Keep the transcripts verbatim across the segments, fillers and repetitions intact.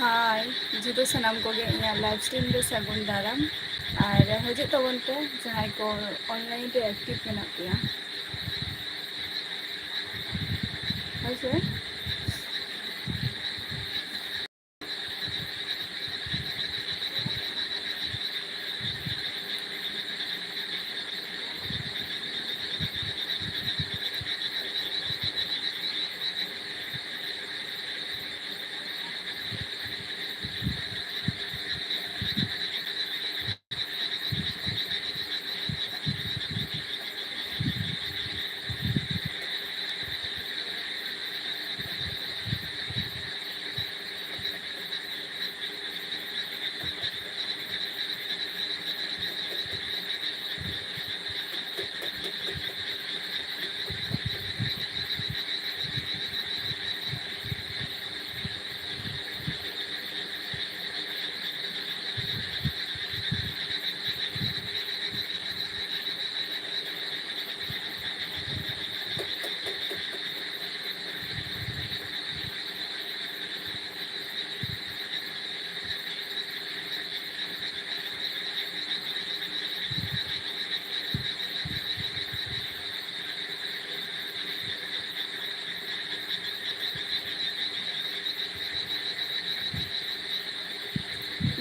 ᱦᱟᱭ, ᱡᱚᱛᱚ ᱥᱟᱱᱟᱢ ᱠᱚᱜᱮ ᱤᱧᱟᱹᱜ live stream ᱨᱮ ᱥᱟᱹᱜᱩᱱ ᱫᱟᱨᱟᱢ᱾ ᱟᱨ ᱦᱤᱡᱩᱜ ᱛᱟᱵᱚᱱ ᱯᱮ, ᱡᱟᱦᱟᱸᱭ ᱠᱚ online ᱨᱮ active ᱢᱮᱱᱟᱜ ᱯᱮᱭᱟ᱾ ᱦᱳᱭ ᱥᱮ᱾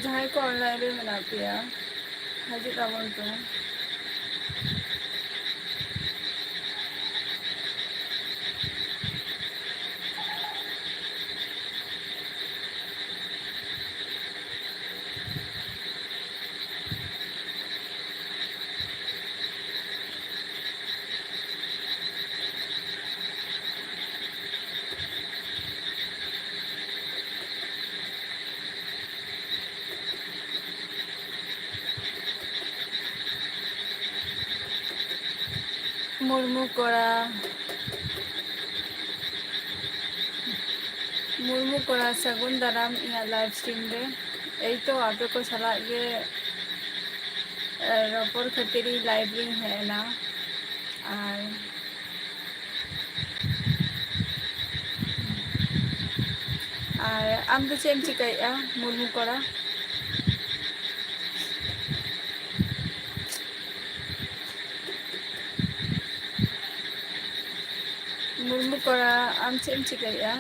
ᱡᱟᱦᱟᱸᱭ ᱠᱚ online ᱨᱮ ᱢᱮᱱᱟᱜ ᱯᱮᱭᱟ, ᱦᱤᱡᱩᱜ ᱛᱟᱵᱚᱱ ᱯᱮ᱾ ᱢᱩᱨᱢᱩ ᱠᱚᱲᱟ, ᱢᱩᱨᱢᱩ ᱠᱚᱲᱟ, ᱥᱟᱹᱜᱩᱱ ᱫᱟᱨᱟᱢ ᱤᱧᱟᱹᱜ live stream ᱨᱮ᱾ ᱮᱭ ᱛᱚ, ᱟᱯᱮ ᱠᱚ ᱥᱟᱞᱟᱜ ᱜᱮ, ᱮ, ᱨᱚᱯᱚᱲ ᱠᱷᱟᱹᱛᱤᱨ ᱤᱧ live ᱨᱤᱧ ᱦᱮᱡ ᱮᱱᱟ᱾ ᱟᱨ ᱟᱨ ᱟᱢ ᱫᱚ ᱪᱮᱫ ᱮᱢ ᱪᱤᱠᱟᱹᱭᱮᱫᱼᱟ, ᱢᱩᱨᱢᱩ ᱠᱚᱲᱟ? ᱢᱩᱨᱢᱩ ᱠᱚᱲᱟ, ᱟᱢ ᱪᱮᱫ ᱮᱢ ᱪᱤᱠᱟᱹᱭᱮᱫᱼᱟ?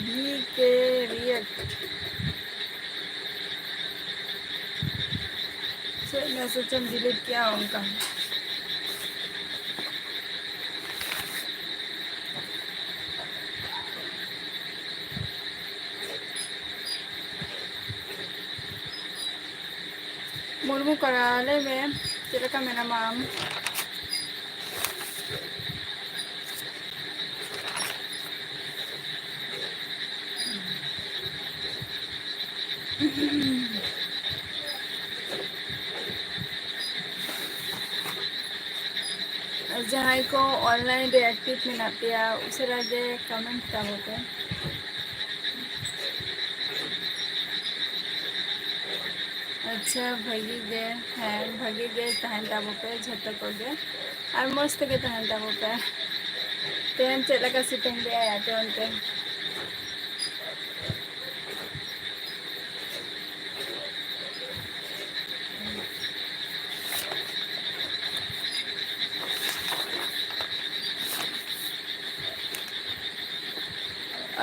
ᱵᱷᱤ ᱠᱮ ᱨᱤᱭᱮᱠᱴ᱾ ᱪᱮᱫ ᱢᱮᱥᱮᱡᱽ ᱮᱢ ᱰᱤᱞᱤᱴ ᱠᱮᱜᱼᱟ ᱚᱱᱠᱟ? ᱢᱩᱨᱢᱩ ᱠᱚᱲᱟ, ᱞᱟᱹᱭ ᱢᱮ, ᱪᱮᱫ ᱞᱮᱠᱟ ᱢᱮᱱᱟᱢᱟ ᱟᱢ? ᱡᱟᱦᱟᱸᱭ ᱠᱚ online ᱨᱮ active ᱢᱮᱱᱟᱜ ᱯᱮᱭᱟ, ᱩᱥᱟᱹᱨᱟ ᱜᱮ comment ᱛᱟᱵᱚ ᱯᱮ᱾ ᱟᱪᱪᱷᱟ, ᱵᱷᱟᱹᱜᱤ ᱜᱮ, ᱦᱮᱸ, ᱵᱷᱟᱹᱜᱤ ᱜᱮ ᱛᱟᱦᱮᱱ ᱛᱟᱵᱚ ᱯᱮ ᱡᱷᱚᱛᱚ ᱠᱚᱜᱮ, ᱟᱨ ᱢᱚᱡᱽ ᱛᱮᱜᱮ ᱛᱟᱦᱮᱱ ᱛᱟᱵᱚ ᱯᱮ᱾ ᱛᱮᱦᱮᱧ ᱪᱮᱫ ᱞᱮᱠᱟ ᱥᱤᱛᱩᱝ ᱞᱮᱜᱼᱟᱭ ᱟᱯᱮ ᱚᱱᱛᱮ?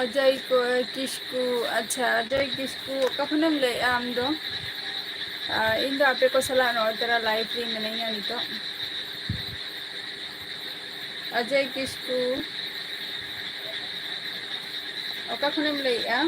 ᱚᱡᱚᱭ ᱠᱚ, ᱠᱤᱥᱠᱩ, ᱟᱪᱪᱷᱟ, ᱚᱡᱚᱭ ᱠᱤᱥᱠᱩ, ᱚᱠᱟ ᱠᱷᱚᱱᱮᱢ ᱞᱟᱹᱭᱮᱫᱼᱟ ᱟᱢ ᱫᱚ? ᱟᱨ ᱤᱧ ᱫᱚ ᱟᱯᱮ ᱠᱚ ᱥᱟᱞᱟᱜ ᱱᱚᱜᱼᱚᱭ ᱛᱚᱨᱟ live ᱨᱮ ᱢᱤᱱᱟᱹᱧᱟ ᱱᱤᱛᱚᱜ᱾ ᱚᱡᱚᱭ ᱠᱤᱥᱠᱩ, ᱚᱠᱟ ᱠᱷᱚᱱᱮᱢ ᱞᱟᱹᱭᱮᱫᱼᱟ?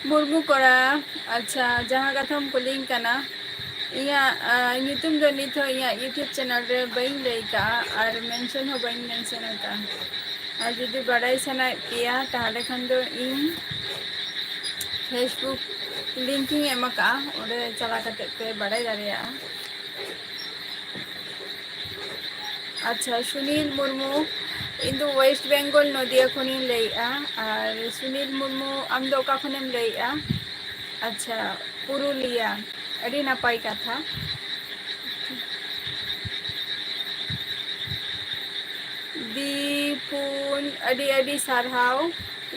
ᱢᱩᱨᱢᱩ ᱠᱚᱲᱟ, ᱟᱪᱪᱷᱟ, ᱡᱟᱦᱟᱸ ᱠᱟᱛᱷᱟᱢ ᱠᱩᱞᱤᱧ ᱠᱟᱱᱟ, ᱤᱧᱟᱹᱜ, ᱟ, ᱧᱩᱛᱩᱢ ᱫᱚ ᱱᱤᱛ ᱦᱚᱸ ᱤᱧᱟᱹᱜ YouTube channel ᱨᱮ ᱵᱟᱹᱧ ᱞᱟᱹᱭ ᱠᱟᱜᱼᱟ ᱟᱨ mention ᱦᱚᱸ ᱵᱟᱹᱧ mention ᱟᱠᱟᱜᱼᱟ᱾ ᱟᱨ ᱡᱩᱫᱤ ᱵᱟᱰᱟᱭ ᱥᱟᱱᱟᱭᱮᱫ ᱯᱮᱭᱟ, ᱛᱟᱦᱚᱞᱮ ᱠᱷᱟᱱ ᱫᱚ ᱤᱧ Facebook link ᱤᱧ ᱮᱢ ᱟᱠᱟᱜᱼᱟ, ᱚᱸᱰᱮ ᱪᱟᱞᱟᱣ ᱠᱟᱛᱮ ᱯᱮ ᱵᱟᱰᱟᱭ ᱫᱟᱲᱮᱭᱟᱜᱼᱟ᱾ ᱟᱪᱪᱷᱟ, ᱥᱩᱱᱤᱞ ᱢᱩᱨᱢᱩ, ᱤᱧ ᱫᱚ ᱳᱭᱮᱥᱴ ᱵᱮᱝᱜᱚᱞ ᱱᱚᱫᱤᱭᱟ ᱠᱷᱚᱱᱤᱧ ᱞᱟᱹᱭᱮᱫᱼᱟ᱾ ᱟᱨ ᱥᱩᱱᱤᱞ ᱢᱩᱨᱢᱩ, ᱟᱢ ᱫᱚ ᱚᱠᱟ ᱠᱷᱚᱱᱮᱢ ᱞᱟᱹᱭᱮᱫᱼᱟ? ᱟᱪᱪᱷᱟ, ᱯᱩᱨᱩᱞᱤᱭᱟ, ᱟᱹᱰᱤ ᱱᱟᱯᱟᱭ ᱠᱟᱛᱷᱟ᱾ ᱫᱤᱯᱩᱱ, ᱟᱹᱰᱤ ᱟᱹᱰᱤ ᱥᱟᱨᱦᱟᱣ᱾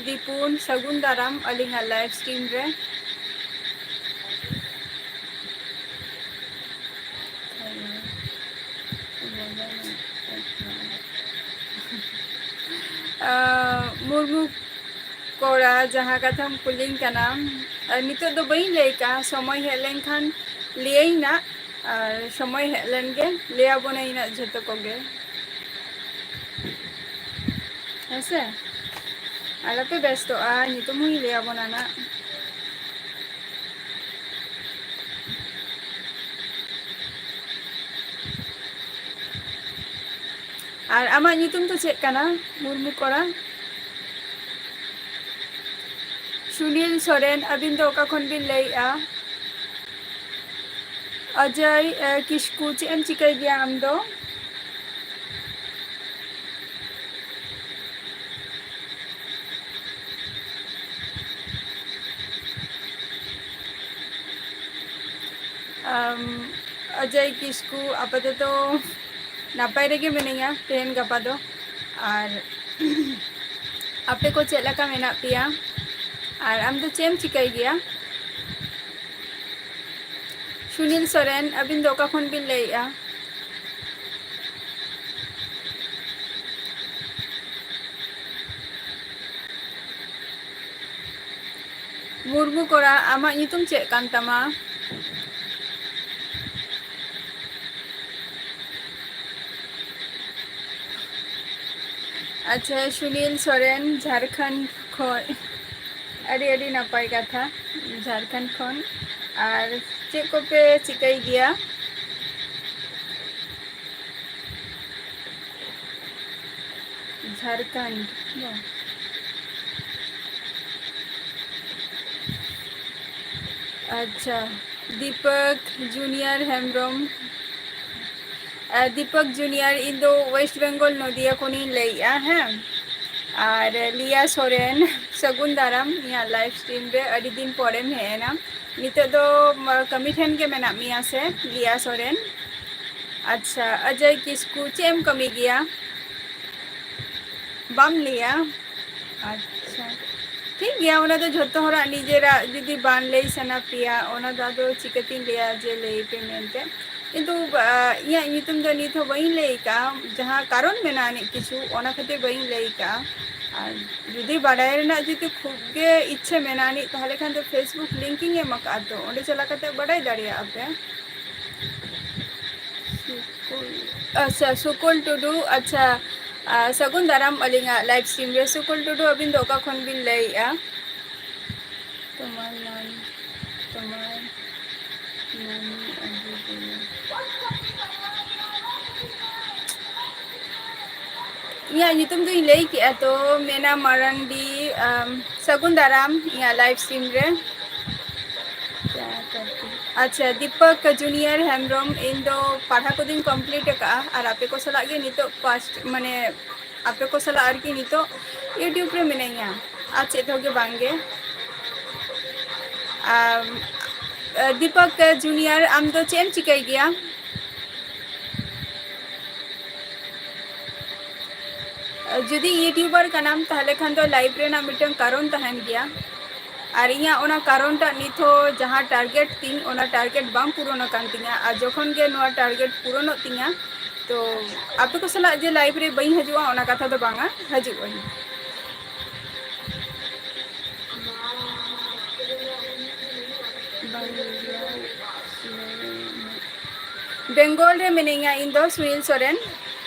ᱫᱤᱯᱩᱱ, ᱥᱟᱹᱜᱩᱱ ᱫᱟᱨᱟᱢ ᱟᱹᱞᱤᱧᱟᱜ ᱞᱟᱭᱤᱵᱷ ᱥᱴᱨᱤᱢ ᱨᱮ᱾ ᱟᱸ, ᱢᱩᱨᱢᱩ ᱠᱚᱲᱟ, ᱡᱟᱦᱟᱸ ᱠᱟᱛᱷᱟᱢ ᱠᱩᱞᱤᱧ ᱠᱟᱱᱟ, ᱟᱨ ᱱᱤᱛᱚᱜ ᱫᱚ ᱵᱟᱹᱧ ᱞᱟᱹᱭ ᱠᱟᱜᱼᱟ, ᱥᱚᱢᱚᱭ ᱦᱮᱡ ᱞᱮᱱᱠᱷᱟᱱ ᱞᱟᱹᱭᱟᱹᱧ ᱱᱟᱜ, ᱟᱨ ᱥᱚᱢᱚᱭ ᱦᱮᱡ ᱞᱮᱱ ᱜᱮ ᱞᱟᱹᱭ ᱟᱵᱚᱱᱟᱹᱧ ᱱᱟᱜ ᱡᱷᱚᱛᱚ ᱠᱚᱜᱮ, ᱦᱮᱸ ᱥᱮ? ᱟᱞᱚᱯᱮ ᱵᱮᱥᱛᱚᱜᱼᱟ, ᱧᱩᱛᱩᱢ ᱦᱚᱸᱧ ᱞᱟᱹᱭ ᱟᱵᱚᱱᱟ ᱱᱟᱜ᱾ ᱟᱨ ᱟᱢᱟᱜ ᱧᱩᱛᱩᱢ ᱫᱚ ᱪᱮᱫ ᱠᱟᱱᱟ, ᱢᱩᱨᱢᱩ ᱠᱚᱲᱟ? ᱥᱩᱱᱤᱞ ᱥᱚᱨᱮᱱ, ᱟᱹᱵᱤᱱ ᱫᱚ ᱚᱠᱟ ᱠᱷᱚᱱ ᱵᱤᱱ ᱞᱟᱹᱭᱮᱜᱼᱟ? ᱚᱡᱚᱭ, ᱮ, ᱠᱤᱥᱠᱩ, ᱪᱮᱫ ᱮᱢ ᱪᱤᱠᱟᱹᱭ ᱜᱮᱭᱟ ᱟᱢ ᱫᱚ? ᱟᱢ, ᱚᱡᱚᱭ ᱠᱤᱥᱠᱩ, ᱟᱯᱟᱛᱚᱛᱚ ᱱᱟᱯᱟᱭ ᱨᱮᱜᱮ ᱢᱤᱱᱟᱹᱧᱟ ᱛᱮᱦᱮᱧ ᱜᱟᱯᱟ ᱫᱚ᱾ ᱟᱨ ᱟᱯᱮ ᱠᱚ ᱪᱮᱫ ᱞᱮᱠᱟ ᱢᱮᱱᱟᱜ ᱯᱮᱭᱟ? ᱟᱨ ᱟᱢ ᱫᱚ ᱪᱮᱫ ᱮᱢ ᱪᱤᱠᱟᱹᱭ ᱜᱮᱭᱟ? ᱥᱩᱱᱤᱞ ᱥᱚᱨᱮᱱ, ᱟᱹᱵᱤᱱ ᱫᱚ ᱚᱠᱟ ᱠᱷᱚᱱ ᱵᱤᱱ ᱞᱟᱹᱭᱮᱜᱼᱟ? ᱢᱩᱨᱢᱩ ᱠᱚᱲᱟ, ᱟᱢᱟᱜ ᱧᱩᱛᱩᱢ ᱪᱮᱫ ᱠᱟᱱ ᱛᱟᱢᱟ? ᱟᱪᱪᱷᱟ, ᱥᱩᱱᱤᱞ ᱥᱚᱨᱮᱱ, ᱡᱷᱟᱲᱠᱷᱚᱸᱰ ᱠᱷᱚᱱ᱾ ᱟᱹᱰᱤ, ᱟᱹᱰᱤ ᱱᱟᱯᱟᱭ ᱠᱟᱛᱷᱟ, ᱡᱷᱟᱲᱠᱷᱚᱸᱰ ᱠᱷᱚᱱ᱾ ᱟᱨ ᱪᱮᱫ ᱠᱚᱯᱮ ᱪᱤᱠᱟᱹᱭ ᱜᱮᱭᱟ? ᱡᱷᱟᱲᱠᱷᱚᱸᱰ, ᱵᱟᱝ? ᱟᱪᱪᱷᱟ, ᱫᱤᱯᱚᱠ ᱡᱩᱱᱤᱭᱚᱨ ᱦᱮᱢᱵᱨᱚᱢ, ᱟᱨ ᱫᱤᱯᱚᱠ ᱡᱩᱱᱤᱭᱟᱨ, ᱤᱧ ᱫᱚ ᱳᱭᱮᱥᱴ ᱵᱮᱝᱜᱚᱞ ᱱᱚᱫᱤᱭᱟ ᱠᱷᱚᱱᱤᱧ ᱞᱟᱹᱭᱮᱜᱼᱟ, ᱦᱮᱸ᱾ ᱟᱨ ᱞᱤᱭᱟ ᱥᱚᱨᱮᱱ, ᱥᱟᱹᱜᱩᱱ ᱫᱟᱨᱟᱢ, ᱤᱧᱟᱹᱜ ᱞᱟᱭᱤᱵᱷ ᱥᱴᱨᱤᱢ ᱨᱮ ᱟᱹᱰᱤ ᱫᱤᱱ ᱯᱚᱨᱮᱢ ᱦᱮᱡ ᱮᱱᱟ᱾ ᱱᱤᱛᱚᱜ ᱫᱚ, ᱢ, ᱠᱟᱹᱢᱤ ᱴᱷᱮᱱ ᱜᱮ ᱢᱮᱱᱟᱜ ᱢᱮᱭᱟ ᱥᱮ, ᱞᱤᱭᱟ ᱥᱚᱨᱮᱱ? ᱟᱪᱪᱷᱟ, ᱚᱡᱚᱭ ᱠᱤᱥᱠᱩ, ᱪᱮᱫ ᱮᱢ ᱠᱟᱹᱢᱤ ᱜᱮᱭᱟ? ᱵᱟᱢ ᱞᱟᱹᱭᱟ? ᱟᱪᱪᱷᱟ, ᱴᱷᱤᱠ ᱜᱮᱭᱟ, ᱚᱱᱟ ᱫᱚ ᱡᱷᱚᱛᱚ ᱦᱚᱲᱟᱜ ᱱᱤᱡᱮᱨᱟᱜ ᱡᱩᱫᱤ ᱵᱟᱝ ᱞᱟᱹᱭ ᱥᱟᱱᱟ ᱯᱮᱭᱟ, ᱚᱱᱟ ᱫᱚ ᱟᱫᱚ ᱪᱤᱠᱟᱹᱛᱤᱧ ᱞᱟᱹᱭᱟ ᱡᱮ ᱞᱟᱹᱭ ᱯᱮ ᱢᱮᱱᱛᱮ᱾ ᱠᱤᱱᱛᱩ, ᱟ, ᱤᱧᱟᱹᱜ ᱧᱩᱛᱩᱢ ᱫᱚ ᱱᱤᱛ ᱦᱚᱸ ᱵᱟᱹᱧ ᱞᱟᱹᱭ ᱠᱟᱜᱼᱟ, ᱡᱟᱦᱟᱸ ᱠᱟᱨᱚᱱ ᱢᱮᱱᱟᱜ ᱟᱹᱱᱤᱡ ᱠᱤᱪᱷᱩ, ᱚᱱᱟ ᱠᱷᱟᱹᱛᱤᱨ ᱵᱟᱹᱧ ᱞᱟᱹᱭ ᱠᱟᱜᱼᱟ᱾ ᱟᱨ ᱡᱩᱫᱤ ᱵᱟᱰᱟᱭ ᱨᱮᱱᱟᱜ ᱡᱩᱫᱤ ᱠᱷᱩᱵ ᱜᱮ ᱤᱪᱪᱷᱟᱹ ᱢᱮᱱᱟᱜ ᱟᱹᱱᱤᱡ, ᱛᱟᱦᱚᱞᱮ ᱠᱷᱟᱱ ᱫᱚ Facebook link ᱤᱧ ᱮᱢ ᱟᱠᱟᱫᱼᱟ, ᱛᱚ ᱚᱸᱰᱮ ᱪᱟᱞᱟᱣ ᱠᱟᱛᱮ ᱵᱟᱰᱟᱭ ᱫᱟᱲᱮᱭᱟᱜᱼᱟ ᱯᱮ᱾ ᱥᱩᱠᱩᱞ, ᱟᱪᱪᱷᱟ, ᱥᱩᱠᱩᱞ ᱴᱩᱰᱩ, ᱟᱪᱪᱷᱟ, ᱟ, ᱥᱟᱹᱜᱩᱱ ᱫᱟᱨᱟᱢ ᱟᱹᱞᱤᱧᱟᱜ ᱞᱟᱭᱤᱵᱷ ᱥᱴᱨᱤᱢ ᱨᱮ᱾ ᱥᱩᱠᱩᱞ ᱴᱩᱰᱩ, ᱟᱹᱵᱤᱱ ᱫᱚ ᱚᱠᱟ ᱠᱷᱚᱱ ᱵᱤᱱ ᱞᱟᱹᱭᱮᱜᱼᱟ? ᱛᱳᱢᱟᱨ ᱱᱟᱢ, ᱛᱳᱢᱟᱨ ᱱᱟᱢ ᱟᱹᱜᱩ ᱫᱤᱱᱟ᱾ ᱤᱧᱟᱹᱜ ᱧᱩᱛᱩᱢ ᱫᱚᱧ ᱞᱟᱹᱭ ᱠᱮᱜᱼᱟ ᱛᱚ, ᱢᱮᱱᱟ ᱢᱟᱨᱟᱱᱰᱤ᱾ ᱟᱢ, ᱥᱟᱹᱜᱩᱱ ᱫᱟᱨᱟᱢ ᱤᱧᱟᱹᱜ ᱞᱟᱭᱤᱵᱷ ᱥᱴᱨᱤᱢ ᱨᱮ᱾ ᱟᱪᱪᱷᱟ, ᱫᱤᱯᱚᱠ ᱡᱩᱱᱤᱭᱟᱨ ᱦᱮᱢᱵᱨᱚᱢ, ᱤᱧ ᱫᱚ ᱯᱟᱲᱦᱟᱣ ᱠᱚᱫᱚᱧ ᱠᱚᱢᱯᱞᱤᱴ ᱟᱠᱟᱫᱼᱟ, ᱟᱨ ᱟᱯᱮ ᱠᱚ ᱥᱟᱞᱟᱜ ᱜᱮ ᱱᱤᱛᱚᱜ ᱯᱷᱟᱥᱴ, ᱢᱟᱱᱮ, ᱟᱯᱮ ᱠᱚ ᱥᱟᱞᱟᱜ ᱟᱨᱠᱤ ᱱᱤᱛᱚᱜ YouTube ᱨᱮ ᱢᱤᱱᱟᱹᱧᱟ, ᱟᱨ ᱪᱮᱫ ᱦᱚᱸ ᱜᱮ ᱵᱟᱝ ᱜᱮ᱾ ᱟᱢ, ᱫᱤᱯᱚᱠ ᱡᱩᱱᱤᱭᱟᱨ, ᱟᱢ ᱫᱚ ᱪᱮᱫ ᱮᱢ ᱪᱤᱠᱟᱹᱭ ᱜᱮᱭᱟ? ᱡᱩᱫᱤ YouTuber ᱠᱟᱱᱟᱢ, ᱛᱟᱦᱚᱞᱮ ᱠᱷᱟᱱ ᱫᱚ ᱞᱟᱭᱤᱵᱷ ᱨᱮᱱᱟᱜ ᱢᱤᱫᱴᱟᱝ ᱠᱟᱨᱚᱱ ᱛᱟᱦᱮᱱ ᱜᱮᱭᱟ᱾ ᱟᱨ ᱤᱧᱟᱹᱜ ᱚᱱᱟ ᱠᱟᱨᱚᱱ ᱴᱟᱜ ᱱᱤᱛ ᱦᱚᱸ ᱡᱟᱦᱟᱸ ᱴᱟᱨᱜᱮᱴ ᱛᱤᱧ, ᱚᱱᱟ ᱴᱟᱨᱜᱮᱴ ᱵᱟᱝ ᱯᱩᱨᱚᱱ ᱟᱠᱟᱱ ᱛᱤᱧᱟᱹ᱾ ᱟᱨ ᱡᱚᱠᱷᱚᱱ ᱜᱮ ᱱᱚᱣᱟ ᱴᱟᱨᱜᱮᱴ ᱯᱩᱨᱚᱱᱚᱜ ᱛᱤᱧᱟᱹ, ᱛᱚ ᱟᱯᱮ ᱠᱚ ᱥᱟᱞᱟᱜ ᱡᱮ ᱞᱟᱭᱤᱵᱷ ᱨᱮ ᱵᱟᱹᱧ ᱦᱤᱡᱩᱜᱼᱟ, ᱚᱱᱟ ᱠᱟᱛᱷᱟ ᱫᱚ ᱵᱟᱝᱟ, ᱦᱤᱡᱩᱜ ᱟᱹᱧ᱾ ᱵᱮᱝᱜᱚᱞ ᱨᱮ ᱢᱤᱱᱟᱹᱧᱟ ᱤᱧ ᱫᱚ, ᱥᱩᱱᱤᱞ ᱥᱚᱨᱮᱱ᱾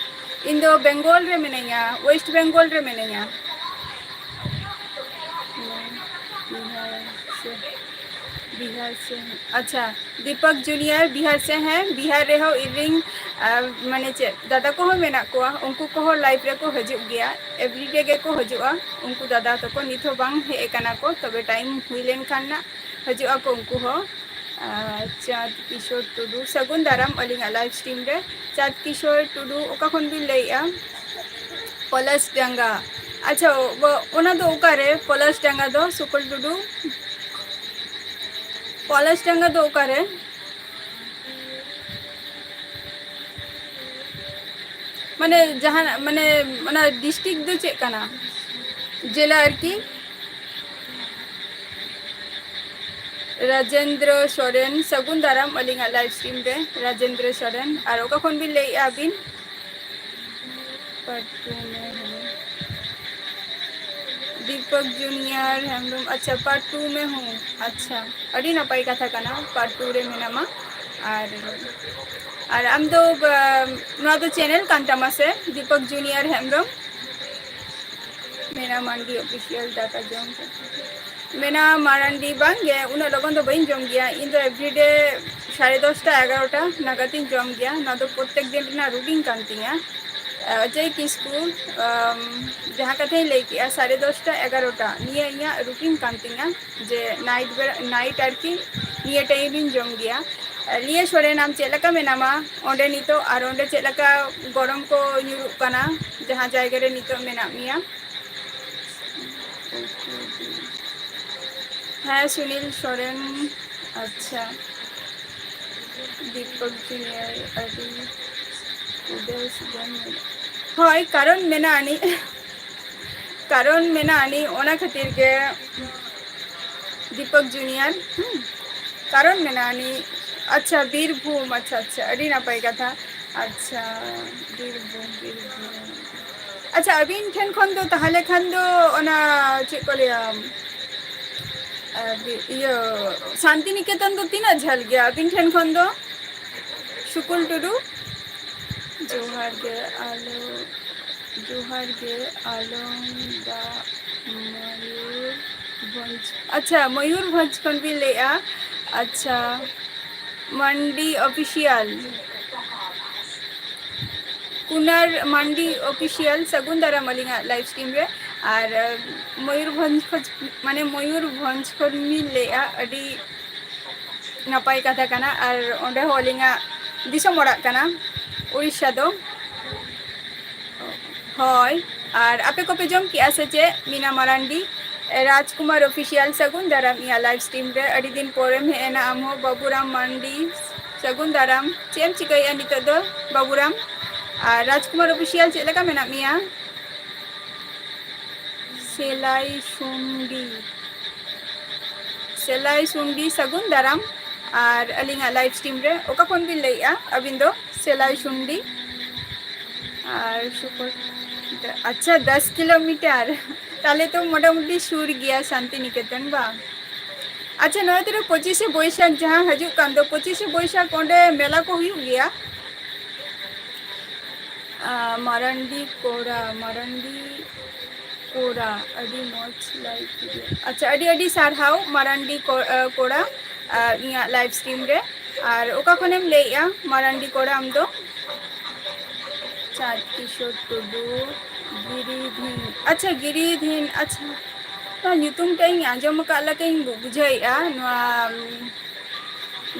ᱤᱧ ᱫᱚ ᱵᱮᱝᱜᱚᱞ ᱨᱮ ᱢᱤᱱᱟᱹᱧᱟ, ᱳᱭᱮᱥᱴ ᱵᱮᱝᱜᱚᱞ ᱨᱮ ᱢᱤᱱᱟᱹᱧᱟ᱾ ᱵᱤᱦᱟᱨ ᱥᱮ, ᱵᱤᱦᱟᱨ ᱥᱮ, ᱟᱪᱪᱷᱟ, ᱫᱤᱯᱚᱠ ᱡᱩᱱᱤᱭᱟᱨ, ᱵᱤᱦᱟᱨ ᱥᱮ, ᱦᱮᱸ, ᱵᱤᱦᱟᱨ ᱨᱮᱦᱚᱸ ᱤᱧᱨᱮᱱ, ᱟᱨ, ᱢᱟᱱᱮ ᱪᱮᱫ, ᱫᱟᱫᱟ ᱠᱚᱦᱚᱸ ᱢᱮᱱᱟᱜ ᱠᱚᱣᱟ, ᱩᱱᱠᱩ ᱠᱚᱦᱚᱸ ᱞᱟᱭᱤᱵᱷ ᱨᱮᱠᱚ ᱦᱤᱡᱩᱜ ᱜᱮᱭᱟ, ᱮᱵᱷᱨᱤᱰᱮ ᱜᱮᱠᱚ ᱦᱤᱡᱩᱜᱼᱟ᱾ ᱩᱱᱠᱩ ᱫᱟᱫᱟ ᱛᱟᱠᱚ ᱱᱤᱛ ᱦᱚᱸ ᱵᱟᱝ ᱦᱮᱡ ᱟᱠᱟᱱᱟ ᱠᱚ, ᱛᱚᱵᱮ ᱴᱟᱭᱤᱢ ᱦᱩᱭ ᱞᱮᱱᱠᱷᱟᱱ ᱱᱟᱜ ᱦᱤᱡᱩᱜ ᱟᱠᱚ ᱩᱱᱠᱩ ᱦᱚᱸ᱾ ᱟᱨ ᱪᱟᱸᱫᱽ ᱠᱤᱥᱳᱨ ᱴᱩᱰᱩ, ᱥᱟᱹᱜᱩᱱ ᱫᱟᱨᱟᱢ ᱟᱹᱞᱤᱧᱟᱜ live stream ᱨᱮ᱾ ᱪᱟᱸᱫᱽ ᱠᱤᱥᱳᱨ ᱴᱩᱰᱩ, ᱚᱠᱟ ᱠᱷᱚᱱ ᱵᱤᱱ ᱞᱟᱹᱭᱮᱜᱼᱟ? ᱯᱚᱞᱟᱥ ᱰᱟᱸᱜᱟ᱾ ᱟᱪᱪᱷᱟ, ᱚ-, ᱚᱱᱟ ᱫᱚ ᱚᱠᱟᱨᱮ? ᱯᱚᱞᱟᱥ ᱰᱟᱸᱜᱟ ᱫᱚ, ᱥᱩᱠᱚᱞ ᱴᱩᱰᱩ? ᱯᱚᱞᱟᱥ ᱰᱟᱸᱜᱟ ᱫᱚ ᱚᱠᱟᱨᱮ? ᱢᱟᱱᱮ ᱡᱟᱦᱟᱱᱟᱜ, ᱢᱟᱱᱮ ᱚᱱᱟ district ᱫᱚ ᱪᱮᱫ ᱠᱟᱱᱟ? ᱡᱮᱞᱟ ᱟᱨᱠᱤ? ᱨᱟᱡᱮᱱᱫᱨᱚ ᱥᱚᱨᱮᱱ, ᱥᱟᱹᱜᱩᱱ ᱫᱟᱨᱟᱢ ᱟᱹᱞᱤᱧᱟᱜ live stream ᱨᱮ, ᱨᱟᱡᱮᱱᱫᱨᱚ ᱥᱚᱨᱮᱱ᱾ ᱟᱨ ᱚᱠᱟ ᱠᱷᱚᱱ ᱵᱤᱱ ᱞᱟᱹᱭᱮᱜᱼᱟ ᱟᱹᱵᱤᱱ? ᱯᱟᱹᱴᱩ ᱢᱮ ᱦᱩ᱾ ᱫᱤᱯᱚᱠ ᱡᱩᱱᱤᱭᱟᱨ ᱦᱮᱢᱵᱨᱚᱢ, ᱟᱪᱪᱷᱟ, ᱯᱟᱹᱴᱩ ᱢᱮ ᱦᱩ᱾ ᱟᱪᱪᱷᱟ, ᱟᱹᱰᱤ ᱱᱟᱯᱟᱭ ᱠᱟᱛᱷᱟ ᱠᱟᱱᱟ, ᱯᱟᱹᱴᱩ ᱨᱮ ᱢᱮᱱᱟᱢᱟ᱾ ᱟᱨ, ᱟᱨ ᱟᱢ ᱫᱚ, ᱵᱟ-, ᱱᱚᱣᱟ ᱫᱚ channel ᱠᱟᱱ ᱛᱟᱢᱟ ᱥᱮ, ᱫᱤᱯᱚᱠ ᱡᱩᱱᱤᱭᱟᱨ ᱦᱮᱢᱵᱨᱚᱢ? ᱢᱮᱱᱟ ᱢᱟᱱᱰᱤ official ᱫᱟᱠᱟ ᱡᱚᱢ ᱠᱟᱛᱮ᱾ ᱢᱮᱱᱟ ᱢᱟᱨᱟᱱᱰᱤ, ᱵᱟᱝ ᱜᱮ, ᱩᱱᱟᱹᱜ ᱞᱚᱜᱚᱱ ᱫᱚ ᱵᱟᱹᱧ ᱡᱚᱢ ᱜᱮᱭᱟ᱾ ᱤᱧ ᱫᱚ everyday ᱥᱟᱲᱮ ᱫᱚᱥᱴᱟ, ᱮᱜᱟᱨᱚᱴᱟ ᱱᱟᱜᱟᱫ ᱤᱧ ᱡᱚᱢ ᱜᱮᱭᱟ᱾ ᱱᱚᱣᱟ ᱫᱚ ᱯᱨᱚᱛᱮᱠ ᱫᱤᱱ ᱨᱮᱱᱟᱜ routine ᱠᱟᱱ ᱛᱤᱧᱟ᱾ ᱟᱸ, ᱚᱡᱚᱭ ᱠᱤᱥᱠᱩ, ᱟᱢ, ᱡᱟᱦᱟᱸ ᱠᱟᱛᱷᱟᱧ ᱞᱟᱹᱭ ᱠᱮᱜᱼᱟ, ᱥᱟᱲᱮ ᱫᱚᱥᱴᱟ, ᱮᱜᱟᱨᱚᱴᱟ, ᱱᱤᱭᱟᱹ ᱤᱧᱟᱹᱜ routine ᱠᱟᱱ ᱛᱤᱧᱟ᱾ ᱡᱮ night ᱵᱮᱲᱟ, night ᱟᱨᱠᱤ, ᱱᱤᱭᱟᱹ time ᱤᱧ ᱡᱚᱢ ᱜᱮᱭᱟ᱾ ᱞᱤᱭᱟᱹ ᱥᱚᱨᱮᱱ, ᱟᱢ ᱪᱮᱫ ᱞᱮᱠᱟ ᱢᱮᱱᱟᱢᱟ ᱚᱸᱰᱮ ᱱᱤᱛᱚᱜ, ᱟᱨ ᱚᱸᱰᱮ ᱪᱮᱫ ᱞᱮᱠᱟ ᱜᱚᱨᱚᱢ ᱠᱚ ᱧᱩᱨᱩᱜ ᱠᱟᱱᱟ, ᱡᱟᱦᱟᱸ ᱡᱟᱭᱜᱟ ᱨᱮ ᱱᱤᱛᱚᱜ ᱢᱮᱱᱟᱜ ᱢᱮᱭᱟ? ᱦᱮᱸ, ᱥᱩᱱᱤᱞ ᱥᱚᱨᱮᱱ, ᱟᱪᱪᱷᱟ᱾ ᱫᱤᱯᱚᱠ ᱡᱩᱱᱤᱭᱟᱨ, ᱟᱹᱰᱤ ᱩᱫᱟᱹᱥ ᱜᱮ ᱢᱮᱱᱟᱜ-, ᱦᱳᱭ, ᱠᱟᱨᱚᱱ ᱢᱮᱱᱟᱜ ᱟᱹᱱᱤᱡ, ᱠᱟᱨᱚᱱ ᱢᱮᱱᱟᱜ ᱟᱹᱱᱤᱡ, ᱚᱱᱟ ᱠᱷᱟᱹᱛᱤᱨ ᱜᱮ ᱫᱤᱯᱚᱠ ᱡᱩᱱᱤᱭᱟᱨ, ᱦᱩᱸ, ᱠᱟᱨᱚᱱ ᱢᱮᱱᱟᱜ ᱟᱹᱱᱤᱡ᱾ ᱟᱪᱪᱷᱟ, ᱵᱤᱨᱵᱷᱩᱢ, ᱟᱪᱪᱷᱟ, ᱟᱪᱪᱷᱟ, ᱟᱹᱰᱤ ᱱᱟᱯᱟᱭ ᱠᱟᱛᱷᱟ᱾ ᱟᱪᱪᱷᱟ, ᱵᱤᱨᱵᱷᱩᱢ, ᱵᱤᱨᱵᱷᱩᱢ᱾ ᱟᱪᱪᱷᱟ, ᱟᱹᱵᱤᱱ ᱴᱷᱮᱱ ᱠᱷᱚᱱ ᱫᱚ ᱛᱟᱦᱚᱞᱮ ᱠᱷᱟᱱ ᱫᱚ ᱚᱱᱟ ᱪᱮᱫ ᱠᱚ ᱞᱟᱹᱭᱟ, ᱟᱨ ᱤᱭᱟᱹ, ᱥᱟᱱᱛᱤᱱᱤᱠᱮᱛᱚᱱ ᱫᱚ ᱛᱤᱱᱟᱹᱜ ᱡᱷᱟᱹᱞ ᱜᱮᱭᱟ ᱟᱹᱵᱤᱱ ᱴᱷᱮᱱ ᱠᱷᱚᱱ ᱫᱚ? ᱥᱩᱠᱩᱞ ᱴᱩᱰᱩ, ᱡᱚᱦᱟᱨ ᱜᱮ, ᱟᱞᱚ, ᱡᱚᱦᱟᱨ ᱜᱮ, ᱟᱞᱚᱢ ᱫᱟᱜ ᱢᱚᱭᱩᱨᱵᱷᱚᱸᱡᱽ᱾ ᱟᱪᱪᱷᱟ, ᱢᱚᱭᱩᱨᱵᱷᱚᱸᱡᱽ ᱠᱷᱚᱱ ᱵᱤᱱ ᱞᱟᱹᱭᱮᱜᱼᱟ᱾ ᱟᱪᱪᱷᱟ, ᱢᱟᱱᱰᱤ official᱾ ᱠᱩᱱᱟᱨ ᱢᱟᱱᱰᱤ official, ᱥᱟᱹᱜᱩᱱ ᱫᱟᱨᱟᱢ ᱟᱹᱞᱤᱧᱟᱜ live stream ᱨᱮ᱾ ᱟᱨ, ᱟᱸ, ᱢᱚᱭᱩᱨᱵᱷᱚᱸᱡᱽ ᱠᱷᱚᱡ, ᱢᱟᱱᱮ ᱢᱚᱭᱩᱨᱵᱷᱚᱸᱡᱽ ᱠᱷᱚᱱ ᱵᱤᱱ ᱞᱟᱹᱭᱮᱜᱼᱟ, ᱟᱹᱰᱤ ᱱᱟᱯᱟᱭ ᱠᱟᱛᱷᱟ ᱠᱟᱱᱟ᱾ ᱟᱨ ᱚᱸᱰᱮ ᱦᱚᱸ ᱟᱹᱞᱤᱧᱟᱜ ᱫᱤᱥᱚᱢ ᱚᱲᱟᱜ ᱠᱟᱱᱟ, ᱩᱲᱤᱥᱥᱟ ᱫᱚ᱾ ᱦᱳᱭ, ᱟᱨ ᱟᱯᱮ ᱠᱚᱯᱮ ᱡᱚᱢ ᱠᱮᱜᱼᱟ ᱥᱮ ᱪᱮᱫ? ᱢᱤᱱᱟ ᱢᱟᱨᱟᱱᱰᱤ, ᱨᱟᱡᱽᱠᱩᱢᱟᱨ ᱚᱯᱷᱤᱥᱤᱭᱟᱞ, ᱥᱟᱹᱜᱩᱱ ᱫᱟᱨᱟᱢ ᱤᱧᱟᱹᱜ ᱞᱟᱭᱤᱵᱷ ᱥᱴᱨᱤᱢ ᱨᱮ᱾ ᱟᱹᱰᱤ ᱫᱤᱱ ᱯᱚᱨᱮᱢ ᱦᱮᱡ ᱮᱱᱟ ᱟᱢ ᱦᱚᱸ, ᱵᱟᱹᱵᱩᱨᱟᱢ ᱢᱟᱱᱰᱤ, ᱥᱟᱹᱜᱩᱱ ᱫᱟᱨᱟᱢ᱾ ᱪᱮᱫ ᱮᱢ ᱪᱤᱠᱟᱹᱭᱮᱫᱼᱟ ᱱᱤᱛᱚᱜ ᱫᱚ, ᱵᱟᱹᱵᱩᱨᱟᱢ? ᱟᱨ ᱨᱟᱡᱽᱠᱩᱢᱟᱨ ᱚᱯᱷᱤᱥᱤᱭᱟᱞ, ᱪᱮᱫ ᱞᱮᱠᱟ ᱢᱮᱱᱟᱜ ᱢᱮᱭᱟ? ᱥᱮᱞᱟᱭ ᱥᱩᱱᱰᱤ, ᱥᱮᱞᱟᱭ ᱥᱩᱱᱰᱤ, ᱥᱟᱹᱜᱩᱱ ᱫᱟᱨᱟᱢ᱾ ᱟᱨ ᱟᱹᱞᱤᱧᱟᱜ ᱞᱟᱭᱤᱵᱷ ᱥᱴᱨᱤᱢ ᱨᱮ ᱚᱠᱟ ᱠᱷᱚᱱ ᱵᱤᱱ ᱞᱟᱹᱭᱮᱫᱼᱟ ᱟᱹᱵᱤᱱ ᱫᱚ? ᱥᱮᱞᱟᱭ ᱥᱩᱱᱰᱤ᱾ ᱟᱨ ᱥᱩᱯᱚᱨ, ᱟᱪᱪᱷᱟ, ᱫᱚᱥ ᱠᱤᱞᱳᱢᱤᱴᱟᱨ, ᱛᱟᱦᱞᱮ ᱛᱚ ᱢᱚᱴᱟᱢᱩᱴᱤ ᱥᱩᱨ ᱜᱮᱭᱟ ᱥᱟᱱᱛᱤᱱᱤᱠᱮᱛᱚᱱ, ᱵᱟᱝ? ᱟᱪᱪᱷᱟ, ᱱᱚᱣᱟ ᱛᱤᱱᱟᱹᱜ ᱯᱚᱸᱪᱤᱥᱮ ᱵᱳᱭᱥᱟᱠᱷ ᱡᱟᱦᱟᱸ ᱦᱤᱡᱩᱜ ᱠᱟᱱ ᱫᱚ, ᱯᱚᱸᱪᱤᱥᱮ ᱵᱳᱭᱥᱟᱠᱷ ᱚᱸᱰᱮ ᱢᱮᱞᱟ ᱠᱚ ᱦᱩᱭᱩᱜ ᱜᱮᱭᱟ? ᱟᱸ, ᱢᱟᱨᱟᱱᱰᱤ ᱠᱚᱲᱟ, ᱢᱟᱨᱟᱱᱰᱤ ᱠᱚᱲᱟ, ᱟᱹᱰᱤ ᱢᱚᱡᱽ ᱞᱟᱭᱤᱠ ᱵᱷᱤᱰᱤᱭᱳ᱾ ᱟᱪᱪᱷᱟ, ᱟᱹᱰᱤ ᱟᱹᱰᱤ ᱥᱟᱨᱦᱟᱣ ᱢᱟᱨᱟᱱᱰᱤ ᱠᱚ-, ᱟᱸ, ᱠᱚᱲᱟ, ᱟᱸ, ᱤᱧᱟᱹᱜ ᱞᱟᱭᱤᱵᱷ ᱥᱴᱨᱤᱢ ᱨᱮ᱾ ᱟᱨ ᱚᱠᱟ ᱠᱷᱚᱱᱮᱢ ᱞᱟᱹᱭᱮᱜᱼᱟ ᱢᱟᱨᱟᱱᱰᱤ ᱠᱚᱲᱟ ᱟᱢ ᱫᱚ? ᱪᱟᱸᱫᱽ ᱠᱤᱥᱳᱨ ᱴᱩᱰᱩ, ᱜᱤᱨᱤᱫᱷᱤᱱ᱾ ᱟᱪᱪᱷᱟ, ᱜᱤᱨᱤᱫᱷᱤᱱ, ᱟᱪᱪᱷᱟ᱾ ᱱᱚᱣᱟ ᱧᱩᱛᱩᱢ ᱴᱟᱜ ᱤᱧ ᱟᱸᱡᱚᱢ ᱟᱠᱟᱫ ᱞᱮᱠᱟᱧ ᱵᱩ-, ᱵᱩᱡᱷᱟᱹᱣᱮᱫᱼᱟ᱾ ᱱᱚᱣᱟ, ᱩᱢ,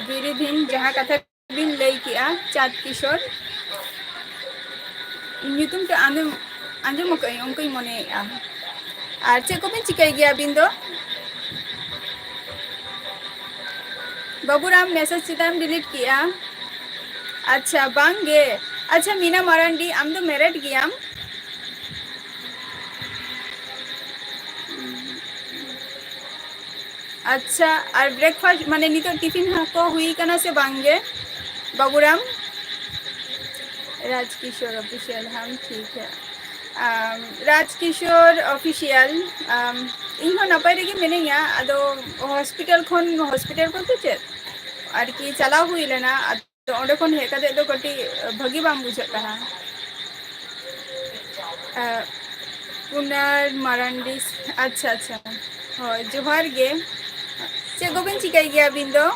ᱜᱤᱨᱤᱫᱷᱤᱱ ᱡᱟᱦᱟᱸ ᱠᱟᱛᱷᱟ ᱵᱤᱱ ᱞᱟᱹᱭ ᱠᱮᱜᱼᱟ, ᱪᱟᱸᱫᱽ ᱠᱤᱥᱳᱨ, ᱧᱩᱛᱩᱢ ᱛᱮ ᱟᱸᱡᱚᱢ, ᱟᱸᱡᱚᱢ ᱟᱠᱟᱫᱟᱹᱧ, ᱚᱱᱠᱟᱧ ᱢᱚᱱᱮᱭᱮᱫᱼᱟ᱾ ᱟᱨ ᱪᱮᱫ ᱠᱚᱵᱤᱱ ᱪᱤᱠᱟᱹᱭ ᱜᱮᱭᱟ ᱟᱹᱵᱤᱱ ᱫᱚ? ᱵᱟᱹᱵᱩᱨᱟᱢ, ᱢᱮᱥᱮᱡᱽ ᱪᱮᱫᱟᱜ ᱮᱢ ᱰᱤᱞᱤᱴ ᱠᱮᱜᱼᱟ? ᱟᱪᱪᱷᱟ, ᱵᱟᱝ ᱜᱮ᱾ ᱟᱪᱪᱷᱟ, ᱢᱤᱱᱟ ᱢᱟᱨᱟᱱᱰᱤ, ᱟᱢ ᱫᱚ ᱢᱮᱨᱮᱰ ᱜᱮᱭᱟᱢ? ᱟᱪᱪᱷᱟ, ᱟᱨ ᱵᱨᱮᱠᱯᱷᱟᱥᱴ, ᱢᱟᱱᱮ, ᱱᱤᱛᱚᱜ ᱴᱤᱯᱷᱤᱱ ᱠᱚ ᱦᱩᱭ ᱠᱟᱱᱟ ᱥᱮ ᱵᱟᱝ ᱜᱮ, ᱵᱟᱹᱵᱩᱨᱟᱢ? ᱨᱟᱡᱽ ᱠᱤᱥᱳᱨ ᱚᱯᱷᱤᱥᱤᱭᱟᱞ, ᱦᱟᱢ ᱴᱷᱤᱠ ᱦᱮ᱾ ᱟᱢ, ᱨᱟᱡᱽ ᱠᱤᱥᱳᱨ ᱚᱯᱷᱤᱥᱤᱭᱟᱞ, ᱟᱢ, ᱤᱧ ᱦᱚᱸ ᱱᱟᱯᱟᱭ ᱨᱮᱜᱮ ᱢᱤᱱᱟᱹᱧᱟ᱾ ᱟᱫᱚ ᱦᱚᱥᱯᱤᱴᱟᱞ ᱠᱷᱚᱱ, ᱦᱚᱥᱯᱤᱴᱟᱞ ᱵᱚᱞᱛᱮ ᱪᱮᱫ, ᱟᱨᱠᱤ ᱪᱟᱞᱟᱣ ᱦᱩᱭ ᱞᱮᱱᱟ᱾ ᱟᱫᱚ ᱚᱸᱰᱮ ᱠᱷᱚᱱ ᱦᱮᱡ ᱠᱟᱛᱮ ᱫᱚ ᱠᱟᱹᱴᱤᱡ ᱵᱷᱟᱹᱜᱤ ᱵᱟᱝ ᱵᱩᱡᱷᱟᱹᱜ ᱠᱟᱱᱟ᱾ ᱟᱸ, ᱠᱩᱱᱟᱨ ᱢᱟᱨᱟᱱᱰᱤ, ᱟᱪᱪᱷᱟ, ᱟᱪᱪᱷᱟ᱾ ᱦᱳᱭ, ᱡᱚᱦᱟᱨ ᱜᱮ᱾ ᱪᱮᱫ ᱠᱚᱵᱤᱱ ᱪᱤᱠᱟᱹᱭ ᱜᱮᱭᱟ ᱟᱹᱵᱤᱱ ᱫᱚ?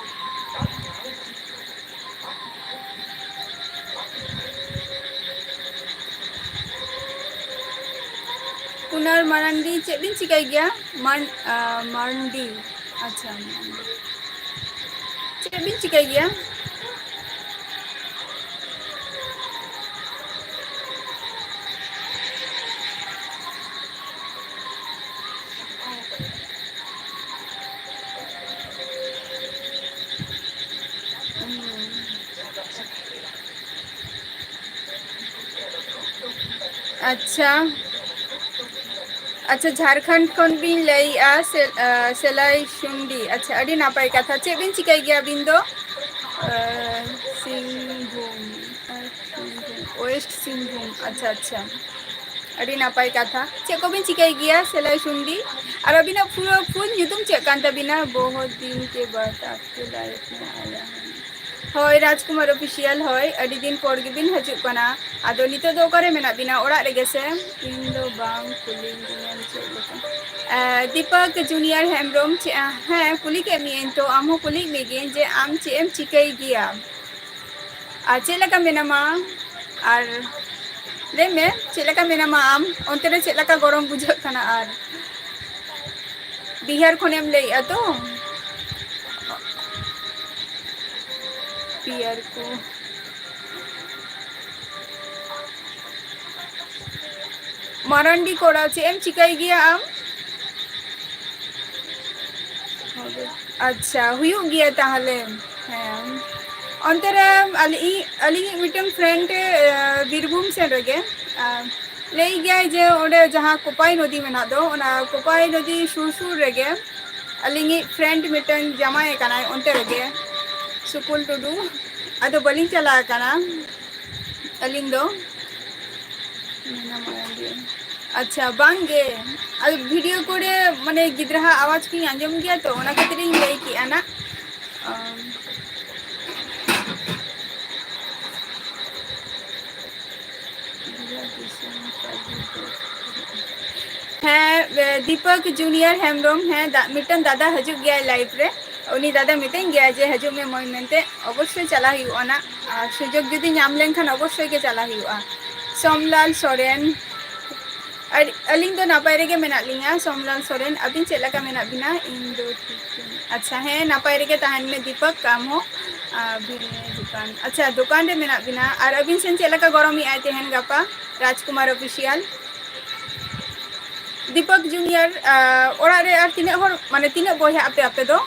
ᱠᱩᱱᱟᱨ ᱢᱟᱨᱟᱱᱰᱤ, ᱪᱮᱫ ᱵᱤᱱ ᱪᱤᱠᱟᱹᱭ ᱜᱮᱭᱟ? ᱢᱟᱱ-, ᱟᱸ, ᱢᱟᱱᱰᱤ, ᱟᱪᱪᱷᱟ, ᱢᱟᱱᱰᱤ᱾ ᱪᱮᱫ ᱵᱤᱱ ᱪᱤᱠᱟᱹᱭ ᱜᱮᱭᱟ? ᱟᱪᱪᱷᱟ, ᱟᱪᱪᱷᱟ, ᱡᱷᱟᱲᱠᱷᱚᱸᱰ ᱠᱷᱚᱱ ᱵᱤᱱ ᱞᱟᱹᱭᱮᱜᱼᱟ, ᱥᱮ-, ᱟ, ᱥᱮᱞᱟᱭ ᱥᱩᱱᱰᱤ᱾ ᱟᱪᱪᱷᱟ, ᱟᱹᱰᱤ ᱱᱟᱯᱟᱭ ᱠᱟᱛᱷᱟ᱾ ᱪᱮᱫ ᱵᱤᱱ ᱪᱤᱠᱟᱹᱭ ᱜᱮᱭᱟ ᱟᱹᱵᱤᱱ ᱫᱚ? ᱟ, ᱥᱤᱝᱵᱷᱩᱢ, ᱟ, ᱥᱤᱝᱵᱷᱩᱢ, ᱳᱭᱮᱥᱴ ᱥᱤᱝᱵᱷᱩᱢ᱾ ᱟᱪᱪᱷᱟ, ᱟᱪᱪᱷᱟ, ᱟᱹᱰᱤ ᱱᱟᱯᱟᱭ ᱠᱟᱛᱷᱟ᱾ ᱪᱮᱫ ᱠᱚᱵᱤᱱ ᱪᱤᱠᱟᱹᱭ ᱜᱮᱭᱟ, ᱥᱮᱞᱟᱭ ᱥᱩᱱᱰᱤ? ᱟᱨ ᱟᱹᱵᱤᱱᱟᱜ ᱯᱩᱨᱟᱹ ᱯᱷᱩᱞ ᱧᱩᱛᱩᱢ ᱪᱮᱫ ᱠᱟᱱ ᱛᱟᱹᱵᱤᱱᱟ? ᱵᱚᱦᱩᱛ ᱫᱤᱱ ᱠᱮ ᱵᱟᱫ ᱟᱯᱠᱮ ᱞᱟᱭᱤᱯ ᱢᱮ ᱟᱭᱟ ᱦᱩᱸ᱾ ᱦᱳᱭ, ᱨᱟᱡᱽᱠᱩᱢᱟᱨ ᱚᱯᱷᱤᱥᱤᱭᱟᱞ, ᱦᱳᱭ, ᱟᱹᱰᱤ ᱫᱤᱱ ᱯᱚᱨ ᱜᱮᱵᱤᱱ ᱦᱤᱡᱩᱜ ᱠᱟᱱᱟ᱾ ᱟᱫᱚ ᱱᱤᱛᱚᱜ ᱫᱚ ᱚᱠᱟᱨᱮ ᱢᱮᱱᱟᱜ ᱵᱤᱱᱟ? ᱚᱲᱟᱜ ᱨᱮᱜᱮ ᱥᱮ? ᱤᱧ ᱫᱚ ᱵᱟᱝ ᱠᱩᱞᱤᱧ ᱠᱟᱱᱟ ᱪᱮᱫ ᱞᱮᱠᱟ᱾ ᱮ, ᱫᱤᱯᱚᱠ ᱡᱩᱱᱤᱭᱟᱨ ᱦᱮᱢᱵᱨᱚᱢ, ᱪᱮ-, ᱦᱮᱸ, ᱠᱩᱞᱤ ᱠᱮᱫ ᱢᱤᱭᱟᱹᱧ ᱛᱚ, ᱟᱢ ᱦᱚᱸ ᱠᱩᱞᱤᱭᱮᱫ ᱢᱮᱜᱤᱭᱟᱹᱧ ᱡᱮ ᱟᱢ ᱪᱮᱫ ᱮᱢ ᱪᱤᱠᱟᱹᱭ ᱜᱮᱭᱟ? ᱟᱨ ᱪᱮᱫ ᱞᱮᱠᱟ ᱢᱮᱱᱟᱢᱟ? ᱟᱨ ᱞᱟᱹᱭ ᱢᱮ, ᱪᱮᱫ ᱞᱮᱠᱟ ᱢᱮᱱᱟᱢᱟ ᱟᱢ? ᱚᱱᱛᱮ ᱨᱮ ᱪᱮᱫ ᱞᱮᱠᱟ ᱜᱚᱨᱚᱢ ᱵᱩᱡᱷᱟᱹᱜ ᱠᱟᱱᱟ? ᱟᱨ ᱵᱤᱦᱟᱨ ᱠᱷᱚᱱᱮᱢ ᱞᱟᱹᱭᱮᱜᱼᱟ ᱛᱚ? ᱵᱤᱦᱟᱨ ᱠᱚ᱾ ᱢᱟᱨᱟᱱᱰᱤ ᱠᱚᱲᱟ, ᱪᱮᱫ ᱮᱢ ᱪᱤᱠᱟᱹᱭ ᱜᱮᱭᱟ ᱟᱢ? ᱟᱪᱪᱷᱟ, ᱦᱩᱭᱩᱜ ᱜᱮᱭᱟ ᱛᱟᱦᱚᱞᱮ᱾ ᱦᱮᱸ, ᱚᱱᱛᱮ ᱨᱮ ᱟᱞᱮ-, ᱤ-, ᱟᱹᱞᱤᱧᱤᱡ ᱢᱤᱫᱴᱟᱝ ᱯᱷᱨᱮᱱᱰ, ᱮ, ᱵᱤᱨᱵᱷᱩᱢ ᱥᱮᱫ ᱨᱮᱜᱮ, ᱟ, ᱞᱟᱹᱭ ᱜᱮᱭᱟᱭ ᱡᱮ ᱚᱸᱰᱮ ᱡᱟᱦᱟᱸ ᱠᱳᱯᱟᱭ ᱱᱚᱫᱤ ᱢᱮᱱᱟᱜ ᱫᱚ, ᱚᱱᱟ ᱠᱳᱯᱟᱭ ᱱᱚᱫᱤ ᱥᱩᱨ ᱥᱩᱨ ᱨᱮᱜᱮ ᱟᱹᱞᱤᱧᱤᱡ ᱯᱷᱨᱮᱱᱰ ᱢᱤᱫᱴᱟᱝ ᱡᱟᱶᱟᱭ ᱟᱠᱟᱱᱟᱭ ᱚᱱᱛᱮ ᱨᱮᱜᱮ, ᱥᱩᱠᱩᱞ ᱴᱩᱰᱩ᱾ ᱟᱫᱚ ᱵᱟᱹᱞᱤᱧ ᱪᱟᱞᱟᱣ ᱟᱠᱟᱱᱟ ᱟᱹᱞᱤᱧ ᱫᱚ᱾ ᱟᱪᱪᱷᱟ, ᱵᱟᱝ ᱜᱮ, ᱟᱫᱚ ᱵᱷᱤᱰᱤᱭᱳ ᱠᱚᱨᱮ ᱢᱟᱱᱮ ᱜᱤᱫᱽᱨᱟᱹᱣᱟᱜ ᱟᱣᱟᱡᱽ ᱠᱚᱧ ᱟᱸᱡᱚᱢ ᱜᱮᱭᱟ ᱛᱚ, ᱚᱱᱟ ᱠᱷᱟᱹᱛᱤᱨ ᱤᱧ ᱞᱟᱹᱭ ᱠᱮᱜᱼᱟ ᱱᱟᱜ᱾ ᱟᱢ, ᱦᱮᱸ, ᱫᱤᱯᱚᱠ ᱡᱩᱱᱤᱭᱟᱨ ᱦᱮᱢᱵᱨᱚᱢ, ᱦᱮᱸ, ᱫᱟ-, ᱢᱤᱫᱴᱟᱝ ᱫᱟᱫᱟ ᱦᱤᱡᱩᱜ ᱜᱮᱭᱟᱭ ᱞᱟᱭᱤᱵᱷ ᱨᱮ᱾ ᱩᱱᱤ ᱫᱟᱫᱟ ᱢᱤᱛᱟᱹᱧ ᱜᱮᱭᱟᱭ ᱡᱮ, "ᱦᱤᱡᱩᱜ ᱢᱮ ᱢᱟᱹᱭ" ᱢᱮᱱᱛᱮ᱾ ᱚᱵᱚᱥᱥᱳᱭ ᱪᱟᱞᱟᱜ ᱦᱩᱭᱩᱜᱼᱟ ᱱᱟᱜ, ᱟᱨ ᱥᱩᱡᱳᱜᱽ ᱡᱩᱫᱤ ᱧᱟᱢ ᱞᱮᱱᱠᱷᱟᱱ ᱚᱵᱚᱥᱥᱳᱭ ᱜᱮ ᱪᱟᱞᱟᱜ ᱦᱩᱭᱩᱜᱼᱟ᱾ ᱥᱳᱢᱞᱟᱞ ᱥᱚᱨᱮᱱ, ᱟᱨ ᱟᱹᱞᱤᱧ ᱫᱚ ᱱᱟᱯᱟᱭ ᱨᱮᱜᱮ ᱢᱮᱱᱟᱜ ᱞᱤᱧᱟ, ᱥᱚᱢᱞᱟᱞ ᱥᱚᱨᱮᱱ᱾ ᱟᱹᱵᱤᱱ ᱪᱮᱫ ᱞᱮᱠᱟ ᱢᱮᱱᱟᱜ ᱵᱤᱱᱟ? ᱤᱧ ᱫᱚ ᱴᱷᱤᱠ ᱜᱮ᱾ ᱟᱪᱪᱷᱟ, ᱦᱮᱸ, ᱱᱟᱯᱟᱭ ᱨᱮᱜᱮ ᱛᱟᱦᱮᱱ ᱢᱮ ᱫᱤᱯᱚᱠ, ᱟᱢ ᱦᱚᱸ᱾ ᱟᱨ ᱵᱤᱱᱤᱭᱟ ᱫᱚᱠᱟᱱ, ᱟᱪᱪᱷᱟ, ᱫᱚᱠᱟᱱ ᱨᱮ ᱢᱮᱱᱟᱜ ᱵᱤᱱᱟ᱾ ᱟᱨ ᱟᱹᱵᱤᱱ ᱥᱮᱱ ᱪᱮᱫ ᱞᱮᱠᱟ ᱜᱚᱨᱚᱢ ᱮᱜᱼᱟᱭ ᱛᱮᱦᱮᱧ ᱜᱟᱯᱟ? ᱨᱟᱡᱽᱠᱩᱢᱟᱨ ᱚᱯᱷᱤᱥᱤᱭᱟᱞ᱾ ᱫᱤᱯᱚᱠ ᱡᱩᱱᱤᱭᱟᱨ, ᱟᱨ ᱚᱲᱟᱜ ᱨᱮ ᱟᱨ ᱛᱤᱱᱟᱹᱜ ᱦᱚᱲ, ᱢᱟᱱᱮ ᱛᱤᱱᱟᱹᱜ ᱵᱚᱭᱦᱟ ᱟᱯᱮ, ᱟᱯᱮ ᱫᱚ?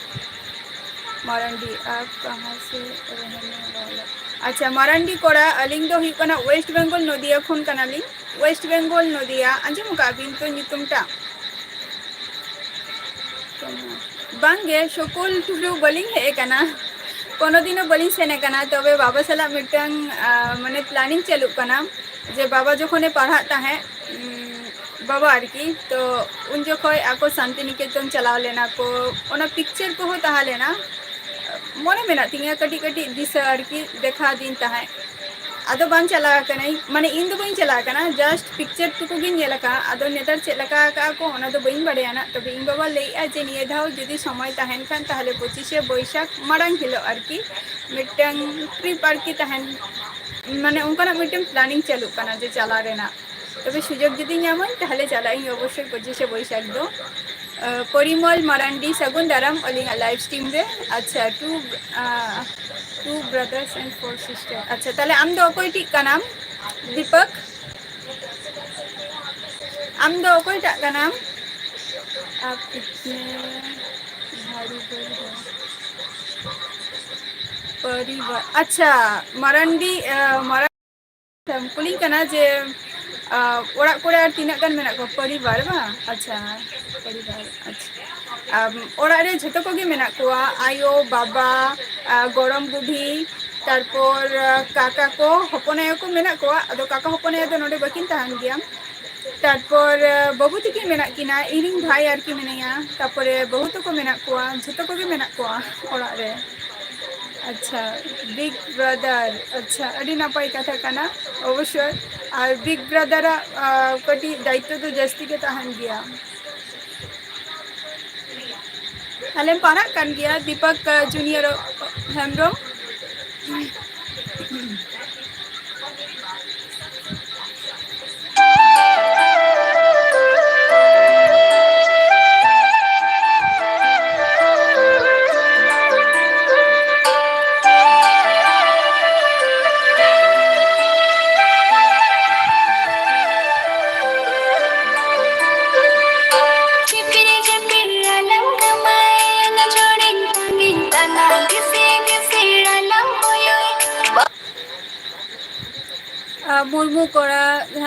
ᱢᱟᱨᱟᱱᱰᱤ, ᱟᱯ ᱠᱟᱦᱟᱸ ᱥᱮ ᱨᱮᱦᱱᱮ ᱣᱟᱞᱟ? ᱟᱪᱪᱷᱟ, ᱢᱟᱨᱟᱱᱰᱤ ᱠᱚᱲᱟ, ᱟᱹᱞᱤᱧ ᱫᱚ ᱦᱩᱭᱩᱜ ᱠᱟᱱᱟ ᱳᱭᱮᱥᱴ ᱵᱮᱝᱜᱚᱞ ᱱᱚᱫᱤᱭᱟ ᱠᱷᱚᱱ ᱠᱟᱱᱟᱞᱤᱧ᱾ ᱳᱭᱮᱥᱴ ᱵᱮᱝᱜᱚᱞ ᱱᱚᱫᱤᱭᱟ, ᱟᱸᱡᱚᱢ ᱟᱠᱟᱫ ᱵᱤᱱ ᱛᱚ ᱧᱩᱛᱩᱢᱴᱟᱜ? ᱵᱟᱝᱜᱮ, ᱥᱩᱠᱩᱞ ᱴᱩᱰᱩ ᱵᱟᱹᱞᱤᱧ ᱦᱮᱡ ᱟᱠᱟᱱᱟ, ᱠᱳᱱᱳ ᱫᱤᱱ ᱦᱚᱸ ᱵᱟᱹᱞᱤᱧ ᱥᱮᱱ ᱟᱠᱟᱱᱟ᱾ ᱛᱚᱵᱮ ᱵᱟᱵᱟ ᱥᱟᱞᱟᱜ ᱢᱤᱫᱴᱟᱝ, ᱟ, ᱢᱟᱱᱮ planning ᱪᱟᱹᱞᱩᱜ ᱠᱟᱱᱟ, ᱡᱮ ᱵᱟᱵᱟ ᱡᱚᱠᱷᱚᱱᱮ ᱯᱟᱲᱦᱟᱜ ᱛᱟᱦᱮᱸᱫ, ᱩᱢ, ᱵᱟᱵᱟ ᱟᱨᱠᱤ, ᱛᱚ ᱩᱱ ᱡᱚᱠᱷᱚᱡ ᱟᱠᱚ ᱥᱟᱱᱛᱤᱱᱤᱠᱮᱛᱚᱱ ᱪᱟᱞᱟᱣ ᱞᱮᱱᱟ ᱠᱚ, ᱚᱱᱟ picture ᱠᱚᱦᱚᱸ ᱛᱟᱦᱮᱸ ᱞᱮᱱᱟ, ᱢᱚᱱᱮ ᱢᱮᱱᱟᱜ ᱛᱤᱧᱟᱹ ᱠᱟᱹᱴᱤᱡ ᱠᱟᱹᱴᱤᱡ ᱫᱤᱥᱟᱹ ᱟᱨᱠᱤ, ᱫᱮᱠᱷᱟᱣ ᱫᱤᱧ ᱛᱟᱦᱮᱸᱫ᱾ ᱟᱫᱚ ᱵᱟᱝ ᱪᱟᱞᱟᱣ ᱟᱠᱟᱱᱟᱹᱧ, ᱢᱟᱱᱮ ᱤᱧ ᱫᱚ ᱵᱟᱹᱧ ᱪᱟᱞᱟᱣ ᱟᱠᱟᱱᱟ, just picture ᱴᱩᱠᱩ ᱜᱤᱧ ᱧᱮᱞ ᱟᱠᱟᱫᱼᱟ᱾ ᱟᱫᱚ ᱱᱮᱛᱟᱨ ᱪᱮᱫ ᱞᱮᱠᱟ ᱟᱠᱟᱫᱼᱟ ᱠᱚ ᱚᱱᱟ ᱫᱚ ᱵᱟᱹᱧ ᱵᱟᱲᱟᱭᱟ ᱱᱟᱜ, ᱛᱚᱵᱮ ᱤᱧ ᱵᱟᱵᱟ ᱞᱟᱹᱭᱮᱫᱼᱟ ᱡᱮ ᱱᱤᱭᱟᱹ ᱫᱷᱟᱣ ᱡᱩᱫᱤ ᱥᱚᱢᱚᱭ ᱛᱟᱦᱮᱱ ᱠᱷᱟᱱ ᱛᱟᱦᱚᱞᱮ ᱯᱚᱸᱪᱤᱥᱮ ᱵᱳᱭᱥᱟᱠᱷ ᱢᱟᱲᱟᱝ ᱦᱤᱞᱳᱜ ᱟᱨᱠᱤ ᱢᱤᱫᱴᱟᱝ trip ᱟᱨᱠᱤ ᱛᱟᱦᱮᱱ, ᱢᱟᱱᱮ ᱚᱱᱠᱟᱱᱟᱜ ᱢᱤᱫᱴᱟᱝ planning ᱪᱟᱹᱞᱩᱜ ᱠᱟᱱᱟ ᱡᱮ ᱪᱟᱞᱟᱣ ᱨᱮᱱᱟᱜ᱾ ᱛᱚᱵᱮ ᱥᱩᱡᱳᱜᱽ ᱡᱩᱫᱤ ᱧᱟᱢᱟᱹᱧ ᱛᱟᱦᱚᱞᱮ ᱪᱟᱞᱟᱜ ᱟᱹᱧ ᱚᱵᱚᱥᱥᱳᱭ ᱯᱚᱸᱪᱤᱥᱮ ᱵᱳᱭᱥᱟᱠᱷ ᱫᱚ᱾ ᱟᱸ, ᱯᱚᱨᱤᱢᱚᱞ ᱢᱟᱨᱟᱱᱰᱤ, ᱥᱟᱹᱜᱩᱱ ᱫᱟᱨᱟᱢ ᱟᱹᱞᱤᱧᱟᱜ live stream ᱨᱮ᱾ ᱟᱪᱪᱷᱟ, two, ᱟᱸ, two brothers and four sisters. ᱟᱪᱪᱷᱟ, ᱛᱟᱦᱞᱮ ᱟᱢ ᱫᱚ ᱚᱠᱚᱭᱴᱤᱡ ᱠᱟᱱᱟᱢ, ᱫᱤᱯᱚᱠ? ᱟᱢ ᱫᱚ ᱚᱠᱚᱭᱴᱟᱜ ᱠᱟᱱᱟᱢ? ᱟᱯ ᱠᱤᱛᱱᱮ ᱵᱷᱟᱨᱤ ᱵᱷᱟᱨᱤ ᱦᱳ? ᱯᱚᱨᱤᱵᱟᱨ, ᱟᱪᱪᱷᱟ, ᱢᱟᱨᱟᱱᱰᱤ, ᱟᱸ, ᱢᱟᱨᱟᱱᱰᱤ ᱟᱪᱪᱷᱟ, ᱠᱩᱞᱤᱧ ᱠᱟᱱᱟ ᱡᱮ, ᱟ, ᱚᱲᱟᱜ ᱠᱚᱨᱮ ᱟᱨ ᱛᱤᱱᱟᱹᱜ ᱜᱟᱱ ᱢᱮᱱᱟᱜ ᱠᱚᱣᱟ? ᱯᱚᱨᱤᱵᱟᱨ ᱵᱟᱝ? ᱟᱪᱪᱷᱟ, ᱯᱚᱨᱤᱵᱟᱨ, ᱟᱪᱪᱷᱟ᱾ ᱟᱢ, ᱚᱲᱟᱜ ᱨᱮ ᱡᱷᱚᱛᱚ ᱠᱚᱜᱮ ᱢᱮᱱᱟᱜ ᱠᱚᱣᱟ, ᱟᱭᱳ, ᱵᱟᱵᱟ, ᱟ, ᱜᱚᱲᱚᱢ ᱵᱩᱰᱷᱤ, ᱛᱟᱨᱯᱚᱨ, ᱟ, ᱠᱟᱠᱟ ᱠᱚ, ᱦᱚᱯᱚᱱ ᱟᱭᱳ ᱠᱚ ᱢᱮᱱᱟᱜ ᱠᱚᱣᱟ, ᱟᱫᱚ ᱠᱟᱠᱟ ᱦᱚᱯᱚᱱ ᱟᱭᱳ ᱫᱚ ᱱᱚᱰᱮ ᱵᱟᱹᱠᱤᱱ ᱛᱟᱦᱮᱱ ᱜᱮᱭᱟ᱾ ᱛᱟᱨᱯᱚᱨ, ᱟ, ᱵᱟᱹᱵᱩ ᱛᱟᱹᱠᱤᱱ ᱢᱮᱱᱟᱜ ᱠᱤᱱᱟ, ᱤᱧᱤᱧ ᱵᱷᱟᱭ ᱟᱨᱠᱤ ᱢᱮᱱᱟᱭᱟ, ᱛᱟᱨᱯᱚᱨᱮ ᱵᱟᱹᱦᱩ ᱛᱟᱠᱚ ᱢᱮᱱᱟᱜ ᱠᱚᱣᱟ, ᱡᱷᱚᱛᱚ ᱠᱚᱜᱮ ᱢᱮᱱᱟᱜ ᱠᱚᱣᱟ ᱚᱲᱟᱜ ᱨᱮ᱾ ᱟᱪᱪᱷᱟ, big brother, ᱟᱪᱪᱷᱟ, ᱟᱹᱰᱤ ᱱᱟᱯᱟᱭ ᱠᱟᱛᱷᱟ ᱠᱟᱱᱟ, ᱚᱵᱚᱥᱥᱳᱭ᱾ ᱟᱨ big brother ᱟᱜ, ᱟ, ᱠᱟᱹᱴᱤᱡ ᱫᱟᱭᱤᱛᱛᱚ ᱫᱚ ᱡᱟᱹᱥᱛᱤ ᱜᱮ ᱛᱟᱦᱮᱱ ᱜᱮᱭᱟ᱾ ᱛᱟᱦᱞᱮᱢ ᱯᱟᱲᱦᱟᱜ ᱠᱟᱱ ᱜᱮᱭᱟ, ᱫᱤᱯᱚᱠ, ᱟ, ᱡᱩᱱᱤᱭᱟᱨ ᱦᱮᱢᱵᱨᱚᱢ?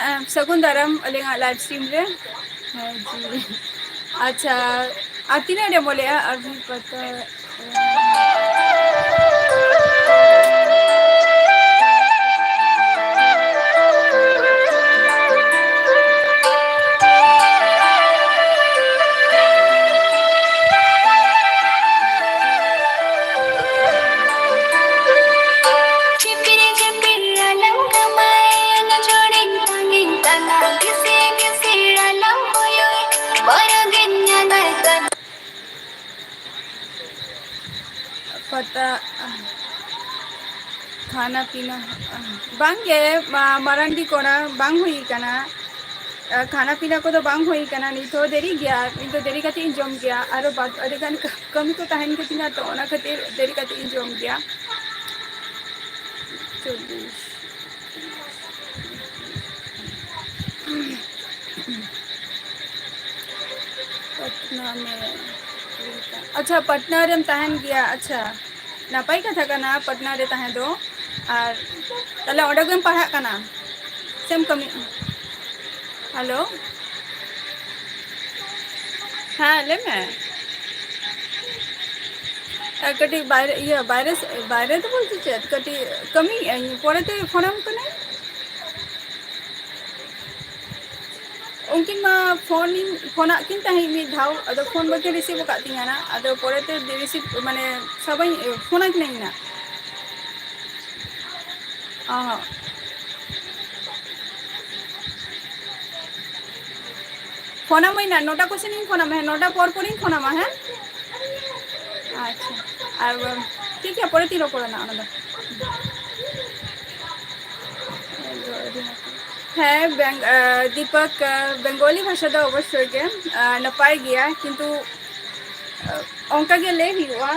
ᱦᱮᱸ, ᱥᱟᱹᱜᱩᱱ ᱫᱟᱨᱟᱢ ᱟᱹᱞᱤᱧᱟᱜ live stream ᱨᱮ᱾ ᱦᱮᱸ ᱡᱤ᱾ ᱟᱪᱪᱷᱟ, ᱟᱨ ᱛᱤᱱᱟᱹᱜ ᱨᱮ ᱵᱚᱞᱮᱜᱼᱟ ᱟᱵᱷᱤ ᱯᱟᱛᱟ? ᱪᱤᱯᱤᱨ ᱪᱤᱯᱤᱨ ᱟᱞᱚᱢ ᱠᱟᱹᱢᱟᱭ, ᱱᱚᱡᱚᱲᱤᱧ ᱛᱟᱸᱜᱤᱧ ᱛᱟᱞᱟ, ᱠᱤᱥᱤ ᱠᱤᱥᱤ ᱟᱞᱚᱢ ᱠᱚᱭᱚᱭ, ᱵᱚᱨᱚᱜᱤᱧ ᱧᱟᱞᱟᱭ ᱛᱟᱞᱟ᱾ ᱯᱟᱛᱟ, ᱠᱷᱟᱱᱟ ᱯᱤᱱᱟ, ᱵᱟᱝᱜᱮ, ᱢᱟ-, ᱢᱟᱨᱟᱝᱰᱤ ᱠᱚᱲᱟ, ᱵᱟᱝ ᱦᱩᱭ ᱠᱟᱱᱟ᱾ ᱟ, ᱠᱷᱟᱱᱟ ᱯᱤᱱᱟ ᱠᱚᱫᱚ ᱵᱟᱝ ᱦᱩᱭ ᱠᱟᱱᱟ, ᱱᱤᱛ ᱦᱚᱸ ᱫᱮᱨᱤ ᱜᱮᱭᱟ, ᱱᱤᱛ ᱫᱚ ᱫᱮᱨᱤ ᱠᱟᱛᱮ ᱤᱧ ᱡᱚᱢ ᱜᱮᱭᱟ, ᱟᱨᱚ ᱵᱟᱫ ᱟᱹᱰᱤ ᱜᱟᱱ ᱠᱟ-, ᱠᱟᱹᱢᱤ ᱠᱚ ᱛᱟᱦᱮᱱ ᱜᱮᱛᱤᱧᱟ, ᱛᱚ ᱚᱱᱟ ᱠᱷᱟᱹᱛᱤᱨ ᱫᱮᱨᱤ ᱠᱟᱛᱮ ᱤᱧ ᱡᱚᱢ ᱜᱮᱭᱟ᱾ ᱪᱚᱞᱞᱤᱥ᱾ ᱯᱟᱴᱱᱟ ᱢᱮ᱾ ᱟᱪᱪᱷᱟ, ᱯᱟᱴᱱᱟ ᱨᱮᱢ ᱛᱟᱦᱮᱱ ᱜᱮᱭᱟ? ᱟᱪᱪᱷᱟ, ᱱᱟᱯᱟᱭ ᱠᱟᱛᱷᱟ ᱠᱟᱱᱟ ᱯᱟᱴᱱᱟ ᱨᱮ ᱛᱟᱦᱮᱸ ᱫᱚ᱾ ᱟᱨ ᱛᱟᱦᱞᱮ ᱚᱸᱰᱮ ᱜᱮᱢ ᱯᱟᱲᱦᱟᱜ ᱠᱟᱱᱟ ᱥᱮᱢ ᱠᱟᱹᱢᱤ? ᱦᱮᱞᱳ, ᱦᱮᱸ, ᱞᱟᱹᱭ ᱢᱮ᱾ ᱮ, ᱠᱟᱹᱴᱤᱡ ᱵᱟᱭᱨᱮ, ᱤᱭᱟᱹ, ᱵᱟᱭᱨᱮ ᱥᱮ-, ᱵᱟᱭᱨᱮ ᱫᱚ ᱵᱚᱞᱛᱮ ᱪᱮᱫ, ᱠᱟᱹᱴᱤᱡ ᱠᱟᱹᱢᱤᱭᱮᱫ ᱟᱹᱧ, ᱯᱚᱨᱮᱛᱮ ᱯᱷᱳᱱᱟᱢ ᱠᱟᱹᱱᱟᱹᱧ᱾ ᱩᱱᱠᱤᱱ ᱢᱟ ᱯᱷᱳᱱᱤᱧ, ᱯᱷᱳᱱᱟᱫ ᱠᱤᱱ ᱛᱟᱦᱮᱸᱫ ᱢᱤᱫ ᱫᱷᱟᱣ, ᱟᱫᱚ ᱯᱷᱳᱱ ᱵᱟᱹᱠᱤᱱ receive ᱟᱠᱟᱫ ᱛᱤᱧᱟᱹ ᱱᱟᱜ, ᱟᱫᱚ ᱯᱚᱨᱮᱛᱮ receive, ᱢᱟᱱᱮ, ᱥᱟᱵᱟᱹᱧ, ᱯᱷᱳᱱᱟᱠᱤᱱᱟᱹᱧ ᱱᱟᱜ᱾ ᱚ ᱦᱚᱸ᱾ ᱯᱷᱳᱱᱟᱢᱟᱹᱧ ᱱᱟᱜ, ᱱᱚᱴᱟ ᱠᱚᱥᱮᱱᱤᱧ ᱯᱷᱳᱱᱟᱢᱟ, ᱦᱮᱸ, ᱱᱚᱴᱟ ᱯᱚᱨ ᱯᱚᱨᱤᱧ ᱯᱷᱳᱱᱟᱢᱟ, ᱦᱮᱸ? ᱟᱪᱪᱷᱟ, ᱟᱨ, ᱴᱷᱤᱠ ᱜᱮᱭᱟ, ᱯᱚᱨᱮ ᱛᱤᱧ ᱨᱚᱯᱚᱲᱟ ᱱᱟᱜ ᱚᱱᱟ ᱫᱚ᱾ ᱦᱮᱸ, ᱵᱮᱝ-, ᱟ, ᱫᱤᱯᱚᱠ, ᱟ, ᱵᱮᱝᱜᱚᱞᱤ ᱵᱷᱟᱥᱟ ᱫᱚ ᱚᱵᱚᱥᱥᱳᱭ ᱜᱮ, ᱟ, ᱱᱟᱯᱟᱭ ᱜᱮᱭᱟ, ᱠᱤᱱᱛᱩ, ᱟ, ᱚᱱᱠᱟ ᱜᱮ ᱞᱟᱹᱭ ᱦᱩᱭᱩᱜᱼᱟ᱾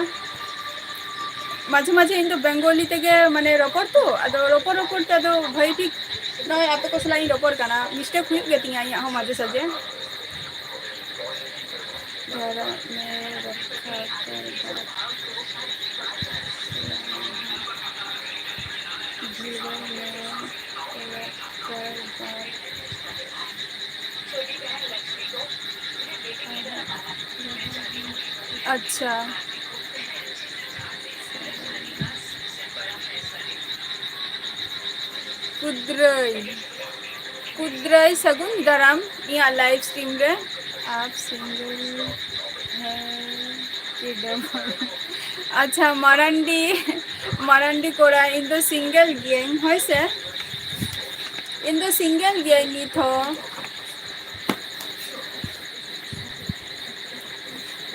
ᱢᱟᱡᱷᱮ ᱢᱟᱡᱷᱮ ᱤᱧ ᱫᱚ ᱵᱮᱝᱜᱚᱞᱤ ᱛᱮᱜᱮ, ᱢᱟᱱᱮ, ᱨᱚᱯᱚᱲ ᱛᱚ, ᱟᱫᱚ ᱨᱚᱯᱚᱲ ᱨᱚᱯᱚᱲ ᱛᱮ ᱟᱫᱚ ᱵᱷᱟᱹᱜᱤ ᱴᱷᱤᱠ ᱱᱚᱜᱼᱚᱭ ᱟᱯᱮ ᱠᱚ ᱥᱟᱞᱟᱜ ᱤᱧ ᱨᱚᱯᱚᱲ ᱠᱟᱱᱟ, mistake ᱦᱩᱭᱩᱜ ᱜᱮ ᱛᱤᱧᱟ ᱤᱧᱟᱹᱜ ᱦᱚᱸ ᱢᱟᱡᱷᱮ ᱥᱟᱡᱷᱮ᱾ ᱫᱷᱚᱨᱚᱢ ᱮ ᱨᱚᱠᱠᱷᱟ ᱠᱚᱨ ᱵᱟᱵᱟ᱾ ᱡᱤᱣᱤ ᱢᱮ ᱨᱚᱠᱠᱷᱟ ᱠᱚᱨ ᱵᱟᱵᱟ᱾ ᱟᱪᱪᱷᱟ᱾ ᱠᱩᱫᱽᱨᱟᱹᱭ, ᱠᱩᱫᱽᱨᱟᱹᱭ ᱥᱟᱹᱜᱩᱱ ᱫᱟᱨᱟᱢ ᱤᱧᱟᱹᱜ live stream ᱨᱮ᱾ ᱟᱯ single ᱦᱮᱸ ᱠᱤ double? ᱟᱪᱪᱷᱟ, ᱢᱟᱨᱟᱱᱰᱤ, ᱢᱟᱨᱟᱱᱰᱤ ᱠᱚᱲᱟ, ᱤᱧ ᱫᱚ single ᱜᱤᱭᱟᱹᱧ, ᱦᱳᱭ ᱥᱮ? ᱤᱧ ᱫᱚ single ᱜᱤᱭᱟᱹᱧ ᱱᱤᱛ ᱦᱚᱸ᱾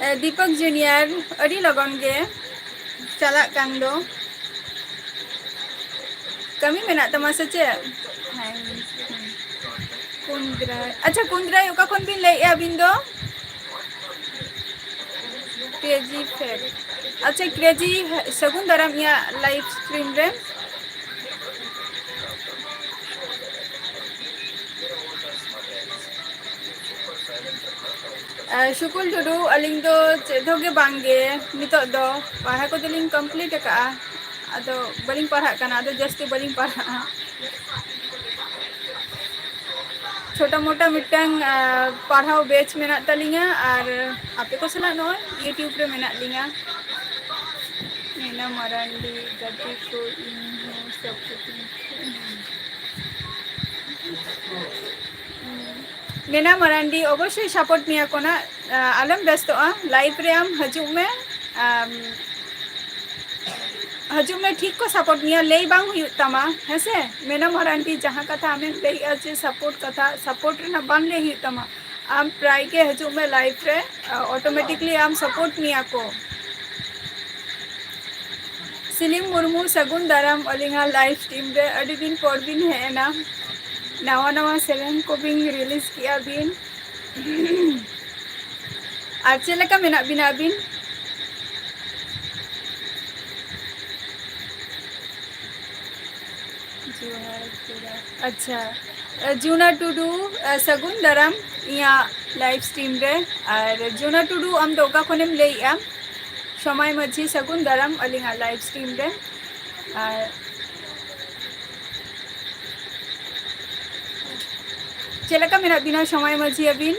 ᱮ, ᱫᱤᱯᱚᱠ ᱡᱩᱱᱤᱭᱟᱨ, ᱟᱹᱰᱤ ᱞᱚᱜᱚᱱ ᱜᱮ ᱪᱟᱞᱟᱜ ᱠᱟᱱ ᱫᱚ᱾ ᱠᱟᱹᱢᱤ ᱢᱮᱱᱟᱜ ᱛᱟᱢᱟ ᱥᱮ ᱪᱮᱫ? ᱦᱮᱸ᱾ ᱠᱩᱱᱫᱽᱨᱟᱭ᱾ ᱟᱪᱪᱷᱟ, ᱠᱩᱱᱫᱽᱨᱟᱭ ᱚᱠᱟ ᱠᱷᱚᱱ ᱵᱤᱱ ᱞᱟᱹᱭᱮᱫᱼᱟ ᱟᱹᱵᱤᱱ ᱫᱚ? ᱠᱨᱮᱡᱤ ᱯᱷᱮᱰ᱾ ᱟᱪᱪᱷᱟ, ᱠᱨᱮᱡᱤ, ᱥᱟᱹᱜᱩᱱ ᱫᱟᱨᱟᱢ ᱤᱧᱟᱹᱜ live stream ᱨᱮ᱾ ᱟᱨ ᱥᱩᱠᱩᱞ ᱴᱩᱰᱩ, ᱟᱹᱞᱤᱧ ᱫᱚ ᱪᱮᱫ ᱦᱚᱸ ᱜᱮ ᱵᱟᱝ ᱜᱮ, ᱱᱤᱛᱚᱜ ᱫᱚ ᱯᱟᱲᱦᱟᱣ ᱠᱚᱫᱚ ᱞᱤᱧ complete ᱟᱠᱟᱫᱼᱟ, ᱟᱫᱚ ᱵᱟᱹᱞᱤᱧ ᱯᱟᱲᱦᱟᱜ ᱠᱟᱱᱟ, ᱟᱫᱚ ᱡᱟᱹᱥᱛᱤ ᱵᱟᱹᱞᱤᱧ ᱯᱟᱲᱦᱟᱜᱼᱟ᱾ ᱪᱷᱳᱴᱟ ᱢᱳᱴᱟ ᱢᱤᱫᱴᱟᱝ, ᱟᱨ, ᱯᱟᱲᱦᱟᱣ batch ᱢᱮᱱᱟᱜ ᱛᱟᱹᱞᱤᱧᱟ, ᱟᱨ ᱟᱯᱮ ᱠᱚ ᱥᱟᱞᱟᱜ ᱱᱚᱜᱼᱚᱭ YouTube ᱨᱮ ᱢᱮᱱᱟᱜ ᱞᱤᱧᱟ᱾ ᱢᱮᱱᱟ ᱢᱟᱨᱟᱱᱰᱤ, ᱜᱟᱛᱮ ᱠᱚ, ᱤᱧ ᱦᱚᱸ support ᱤᱧ ᱯᱮ᱾ ᱢᱮᱱᱟ ᱢᱟᱨᱟᱱᱰᱤ, ᱚᱵᱚᱥᱥᱳᱭ support ᱢᱮᱭᱟ ᱠᱚ ᱱᱟᱜ, ᱟᱞᱚᱢ ᱵᱮᱥᱛᱚᱜᱼᱟ, live ᱨᱮ ᱟᱢ ᱦᱤᱡᱩᱜ ᱢᱮ, ᱟᱢ, ᱦᱤᱡᱩᱜ ᱢᱮ, ᱴᱷᱤᱠ ᱠᱚ support ᱢᱮᱭᱟ, ᱞᱟᱹᱭ ᱵᱟᱝ ᱦᱩᱭᱩᱜ ᱛᱟᱢᱟ, ᱦᱮᱸ ᱥᱮ? ᱢᱮᱱᱟ ᱢᱟᱨᱟᱱᱰᱤ, ᱡᱟᱦᱟᱸ ᱠᱟᱛᱷᱟ ᱟᱢᱮᱢ ᱞᱟᱹᱭᱮᱜᱼᱟ ᱡᱮ support ᱠᱟᱛᱷᱟ, support ᱨᱮᱱᱟᱜ ᱵᱟᱝ ᱞᱟᱹᱭ ᱦᱩᱭᱩᱜ ᱛᱟᱢᱟ, ᱟᱢ ᱯᱨᱟᱭ ᱜᱮ ᱦᱤᱡᱩᱜ ᱢᱮ live ᱨᱮ, automatically ᱟᱢ support ᱢᱮᱭᱟ ᱠᱚ᱾ ᱥᱤᱞᱤᱢ ᱢᱩᱨᱢᱩ, ᱥᱟᱹᱜᱩᱱ ᱫᱟᱨᱟᱢ ᱟᱹᱞᱤᱧᱟᱜ live stream ᱨᱮ᱾ ᱟᱹᱰᱤ ᱫᱤᱱ ᱯᱚᱨ ᱵᱤᱱ ᱦᱮᱡ ᱮᱱᱟ, ᱱᱟᱣᱟ ᱱᱟᱣᱟ ᱥᱮᱨᱮᱧ ᱠᱚᱵᱤᱱ release ᱠᱮᱜᱼᱟ ᱵᱤᱱ᱾ ᱟᱨ ᱪᱮᱫ ᱞᱮᱠᱟ ᱢᱮᱱᱟᱜ ᱵᱤᱱᱟ ᱟᱹᱵᱤᱱ? ᱡᱚᱦᱟᱨ, ᱡᱚᱦᱟᱨ᱾ ᱟᱪᱪᱷᱟ, ᱡᱩᱱᱟ ᱴᱩᱰᱩ, ᱥᱟᱹᱜᱩᱱ ᱫᱟᱨᱟᱢ ᱤᱧᱟᱹᱜ live stream ᱨᱮ᱾ ᱟᱨ ᱡᱩᱱᱟ ᱴᱩᱰᱩ, ᱟᱢ ᱫᱚ ᱚᱠᱟ ᱠᱷᱚᱱᱮᱢ ᱞᱟᱹᱭᱮᱜᱼᱟ? ᱥᱚᱢᱟᱭ ᱢᱟᱹᱡᱷᱤ, ᱥᱟᱹᱜᱩᱱ ᱫᱟᱨᱟᱢ ᱟᱹᱞᱤᱧᱟᱜ live stream ᱨᱮ᱾ ᱟᱨ ᱪᱮᱫ ᱞᱮᱠᱟ ᱢᱮᱱᱟᱜ ᱵᱤᱱᱟ ᱥᱚᱢᱟᱭ ᱢᱟᱹᱡᱷᱤ ᱟᱹᱵᱤᱱ?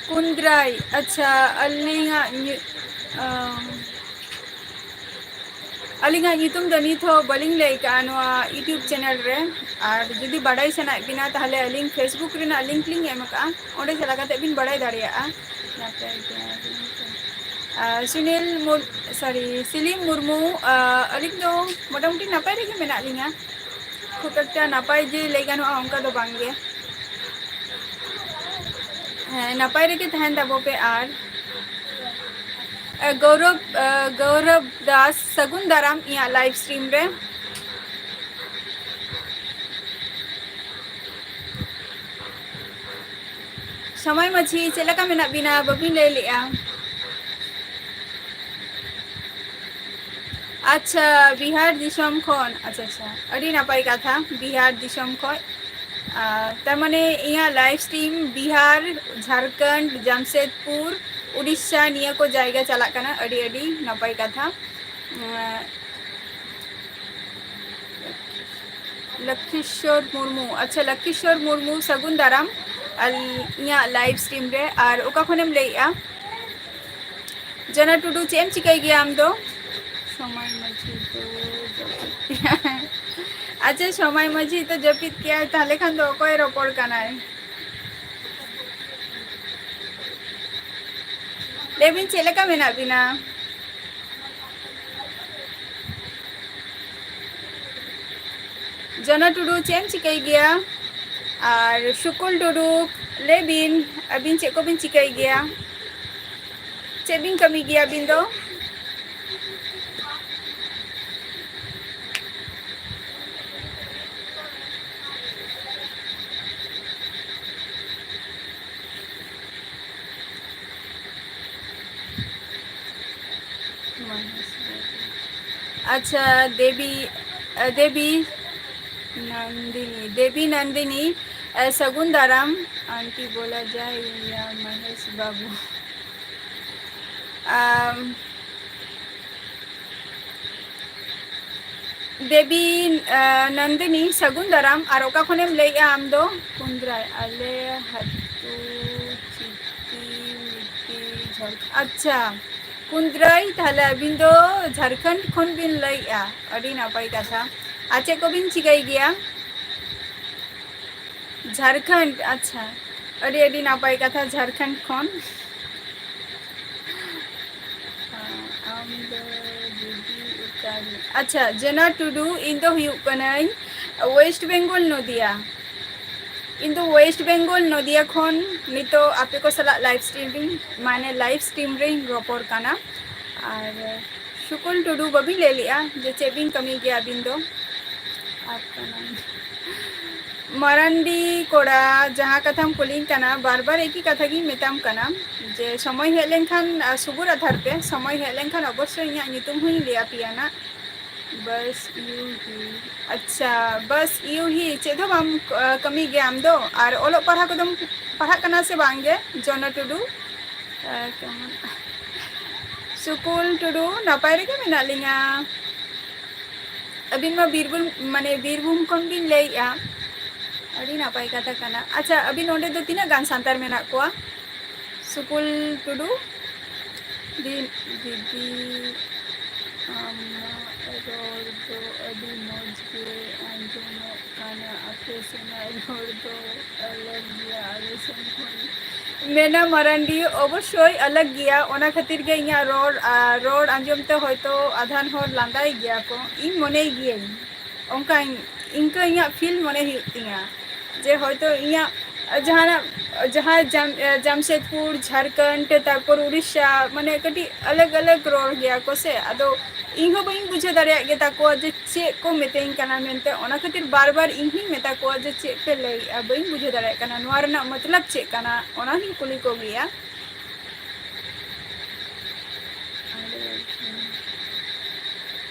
ᱠᱩᱱᱫᱽᱨᱟᱭ, ᱟᱪᱪᱷᱟ, ᱟᱹᱞᱤᱧᱟᱜ ᱧᱩ-, ᱟᱢ, ᱟᱹᱞᱤᱧᱟᱜ ᱧᱩᱛᱩᱢ ᱫᱚ ᱱᱤᱛ ᱦᱚᱸ ᱵᱟᱹᱞᱤᱧ ᱞᱟᱹᱭ ᱠᱟᱜᱼᱟ ᱱᱚᱣᱟ YouTube channel ᱨᱮ᱾ ᱟᱨ ᱡᱩᱫᱤ ᱵᱟᱰᱟᱭ ᱥᱟᱱᱟᱭᱮᱫ ᱵᱤᱱᱟ, ᱛᱟᱦᱚᱞᱮ ᱟᱹᱞᱤᱧ Facebook ᱨᱮᱱᱟᱜ link ᱞᱤᱧ ᱮᱢ ᱟᱠᱟᱜᱼᱟ, ᱚᱸᱰᱮ ᱪᱟᱞᱟᱣ ᱠᱟᱛᱮ ᱵᱤᱱ ᱵᱟᱰᱟᱭ ᱫᱟᱲᱮᱭᱟᱜᱼᱟ᱾ ᱱᱟᱯᱟᱭ ᱜᱮᱭᱟᱵᱤᱱ ᱛᱚ? ᱟᱨ ᱥᱩᱱᱤᱞ ᱢᱩᱨ-, sorry, ᱥᱤᱞᱤᱢ ᱢᱩᱨᱢᱩ, ᱟᱨ ᱟᱹᱞᱤᱧ ᱫᱚ ᱢᱚᱴᱟᱢᱩᱴᱤ ᱱᱟᱯᱟᱭ ᱨᱮᱜᱮ ᱢᱮᱱᱟᱜ ᱞᱤᱧᱟ᱾ ᱠᱷᱩᱵ ᱮᱠᱴᱟ ᱱᱟᱯᱟᱭ ᱡᱮ ᱞᱟᱹᱭ ᱜᱟᱱᱚᱜᱼᱟ, ᱚᱱᱠᱟ ᱫᱚ ᱵᱟᱝ ᱜᱮ᱾ ᱦᱮᱸ, ᱱᱟᱯᱟᱭ ᱨᱮᱜᱮ ᱛᱟᱦᱮᱱ ᱛᱟᱵᱚ ᱯᱮ᱾ ᱟᱨ, ᱮ, ᱜᱳᱣᱨᱚᱵ, ᱮ, ᱜᱳᱣᱨᱚᱵ ᱫᱟᱥ, ᱥᱟᱹᱜᱩᱱ ᱫᱟᱨᱟᱢ ᱤᱧᱟᱹᱜ live stream ᱨᱮ᱾ ᱥᱚᱢᱟᱭ ᱢᱟᱹᱡᱷᱤ, ᱪᱮᱫ ᱞᱮᱠᱟ ᱢᱮᱱᱟᱜ ᱵᱤᱱᱟ? ᱵᱟᱹᱵᱤᱱ ᱞᱟᱹᱭ ᱞᱮᱜᱼᱟ᱾ ᱟᱪᱪᱷᱟ, ᱵᱤᱦᱟᱨ ᱫᱤᱥᱚᱢ ᱠᱷᱚᱱ᱾ ᱟᱪᱪᱷᱟ, ᱟᱪᱪᱷᱟ, ᱟᱹᱰᱤ ᱱᱟᱯᱟᱭ ᱠᱟᱛᱷᱟ, ᱵᱤᱦᱟᱨ ᱫᱤᱥᱚᱢ ᱠᱷᱚᱱ᱾ ᱟᱨ ᱛᱟᱨ ᱢᱟᱱᱮ ᱤᱧᱟᱹᱜ live stream ᱵᱤᱦᱟᱨ, ᱡᱷᱟᱲᱠᱷᱚᱸᱰ, ᱡᱟᱢᱥᱮᱫᱽᱯᱩᱨ, ᱩᱲᱤᱥᱥᱟ, ᱱᱤᱭᱟᱹ ᱠᱚ ᱡᱟᱭᱜᱟ ᱪᱟᱞᱟᱜ ᱠᱟᱱᱟ᱾ ᱟᱹᱰᱤ ᱟᱹᱰᱤ ᱱᱟᱯᱟᱭ ᱠᱟᱛᱷᱟ᱾ ᱟᱨ ᱞᱚᱠᱠᱷᱤᱥᱚᱨ ᱢᱩᱨᱢᱩ, ᱟᱪᱪᱷᱟ, ᱞᱚᱠᱠᱷᱤᱥᱚᱨ ᱢᱩᱨᱢᱩ, ᱥᱟᱹᱜᱩᱱ ᱫᱟᱨᱟᱢ ᱟᱞ-, ᱤᱧᱟᱹᱜ live stream ᱨᱮ᱾ ᱟᱨ ᱚᱠᱟ ᱠᱷᱚᱱᱮᱢ ᱞᱟᱹᱭᱮᱜᱼᱟ? ᱡᱚᱱᱟ ᱴᱩᱰᱩ, ᱪᱮᱫ ᱮᱢ ᱪᱤᱠᱟᱹᱭ ᱜᱮᱭᱟ ᱟᱢ ᱫᱚ? ᱥᱚᱢᱟᱭ ᱢᱟᱹᱡᱷᱤ ᱫᱚ ᱡᱟᱹᱯᱤᱫ ᱠᱮᱜᱼᱟᱭ᱾ ᱟᱪᱪᱷᱟ, ᱥᱚᱢᱟᱭ ᱢᱟᱹᱡᱷᱤ ᱫᱚ ᱡᱟᱹᱯᱤᱫ ᱠᱮᱜᱼᱟᱭ, ᱛᱟᱦᱞᱮ ᱠᱷᱟᱱ ᱫᱚ ᱚᱠᱚᱭ ᱨᱚᱯᱚᱲ ᱠᱟᱱᱟᱭ? ᱞᱟᱹᱭ ᱵᱤᱱ, ᱪᱮᱫ ᱞᱮᱠᱟ ᱢᱮᱱᱟᱜ ᱵᱤᱱᱟ? ᱡᱚᱱᱟ ᱴᱩᱰᱩ, ᱪᱮᱫ ᱮᱢ ᱪᱤᱠᱟᱹᱭ ᱜᱮᱭᱟ? ᱟᱨ ᱥᱩᱠᱩᱞ ᱴᱩᱰᱩ, ᱞᱟᱹᱭ ᱵᱤᱱ, ᱟᱹᱵᱤᱱ ᱪᱮᱫ ᱠᱚᱵᱤᱱ ᱪᱤᱠᱟᱹᱭ ᱜᱮᱭᱟ? ᱪᱮᱫ ᱵᱤᱱ ᱠᱟᱹᱢᱤ ᱜᱮᱭᱟ ᱟᱹᱵᱤᱱ ᱫᱚ? ᱟᱪᱪᱷᱟ, ᱫᱮᱵᱤ, ᱫᱮᱵᱤ ᱱᱚᱱᱫᱤᱱᱤ, ᱫᱮᱵᱤ ᱱᱚᱱᱫᱤᱱᱤ, ᱥᱟᱹᱜᱩᱱ ᱫᱟᱨᱟᱢ, aunty ᱵᱚᱞᱟ ᱡᱟᱭ ᱭᱟ ᱢᱚᱦᱮᱥ ᱵᱟᱵᱩ᱾ ᱟᱢ, ᱫᱮᱵᱤ, ᱟᱸ, ᱱᱚᱱᱫᱤᱱᱤ, ᱥᱟᱹᱜᱩᱱ ᱫᱟᱨᱟᱢ᱾ ᱟᱨ ᱚᱠᱟ ᱠᱷᱚᱱᱮᱢ ᱞᱟᱹᱭᱮᱜᱼᱟ ᱟᱢ ᱫᱚ? ᱠᱩᱱᱫᱽᱨᱟᱭ, ᱟᱞᱮ ᱦᱟᱹᱛᱩ ᱪᱤᱛᱤ ᱟᱪᱪᱷᱟ, ᱠᱩᱱᱫᱽᱨᱟᱹᱭ, ᱛᱟᱦᱞᱮ ᱟᱹᱵᱤᱱ ᱫᱚ ᱡᱷᱟᱲᱠᱷᱚᱸᱰ ᱠᱷᱚᱱ ᱵᱤᱱ ᱞᱟᱹᱭᱮᱜᱼᱟ᱾ ᱟᱹᱰᱤ ᱱᱟᱯᱟᱭ ᱠᱟᱛᱷᱟ᱾ ᱟᱨ ᱪᱮᱫ ᱠᱚᱵᱤᱱ ᱪᱤᱠᱟᱹᱭ ᱜᱮᱭᱟ? ᱡᱷᱟᱲᱠᱷᱚᱸᱰ, ᱟᱪᱪᱷᱟ, ᱟᱹᱰᱤ ᱟᱹᱰᱤ ᱱᱟᱯᱟᱭ ᱠᱟᱛᱷᱟ, ᱡᱷᱟᱲᱠᱷᱚᱸᱰ ᱠᱷᱚᱱ᱾ ᱟᱢ ᱫᱚ ᱫᱤᱫᱤ ᱚᱠᱟ ᱨᱤᱱᱤᱡ? ᱟᱪᱪᱷᱟ, ᱡᱮᱱᱟ ᱴᱩᱰᱩ, ᱤᱧ ᱫᱚ ᱦᱩᱭᱩᱜ ᱠᱟᱹᱱᱟᱹᱧ ᱳᱭᱮᱥᱴ ᱵᱮᱝᱜᱚᱞ, ᱱᱚᱫᱤᱭᱟ᱾ ᱤᱧ ᱫᱚ ᱳᱭᱮᱥᱴ ᱵᱮᱝᱜᱚᱞ, ᱱᱚᱫᱤᱭᱟ ᱠᱷᱚᱱ ᱱᱤᱛᱚᱜ ᱟᱯᱮ ᱠᱚ ᱥᱟᱞᱟᱜ ᱞᱟᱭᱤᱵᱷ ᱥᱴᱨᱤᱢ ᱨᱤᱧ, ᱢᱟᱱᱮ ᱞᱟᱭᱤᱵᱷ ᱥᱴᱨᱤᱢ ᱨᱤᱧ ᱨᱚᱯᱚᱲ ᱠᱟᱱᱟ᱾ ᱟᱨ ᱥᱩᱠᱩᱞ ᱴᱩᱰᱩ, ᱵᱟᱹᱵᱤᱱ ᱞᱟᱹᱭ ᱞᱮᱜᱼᱟ ᱡᱮ ᱪᱮᱫ ᱵᱤᱱ ᱠᱟᱹᱢᱤ ᱜᱮᱭᱟ ᱟᱹᱵᱤᱱ ᱫᱚ? ᱟᱯᱱᱟᱨ ᱢᱟᱨᱟᱱᱰᱤ ᱠᱚᱲᱟ, ᱡᱟᱦᱟᱸ ᱠᱟᱛᱷᱟᱢ ᱠᱩᱞᱤᱧ ᱠᱟᱱᱟ, ᱵᱟᱨ ᱵᱟᱨ ᱮᱠᱤ ᱠᱟᱛᱷᱟ ᱜᱤᱧ ᱢᱮᱛᱟᱢ ᱠᱟᱱᱟ ᱡᱮ ᱥᱚᱢᱚᱭ ᱦᱮᱡ ᱞᱮᱱᱠᱷᱟᱱ, ᱟᱨ, ᱥᱩᱜᱩᱨ ᱟᱫᱷᱟᱨ ᱛᱮ ᱥᱚᱢᱚᱭ ᱦᱮᱡ ᱞᱮᱱᱠᱷᱟᱱ ᱚᱵᱚᱥᱥᱳᱭ ᱤᱧᱟᱹᱜ ᱧᱩᱛᱩᱢ ᱦᱚᱸᱧ ᱞᱟᱹᱭ ᱟᱯᱮᱭᱟ ᱱᱟᱜ᱾ ᱵᱟᱥ ᱤᱭᱩ ᱦᱤ᱾ ᱟᱪᱪᱷᱟ, ᱵᱟᱥ ᱤᱭᱩ ᱦᱤ, ᱪᱮᱫ ᱦᱚᱸ ᱵᱟᱢ, ᱟ, ᱠᱟᱹᱢᱤ ᱜᱮᱭᱟ ᱟᱢ ᱫᱚ? ᱟᱨ ᱚᱞᱚᱜ ᱯᱟᱲᱦᱟᱣ ᱠᱚᱫᱚᱢ ᱯᱟᱲᱦᱟᱜ ᱠᱟᱱᱟ ᱥᱮ ᱵᱟᱝ ᱜᱮ, ᱡᱚᱱᱚ ᱴᱩᱰᱩ? ᱟ, ᱠᱮᱢᱚᱱ? ᱥᱩᱠᱩᱞ ᱴᱩᱰᱩ, ᱱᱟᱯᱟᱭ ᱨᱮᱜᱮ ᱢᱮᱱᱟᱜ ᱞᱤᱧᱟ᱾ ᱟᱹᱵᱤᱱ ᱢᱟ ᱵᱤᱨᱵᱷᱩᱢ, ᱢᱟᱱᱮ ᱵᱤᱨᱵᱷᱩᱢ ᱠᱷᱚᱱ ᱵᱤᱱ ᱞᱟᱹᱭᱮᱜᱼᱟ᱾ ᱟᱹᱰᱤ ᱱᱟᱯᱟᱭ ᱠᱟᱛᱷᱟ ᱠᱟᱱᱟ᱾ ᱟᱪᱪᱷᱟ, ᱟᱹᱵᱤᱱ ᱚᱸᱰᱮ ᱫᱚ ᱛᱤᱱᱟᱹᱜ ᱜᱟᱱ ᱥᱟᱱᱛᱟᱲ ᱢᱮᱱᱟᱜ ᱠᱚᱣᱟ? ᱥᱩᱠᱩᱞ ᱴᱩᱰᱩ, ᱫᱤ-, ᱫᱤᱫᱤ, ᱟᱢᱟᱜ ᱨᱚᱲ ᱫᱚ ᱟᱹᱰᱤ ᱢᱚᱡᱽ ᱜᱮ ᱟᱸᱡᱚᱢᱚᱜ ᱠᱟᱱᱟ᱾ ᱟᱯᱮ ᱥᱮᱱᱟᱜ ᱨᱚᱲ ᱫᱚ ᱟᱞᱟᱜᱽ ᱜᱮᱭᱟ ᱟᱞᱮ ᱥᱮᱱ ᱠᱷᱚᱱ᱾ ᱢᱮᱱᱟ ᱢᱟᱨᱟᱱᱰᱤ, ᱚᱵᱚᱥᱥᱳᱭ ᱟᱞᱟᱜᱽ ᱜᱮᱭᱟ, ᱚᱱᱟ ᱠᱷᱟᱹᱛᱤᱨ ᱜᱮ ᱤᱧᱟᱹᱜ ᱨᱚᱲ, ᱟᱨ ᱨᱚᱲ ᱟᱸᱡᱚᱢ ᱛᱮ ᱦᱚᱭᱛᱳ ᱟᱫᱷᱟᱱ ᱦᱚᱲ ᱞᱟᱸᱫᱟᱭ ᱜᱮᱭᱟ ᱠᱚ, ᱤᱧ ᱢᱚᱱᱮᱭ ᱜᱤᱭᱟᱹᱧ᱾ ᱚᱱᱠᱟ ᱤᱧ, ᱤᱱᱠᱟᱹ ᱤᱧᱟᱹᱜ ᱯᱷᱤᱞ ᱢᱚᱱᱮ ᱦᱩᱭᱩᱜ ᱛᱤᱧᱟᱹ ᱡᱮ ᱦᱚᱭᱛᱳ ᱤᱧᱟᱹᱜ ᱡᱟᱦᱟᱱᱟᱜ, ᱡᱟᱦᱟᱸ ᱡᱟᱢ-, ᱡᱟᱢᱥᱮᱫᱽᱯᱩᱨ, ᱡᱷᱟᱲᱠᱷᱚᱸᱰ, ᱛᱟᱨᱯᱚᱨ ᱩᱲᱤᱥᱥᱟ, ᱢᱟᱱᱮ ᱠᱟᱹᱴᱤᱡ ᱟᱞᱟᱜᱽ ᱟᱞᱟᱜᱽ ᱨᱚᱲ ᱜᱮᱭᱟ ᱠᱚ ᱥᱮ, ᱟᱫᱚ ᱤᱧ ᱦᱚᱸ ᱵᱟᱹᱧ ᱵᱩᱡᱷᱟᱹᱣ ᱫᱟᱲᱮᱭᱟᱜ ᱜᱮ ᱛᱟᱠᱚᱣᱟ ᱡᱮ ᱪᱮᱫ ᱠᱚ ᱢᱤᱛᱟᱹᱧ ᱠᱟᱱᱟ ᱢᱮᱱᱛᱮ᱾ ᱚᱱᱟ ᱠᱷᱟᱹᱛᱤᱨ ᱵᱟᱨ ᱵᱟᱨ ᱤᱧ ᱦᱚᱸᱧ ᱢᱮᱛᱟ ᱠᱚᱣᱟ ᱡᱮ ᱪᱮᱫ ᱯᱮ ᱞᱟᱹᱭᱮᱜᱼᱟ, ᱵᱟᱹᱧ ᱵᱩᱡᱷᱟᱹᱣ ᱫᱟᱲᱮᱭᱟᱜ ᱠᱟᱱᱟ, ᱱᱚᱣᱟ ᱨᱮᱱᱟᱜ ᱢᱚᱛᱞᱚᱵ ᱪᱮᱫ ᱠᱟᱱᱟ, ᱚᱱᱟ ᱦᱚᱸᱧ ᱠᱩᱞᱤ ᱠᱚᱜᱮᱭᱟ᱾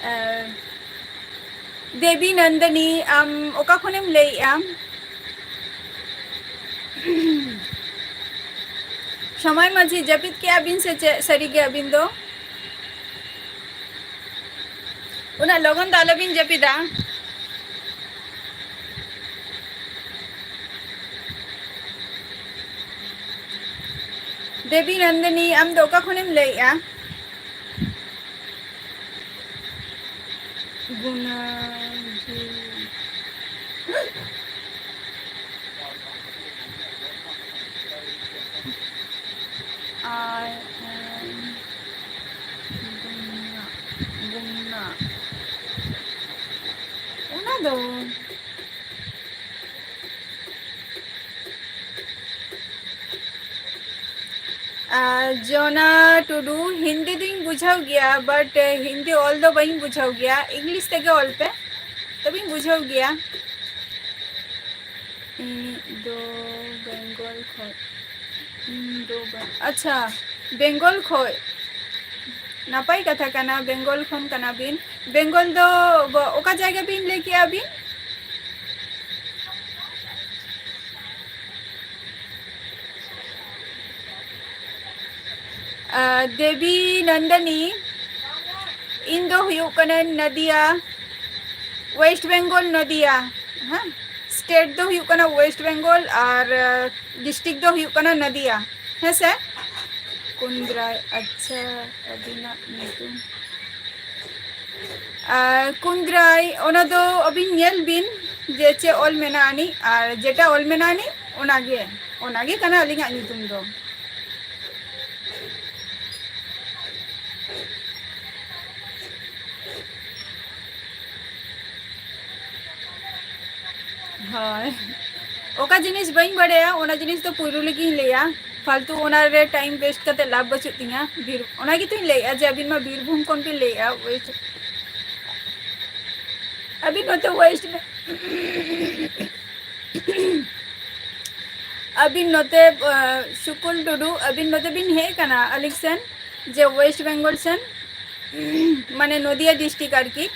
ᱟᱨ, ᱮ, ᱫᱮᱵᱤ ᱱᱚᱱᱫᱤᱱᱤ, ᱟᱢ ᱚᱠᱟ ᱠᱷᱚᱱᱮᱢ ᱞᱟᱹᱭᱮᱜᱼᱟ? ᱥᱚᱢᱟᱭ ᱢᱟᱹᱡᱷᱤ, ᱡᱟᱹᱯᱤᱫ ᱠᱮᱜᱼᱟ ᱵᱤᱱ ᱥᱮ ᱪᱮᱫ ᱥᱟᱹᱨᱤ ᱜᱮ ᱟᱹᱵᱤᱱ ᱫᱚ? ᱩᱱᱟᱹᱜ ᱞᱚᱜᱚᱱ ᱫᱚ ᱟᱞᱚᱵᱤᱱ ᱡᱟᱹᱯᱤᱫᱟ᱾ ᱫᱮᱵᱤ ᱱᱚᱱᱫᱤᱱᱤ, ᱟᱢ ᱫᱚ ᱚᱠᱟ ᱠᱷᱚᱱᱮᱢ ᱞᱟᱹᱭᱮᱜᱼᱟ? ᱜᱩᱱᱟ᱾ ᱟᱨ, ᱮᱢ, ᱜᱩᱱᱟ, ᱜᱩᱱᱟ᱾ ᱚᱱᱟ ᱫᱚ ᱟᱨ ᱡᱚᱱᱟ ᱴᱩᱰᱩ, ᱦᱤᱱᱫᱤ ᱫᱩᱧ ᱵᱩᱡᱷᱟᱹᱣ ᱜᱮᱭᱟ, but ᱦᱤᱱᱫᱤ ᱚᱞ ᱫᱚ ᱵᱟᱹᱧ ᱵᱩᱡᱷᱟᱹᱣ ᱜᱮᱭᱟ, ᱤᱝᱞᱤᱥ ᱛᱮᱜᱮ ᱚᱞ ᱯᱮ, ᱛᱚᱵᱮᱧ ᱵᱩᱡᱷᱟᱹᱣ ᱜᱮᱭᱟ᱾ ᱤᱧ ᱫᱚ ᱵᱮᱝᱜᱚᱞ ᱠᱷᱚᱡ᱾ ᱤᱧ ᱫᱚ ᱵᱮᱝ-, ᱟᱪᱪᱷᱟ, ᱵᱮᱝᱜᱚᱞ ᱠᱷᱚᱡ᱾ ᱱᱟᱯᱟᱭ ᱠᱟᱛᱷᱟ ᱠᱟᱱᱟ, ᱵᱮᱝᱜᱚᱞ ᱠᱷᱚᱱ ᱠᱟᱱᱟ ᱵᱤᱱ᱾ ᱵᱮᱝᱜᱚᱞ ᱫᱚ ᱵᱚ-, ᱚᱠᱟ ᱡᱟᱭᱜᱟ ᱵᱤᱱ ᱞᱟᱹᱭ ᱠᱮᱜᱼᱟ ᱵᱤᱱ? ᱟᱨ ᱫᱮᱵᱤ ᱱᱚᱱᱫᱟᱱᱤ, ᱤᱧ ᱫᱚ ᱦᱩᱭᱩᱜ ᱠᱟᱱᱟ ᱱᱟᱫᱤᱭᱟ, ᱳᱭᱮᱥᱴ ᱵᱮᱝᱜᱚᱞ, ᱱᱚᱫᱤᱭᱟ᱾ ᱦᱮᱸ, ᱥᱴᱮᱴ ᱫᱚ ᱦᱩᱭᱩᱜ ᱠᱟᱱᱟ ᱳᱭᱮᱥᱴ ᱵᱮᱝᱜᱚᱞ ᱟᱨ ᱰᱤᱥᱴᱨᱤᱠᱴ ᱫᱚ ᱦᱩᱭᱩᱜ ᱠᱟᱱᱟ ᱱᱚᱫᱤᱭᱟ᱾ ᱦᱮᱸ ᱥᱮ? ᱠᱩᱱᱫᱽᱨᱟᱭ, ᱟᱪᱪᱷᱟ, ᱟᱹᱵᱤᱱᱟᱜ ᱧᱩᱛᱩᱢ? ᱟᱨ ᱠᱩᱱᱫᱽᱨᱟᱭ, ᱚᱱᱟ ᱫᱚ ᱟᱹᱵᱤᱱ ᱧᱮᱞ ᱵᱤᱱ ᱡᱮ ᱪᱮᱫ ᱚᱞ ᱢᱮᱱᱟᱜᱼᱟ ᱟᱹᱱᱤᱡ, ᱟᱨ ᱡᱮᱴᱟ ᱚᱞ ᱢᱮᱱᱟᱜᱼᱟ ᱟᱹᱱᱤᱡ, ᱚᱱᱟᱜᱮ, ᱚᱱᱟᱜᱮ ᱠᱟᱱᱟ ᱟᱹᱞᱤᱧᱟᱜ ᱧᱩᱛᱩᱢ ᱫᱚ᱾ ᱦᱳᱭ, ᱚᱠᱟ ᱡᱤᱱᱤᱥ ᱵᱟᱹᱧ ᱵᱟᱲᱟᱭᱟ, ᱚᱱᱟ ᱡᱤᱱᱤᱥ ᱫᱚ ᱯᱩᱭᱞᱩ ᱨᱮᱜᱤᱧ ᱞᱟᱹᱭᱟ᱾ ᱯᱷᱟᱞᱛᱩ ᱚᱱᱟ ᱨᱮ ᱴᱟᱭᱤᱢ ᱣᱮᱥᱴ ᱠᱟᱛᱮ ᱞᱟᱵᱷ ᱵᱟᱹᱪᱩᱜ ᱛᱤᱧᱟ᱾ ᱵᱤᱨ-, ᱚᱱᱟ ᱜᱮᱛᱚᱧ ᱞᱟᱹᱭᱮᱜᱼᱟ ᱡᱮ ᱟᱹᱵᱤᱱ ᱢᱟ ᱵᱤᱨᱵᱷᱩᱢ ᱠᱷᱚᱱ ᱵᱤᱱ ᱞᱟᱹᱭᱮᱜᱼᱟ, ᱳᱭᱮᱥᱴ, ᱟᱹᱵᱤᱱ ᱱᱚᱛᱮ ᱳᱭᱮᱥᱴ ᱵᱮ-, ᱟᱹᱵᱤᱱ ᱱᱚᱛᱮ, ᱟᱸ, ᱥᱩᱠᱩᱞ ᱴᱩᱰᱩ, ᱟᱹᱵᱤᱱ ᱱᱚᱛᱮ ᱵᱤᱱ ᱦᱮᱡ ᱟᱠᱟᱱᱟ ᱟᱹᱞᱤᱧ ᱥᱮᱱ, ᱡᱮ ᱳᱭᱮᱥᱴ ᱵᱮᱝᱜᱚᱞ ᱥᱮᱱ, ᱢᱟᱱᱮ ᱱᱚᱫᱤᱭᱟ ᱰᱤᱥᱴᱨᱤᱠᱴ ᱟᱨᱠᱤ᱾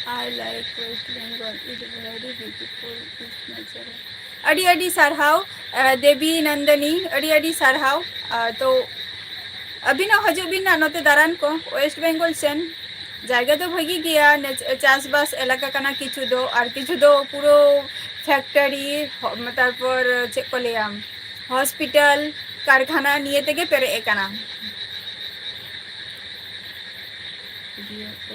I like West Bengal, it's very beautiful, it's natural. ᱟᱹᱰᱤ ᱟᱹᱰᱤ ᱥᱟᱨᱦᱟᱣ, ᱟᱸ, ᱫᱮᱵᱤ ᱱᱚᱱᱫᱟᱱᱤ, ᱟᱹᱰᱤ ᱟᱹᱰᱤ ᱥᱟᱨᱦᱟᱣ᱾ ᱟᱸ, ᱛᱚ ᱟᱹᱵᱤᱱ ᱦᱚᱸ ᱦᱤᱡᱩᱜ ᱵᱤᱱ ᱱᱟᱜ ᱱᱚᱛᱮ ᱫᱟᱬᱟᱱ ᱠᱚ, ᱳᱭᱮᱥᱴ ᱵᱮᱝᱜᱚᱞ ᱥᱮᱱ᱾ ᱡᱟᱭᱜᱟ ᱫᱚ ᱵᱷᱟᱹᱜᱤ ᱜᱮᱭᱟ, ᱱᱮᱪ-, ᱪᱟᱥᱵᱟᱥ ᱮᱞᱟᱠᱟ ᱠᱟᱱᱟ ᱠᱤᱪᱷᱩ ᱫᱚ, ᱟᱨ ᱠᱤᱪᱷᱩ ᱫᱚ ᱯᱩᱨᱟᱹ ᱯᱷᱮᱠᱴᱟᱨᱤ, ᱦᱚ-, ᱛᱟᱨᱯᱚᱨ ᱪᱮᱫ ᱠᱚ ᱞᱟᱹᱭᱟ, ᱦᱚᱥᱯᱤᱴᱟᱞ, ᱠᱟᱨᱠᱷᱟᱱᱟ ᱱᱤᱭᱟᱹ ᱛᱮᱜᱮ ᱯᱮᱨᱮᱡ ᱟᱠᱟᱱᱟ᱾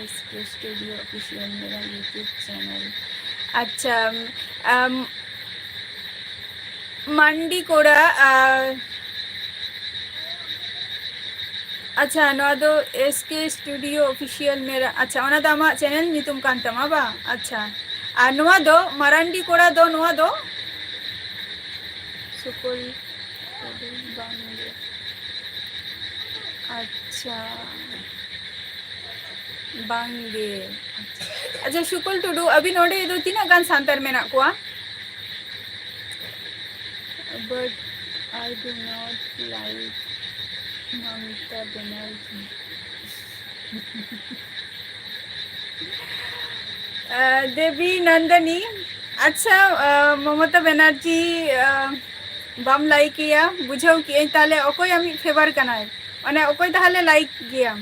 S K studio official ᱢᱮᱨᱟ YouTube channel. ᱟᱪᱪᱷᱟ, ᱟᱢ, ᱢᱟᱱᱰᱤ ᱠᱚᱲᱟ, ᱟᱨ ᱟᱪᱪᱷᱟ, ᱱᱚᱣᱟ ᱫᱚ ᱮᱥ ᱠᱮ ᱥᱴᱩᱰᱤᱭᱳ ᱚᱯᱷᱤᱥᱤᱭᱟᱞ ᱢᱮᱨᱟ, ᱟᱪᱪᱷᱟ, ᱚᱱᱟ ᱫᱚ ᱟᱢᱟᱜ ᱪᱮᱱᱮᱞ ᱧᱩᱛᱩᱢ ᱠᱟᱱ ᱛᱟᱢᱟ ᱵᱟᱝ? ᱟᱪᱪᱷᱟ, ᱟᱨ ᱱᱚᱣᱟ ᱫᱚ ᱢᱟᱨᱟᱱᱰᱤ ᱠᱚᱲᱟ ᱫᱚ, ᱱᱚᱣᱟ ᱫᱚ ᱥᱩᱠᱚᱞ ᱴᱩᱰᱩ ᱵᱟᱝᱜᱮ᱾ ᱟᱪᱪᱷᱟ, ᱵᱟᱝᱜᱮ᱾ ᱟᱪᱪᱷᱟ, ᱥᱩᱠᱚᱞ ᱴᱩᱰᱩ, ᱟᱹᱵᱤᱱ ᱚᱸᱰᱮ ᱫᱚ ᱛᱤᱱᱟᱹᱜ ᱜᱟᱱ ᱥᱟᱱᱛᱟᱲ ᱢᱮᱱᱟᱜ ᱠᱚᱣᱟ? But I do not like Mamata Banerjee. ᱟᱸ, ᱫᱮᱵᱤ ᱱᱚᱱᱫᱚᱱᱤ, ᱟᱪᱪᱷᱟ, ᱟᱸ, ᱢᱚᱢᱚᱛᱟ ᱵᱮᱱᱟᱨᱡᱤ, ᱟᱸ, ᱵᱟᱢ ᱞᱟᱭᱤᱠ ᱮᱭᱟ, ᱵᱩᱡᱷᱟᱹᱣ ᱠᱮᱜᱼᱟᱹᱧ, ᱛᱟᱦᱞᱮ ᱚᱠᱚᱭ ᱟᱢᱤᱡ ᱯᱷᱮᱵᱟᱨ ᱠᱟᱱᱟᱭ? ᱢᱟᱱᱮ ᱚᱠᱚᱭ ᱛᱟᱦᱞᱮ ᱞᱟᱭᱤᱠ ᱜᱮᱭᱟᱢ?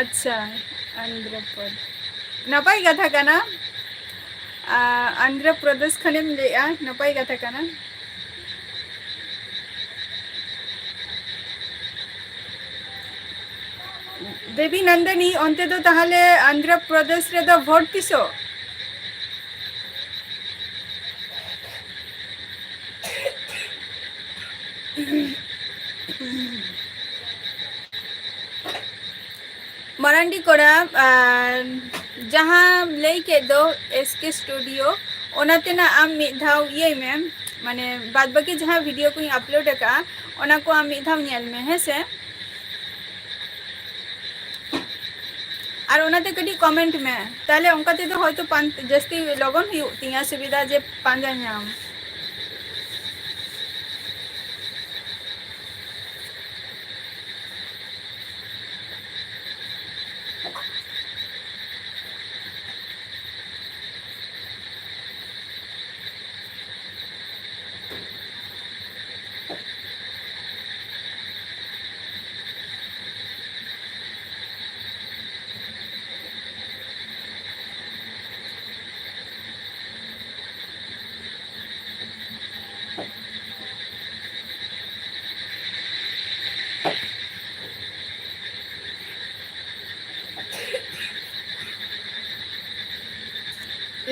ᱟᱪᱪᱷᱟ, ᱟᱱᱫᱷᱨᱚᱯᱨᱚᱫᱮᱥ᱾ ᱱᱟᱯᱟᱭ ᱠᱟᱛᱷᱟ ᱠᱟᱱᱟ᱾ ᱟ, ᱟᱱᱫᱷᱨᱚᱯᱨᱚᱫᱮᱥ ᱠᱷᱚᱱᱮᱢ ᱞᱟᱹᱭᱮᱜᱼᱟ, ᱱᱟᱯᱟᱭ ᱠᱟᱛᱷᱟ ᱠᱟᱱᱟ᱾ ᱫᱮᱵᱤ ᱱᱚᱱᱫᱤᱱᱤ, ᱚᱱᱛᱮ ᱫᱚ ᱛᱟᱦᱞᱮ ᱟᱱᱫᱷᱨᱚᱯᱨᱚᱫᱮᱥ ᱨᱮᱫᱚ ᱵᱷᱳᱴ ᱛᱤᱥᱚᱜ? ᱢᱟᱨᱟᱱᱰᱤ ᱠᱚᱲᱟ, ᱟᱨ ᱡᱟᱦᱟᱸ ᱞᱟᱹᱭ ᱠᱮᱫ ᱫᱚ ᱮᱥ ᱠᱮ ᱥᱴᱩᱰᱤᱭᱳ, ᱚᱱᱟ ᱛᱮᱱᱟᱜ ᱟᱢ ᱢᱤᱫ ᱫᱷᱟᱣ ᱤᱭᱟᱹᱭ ᱢᱮ, ᱢᱟᱱᱮ ᱵᱟᱫ ᱵᱟᱹᱠᱤ ᱡᱟᱦᱟᱸ ᱵᱷᱤᱰᱤᱭᱳ ᱠᱚᱧ ᱟᱯᱞᱳᱰ ᱟᱠᱟᱫᱼᱟ, ᱚᱱᱟ ᱠᱚ ᱟᱢ ᱢᱤᱫ ᱫᱷᱟᱣ ᱧᱮᱞ ᱢᱮ, ᱦᱮᱸ ᱥᱮ? ᱟᱨ ᱚᱱᱟᱛᱮ ᱠᱟᱹᱴᱤᱡ ᱠᱚᱢᱮᱱᱴ ᱢᱮ, ᱛᱟᱦᱞᱮ ᱚᱱᱠᱟ ᱛᱮᱫᱚ ᱦᱚᱭᱛᱳ ᱯᱟᱱ-, ᱡᱟᱹᱥᱛᱤ ᱞᱚᱜᱚᱱ ᱦᱩᱭᱩᱜ ᱛᱤᱧᱟ ᱥᱩᱵᱤᱫᱷᱟ, ᱡᱮ ᱯᱟᱸᱡᱟ ᱧᱟᱢ᱾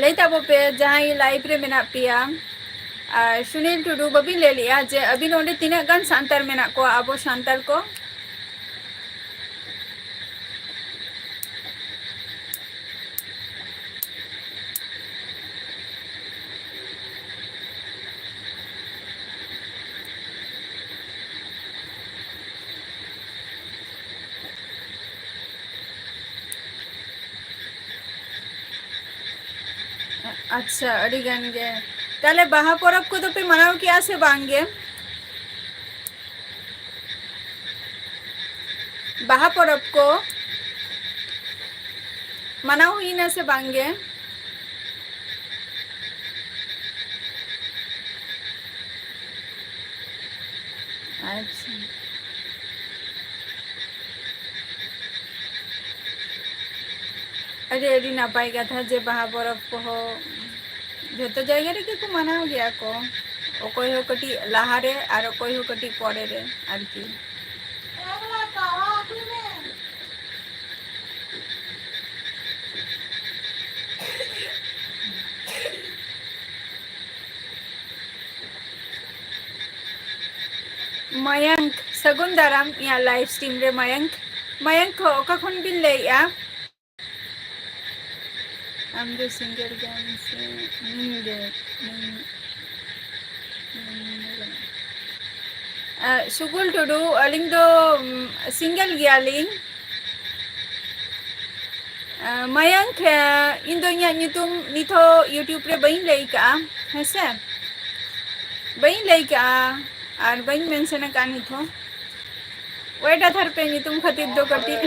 ᱞᱟᱹᱭ ᱛᱟᱵᱚ ᱯᱮ, ᱡᱟᱦᱟᱸᱭ live ᱨᱮ ᱢᱮᱱᱟᱜ ᱯᱮᱭᱟ᱾ ᱟᱨ ᱥᱩᱱᱤᱞ ᱴᱩᱰᱩ, ᱵᱟᱹᱵᱤᱱ ᱞᱟᱹᱭ ᱞᱮᱜᱼᱟ ᱡᱮ ᱟᱹᱵᱤᱱ ᱚᱸᱰᱮ ᱛᱤᱱᱟᱹᱜ ᱜᱟᱱ ᱥᱟᱱᱛᱟᱲ ᱢᱮᱱᱟᱜ ᱠᱚᱣᱟ, ᱟᱵᱚ ᱥᱟᱱᱛᱟᱲ ᱠᱚ? ᱟᱪᱪᱷᱟ, ᱟᱹᱰᱤ ᱜᱟᱱ ᱜᱮ᱾ ᱛᱟᱦᱞᱮ ᱵᱟᱦᱟ ᱯᱚᱨᱚᱵᱽ ᱠᱚᱫᱚ ᱯᱮ ᱢᱟᱱᱟᱣ ᱠᱮᱜᱼᱟ ᱥᱮ ᱵᱟᱝ ᱜᱮ? ᱵᱟᱦᱟ ᱯᱚᱨᱚᱵᱽ ᱠᱚ ᱢᱟᱱᱟᱣ ᱦᱩᱭᱱᱟ ᱥᱮ ᱵᱟᱝ ᱜᱮ? ᱟᱪᱪᱷᱟ᱾ ᱟᱹᱰᱤ, ᱟᱹᱰᱤ ᱱᱟᱯᱟᱭ ᱠᱟᱛᱷᱟ ᱡᱮ ᱵᱟᱦᱟ ᱯᱚᱨᱚᱵᱽ ᱠᱚᱦᱚᱸ ᱡᱷᱚᱛᱚ ᱡᱟᱭᱜᱟ ᱨᱮᱜᱮ ᱠᱚ ᱢᱟᱱᱟᱣ ᱜᱮᱭᱟ ᱠᱚ, ᱚᱠᱚᱭ ᱦᱚᱸ ᱠᱟᱹᱴᱤᱡ ᱞᱟᱦᱟᱨᱮ ᱟᱨ ᱚᱠᱚᱭ ᱦᱚᱸ ᱠᱟᱹᱴᱤᱡ ᱯᱚᱨᱮ ᱨᱮ ᱟᱨᱠᱤ᱾ ᱢᱟᱭᱟᱝᱠ, ᱥᱟᱹᱜᱩᱱ ᱫᱟᱨᱟᱢ ᱤᱧᱟᱹᱜ live stream ᱨᱮ ᱢᱟᱭᱟᱝᱠ᱾ ᱢᱟᱭᱟᱝᱠ ᱠᱷᱚ-, ᱚᱠᱟ ᱠᱷᱚᱱ ᱵᱤᱱ ᱞᱟᱹᱭᱮᱜᱼᱟ? ᱟᱢ ᱫᱚ single ᱜᱮᱭᱟᱢ ᱥᱮ ᱢᱤᱢᱤ ᱜᱮ? ᱢᱤᱢᱤ, ᱢᱤᱢᱤ ᱜᱮ᱾ ᱟᱸ, ᱥᱩᱠᱩᱞ ᱴᱩᱰᱩ, ᱟᱹᱞᱤᱧ ᱫᱚ, ᱩᱢ, single ᱜᱮᱭᱟᱞᱤᱧ᱾ ᱟᱸ, ᱢᱟᱭᱟᱝᱠ, ᱟᱸ, ᱤᱧ ᱫᱚ ᱤᱧᱟᱹᱜ ᱧᱩᱛᱩᱢ ᱱᱤᱛ ᱦᱚᱸ YouTube ᱨᱮ ᱵᱟᱹᱧ ᱞᱟᱹᱭ ᱠᱟᱜᱼᱟ, ᱦᱮᱸ ᱥᱮ? ᱵᱟᱹᱧ ᱞᱟᱹᱭ ᱠᱟᱜᱼᱟ ᱟᱨ ᱵᱟᱹᱧ mention ᱟᱠᱟᱫᱼᱟ ᱱᱤᱛ ᱦᱚᱸ᱾ Wait ᱦᱟᱛᱟᱲ ᱯᱮ, ᱧᱩᱛᱩᱢ ᱠᱷᱟᱹᱛᱤᱨ ᱫᱚ ᱠᱟᱹᱴᱤᱡ᱾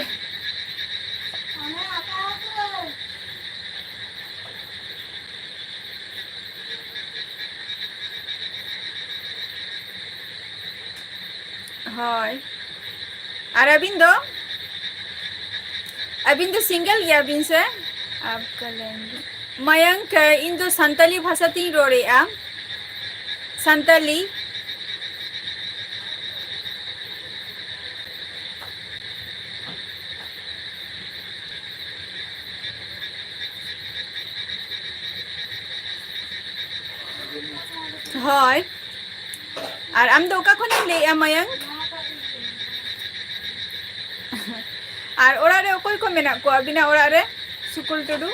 ᱦᱳᱭ᱾ ᱟᱨ ᱟᱹᱵᱤᱱ ᱫᱚ? ᱟᱹᱵᱤᱱ ᱫᱚ single ᱜᱮᱭᱟ ᱵᱤᱱ ᱥᱮ? ᱟᱯᱠᱟ ᱞᱮᱝᱜᱩ-, ᱢᱟᱭᱟᱝᱠ, ᱤᱧ ᱫᱚ ᱥᱟᱱᱛᱟᱞᱤ ᱵᱷᱟᱥᱟ ᱛᱤᱧ ᱨᱚᱲᱮᱫᱼᱟ᱾ ᱥᱟᱱᱛᱟᱞᱤ᱾ ᱦᱳᱭ᱾ ᱟᱨ ᱟᱢ ᱫᱚ ᱚᱠᱟ ᱠᱷᱚᱱᱮᱢ ᱞᱟᱹᱭᱮᱜᱼᱟ, ᱢᱟᱭᱟᱝ? ᱟᱨ ᱚᱲᱟᱜ ᱨᱮ ᱚᱠᱚᱭ ᱠᱚ ᱢᱮᱱᱟᱜ ᱠᱚᱣᱟ ᱟᱹᱵᱤᱱᱟᱜ ᱚᱲᱟᱜ ᱨᱮ? ᱥᱩᱠᱩᱞ ᱴᱩᱰᱩ᱾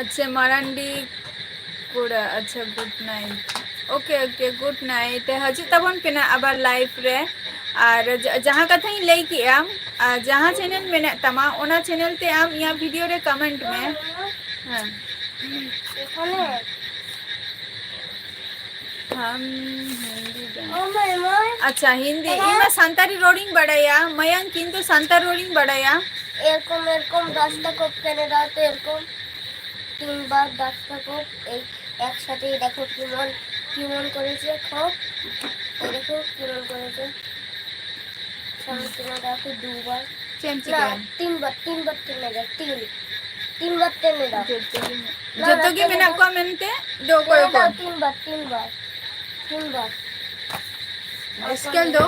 ᱟᱪᱪᱷᱟ, ᱢᱟᱨᱟᱱᱰᱤ ᱠᱚᱲᱟ, ᱟᱪᱪᱷᱟ, good night᱾ Okay, okay, good night᱾ ᱦᱤᱡᱩᱜ ᱛᱟᱵᱚᱱ ᱯᱮ ᱱᱟᱜ ᱟᱵᱟᱨ live ᱨᱮ᱾ ᱟᱨ ᱡᱟ-, ᱡᱟᱦᱟᱸ ᱠᱟᱛᱷᱟᱧ ᱞᱟᱹᱭ ᱠᱮᱜᱼᱟ, ᱟᱨ ᱡᱟᱦᱟᱸ channel ᱢᱮᱱᱟᱜ ᱛᱟᱢᱟ, ᱚᱱᱟ channel ᱛᱮ ᱟᱢ ᱤᱧᱟᱹᱜ video ᱨᱮ comment ᱢᱮ᱾ ᱦᱮᱸ᱾ ᱦᱟᱢ ᱦᱤᱱᱫᱤ ᱡᱟᱱ-, ᱟᱪᱪᱷᱟ, ᱦᱤᱱᱫᱤ᱾ ᱤᱧ ᱢᱟ ᱥᱟᱱᱛᱟᱲᱤ ᱨᱚᱲᱤᱧ ᱵᱟᱲᱟᱭᱟ, ᱢᱟᱭᱟᱝ, ᱠᱤᱱᱛᱩ ᱥᱟᱱᱛᱟᱲ ᱨᱚᱲᱤᱧ ᱵᱟᱲᱟᱭᱟ᱾ এরকম, এরকম দশটা কোপ কেন দাও তো, এরকম তিনবার দশটা কোপ, এই একসাথেই দেখো কেমন, কেমন করেছে কোপ, এই দেখো কেমন করেছে। সমুদ্র দেখো দুবার। ᱪᱮᱫ ᱮᱢ ᱪᱤᱠᱟᱹᱭᱟ? তিনবার, তিনবার টেনে দাও, তিন, তিনবার টেনে দাও। ᱡᱚᱛᱚ ᱜᱮ ᱢᱮ-, ᱡᱚᱛᱚ ᱜᱮ ᱢᱮᱱᱟᱜ ᱠᱚᱣᱟ ᱢᱮᱱᱛᱮ? ᱫᱚ ᱚᱠᱚᱭ ᱚᱠᱚᱭ? তিনবার, তিনবার, তিনবার। স্কেল ᱫᱚ,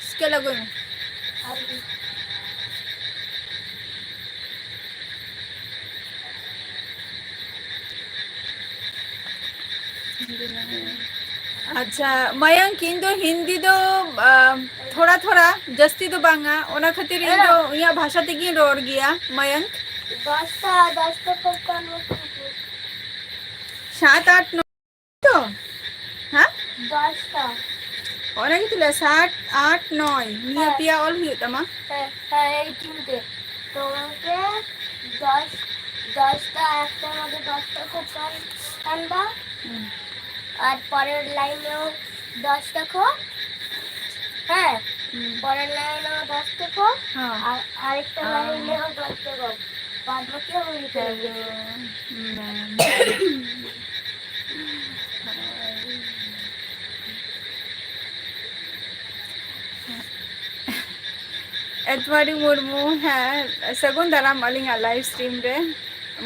স্কেল ᱟᱹᱜᱩᱭ ᱢᱮ᱾ ᱟᱪᱪᱷᱟ, ᱢᱟᱭᱟᱝ, ᱤᱧ ᱫᱚ ᱦᱤᱱᱫᱤ ᱫᱚ, ᱟ, ᱛᱷᱚᱲᱟ ᱛᱷᱚᱲᱟ, ᱡᱟᱹᱥᱛᱤ ᱫᱚ ᱵᱟᱝᱟ, ᱚᱱᱟ ᱠᱷᱟᱹᱛᱤᱨ ᱤᱧ ᱫᱚ ᱤᱧᱟᱹᱜ ᱵᱷᱟᱥᱟ ᱛᱮᱜᱤᱧ ᱨᱚᱲ ᱜᱮᱭᱟ, ᱢᱟᱭᱟᱝ᱾ ᱫᱚᱥᱴᱟ, ᱫᱚᱥᱴᱟ ᱠᱷᱚᱱ ᱠᱟᱱ ᱥᱟᱛ, ᱟᱴ, ᱱᱚᱭ᱾ ᱛᱚ? ᱦᱮᱸ? ᱫᱚᱥᱴᱟ᱾ ᱚᱱᱟ ᱜᱮᱛᱚ ᱞᱟᱹᱭᱟ, ᱥᱟᱛ, ᱟᱴ, ᱱᱚᱭ᱾ ᱱᱤᱭᱟᱹ ᱦᱮᱸ᱾ ᱯᱮᱭᱟ ᱚᱞ ᱦᱩᱭᱩᱜ ᱛᱟᱢᱟ᱾ ᱦᱮᱸ, ᱦᱮᱸ, ᱮᱭ ᱛᱤᱱᱴᱮ᱾ ᱛᱚ ᱜᱚᱝᱠᱮ, ᱫᱚᱥ, ᱫᱚᱥᱴᱟ ᱮᱠᱴᱟ ᱢᱚᱫᱽᱫᱷᱮ ᱫᱚᱥᱴᱟ ᱠᱚ ᱠᱟᱱ, ᱠᱟᱱ ᱵᱟ᱾ ᱦᱩᱸ᱾ ᱟᱨ ᱯᱚᱨᱮᱨ ᱞᱟᱭᱤᱱ ᱨᱮᱦᱚᱸ ᱫᱚᱥᱴᱟ ᱠᱚ᱾ ᱦᱮᱸ, ᱦᱩᱸ᱾ ᱯᱚᱨᱮᱨ ᱞᱟᱭᱤᱱ ᱨᱮᱦᱚᱸ ᱫᱚᱥᱴᱟ ᱠᱚ᱾ ᱦᱮᱸ᱾ ᱟᱨ ᱟᱨᱮᱠᱴᱟ ᱟᱨ ᱞᱟᱭᱤᱱ ᱨᱮᱦᱚᱸ ᱫᱚᱥᱴᱟ ᱠᱚ᱾ ᱵᱟᱫ ᱵᱟᱹᱠᱤ ᱦᱚᱸ ᱦᱩᱭ ᱠᱟᱱᱟ᱾ ᱦᱮᱞᱳ, ᱢᱮᱢ᱾ ᱮᱛᱣᱟᱨᱤ ᱢᱩᱨᱢᱩ, ᱦᱮᱸ, ᱥᱟᱹᱜᱩᱱ ᱫᱟᱨᱟᱢ ᱟᱹᱞᱤᱧᱟᱜ live stream ᱨᱮ᱾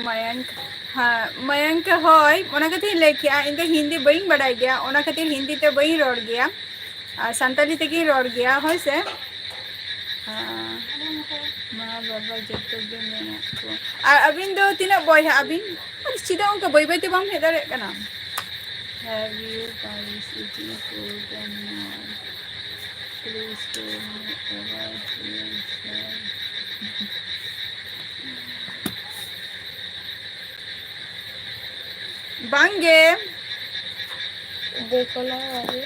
ᱢᱟᱭᱟᱝᱠ, ᱦᱮᱸ, ᱢᱟᱭᱟᱝᱠ, ᱦᱳᱭ, ᱚᱱᱟ ᱠᱟᱛᱷᱟᱧ ᱞᱟᱹᱭ ᱠᱮᱜᱼᱟ, ᱤᱧ ᱫᱚ ᱦᱤᱱᱫᱤ ᱵᱟᱹᱧ ᱵᱟᱰᱟᱭ ᱜᱮᱭᱟ, ᱚᱱᱟ ᱠᱷᱟᱹᱛᱤᱨ ᱦᱤᱱᱫᱤ ᱛᱮ ᱵᱟᱹᱧ ᱨᱚᱲ ᱜᱮᱭᱟ᱾ ᱟᱨ ᱥᱟᱱᱛᱟᱞᱤ ᱛᱮᱜᱮᱧ ᱨᱚᱲ ᱜᱮᱭᱟ, ᱦᱳᱭ ᱥᱮ᱾ ᱟᱨ ᱢᱟ ᱵᱟᱵᱟ ᱡᱚᱛᱚ ᱜᱮ ᱢᱮᱱᱟᱜ ᱠᱚᱣᱟ᱾ ᱟᱨ ᱟᱹᱵᱤᱱ ᱫᱚ ᱛᱤᱱᱟᱹᱜ ᱵᱚᱭᱦᱟ ᱟᱹᱵᱤᱱ? ᱟᱨ ᱪᱮᱫᱟᱜ ᱚᱱᱠᱟ ᱵᱟᱹᱭ ᱵᱟᱹᱭ ᱛᱮ ᱵᱟᱢ ᱦᱮᱡ ᱫᱟᱲᱮᱭᱟᱜ ᱠᱟᱱᱟ? Have you guys eaten food and now? Please tell me about yourself. ᱵᱟᱝ ᱜᱮ᱾ ᱫᱮᱠᱷᱚ ᱱᱟ ᱟᱵᱷᱤ᱾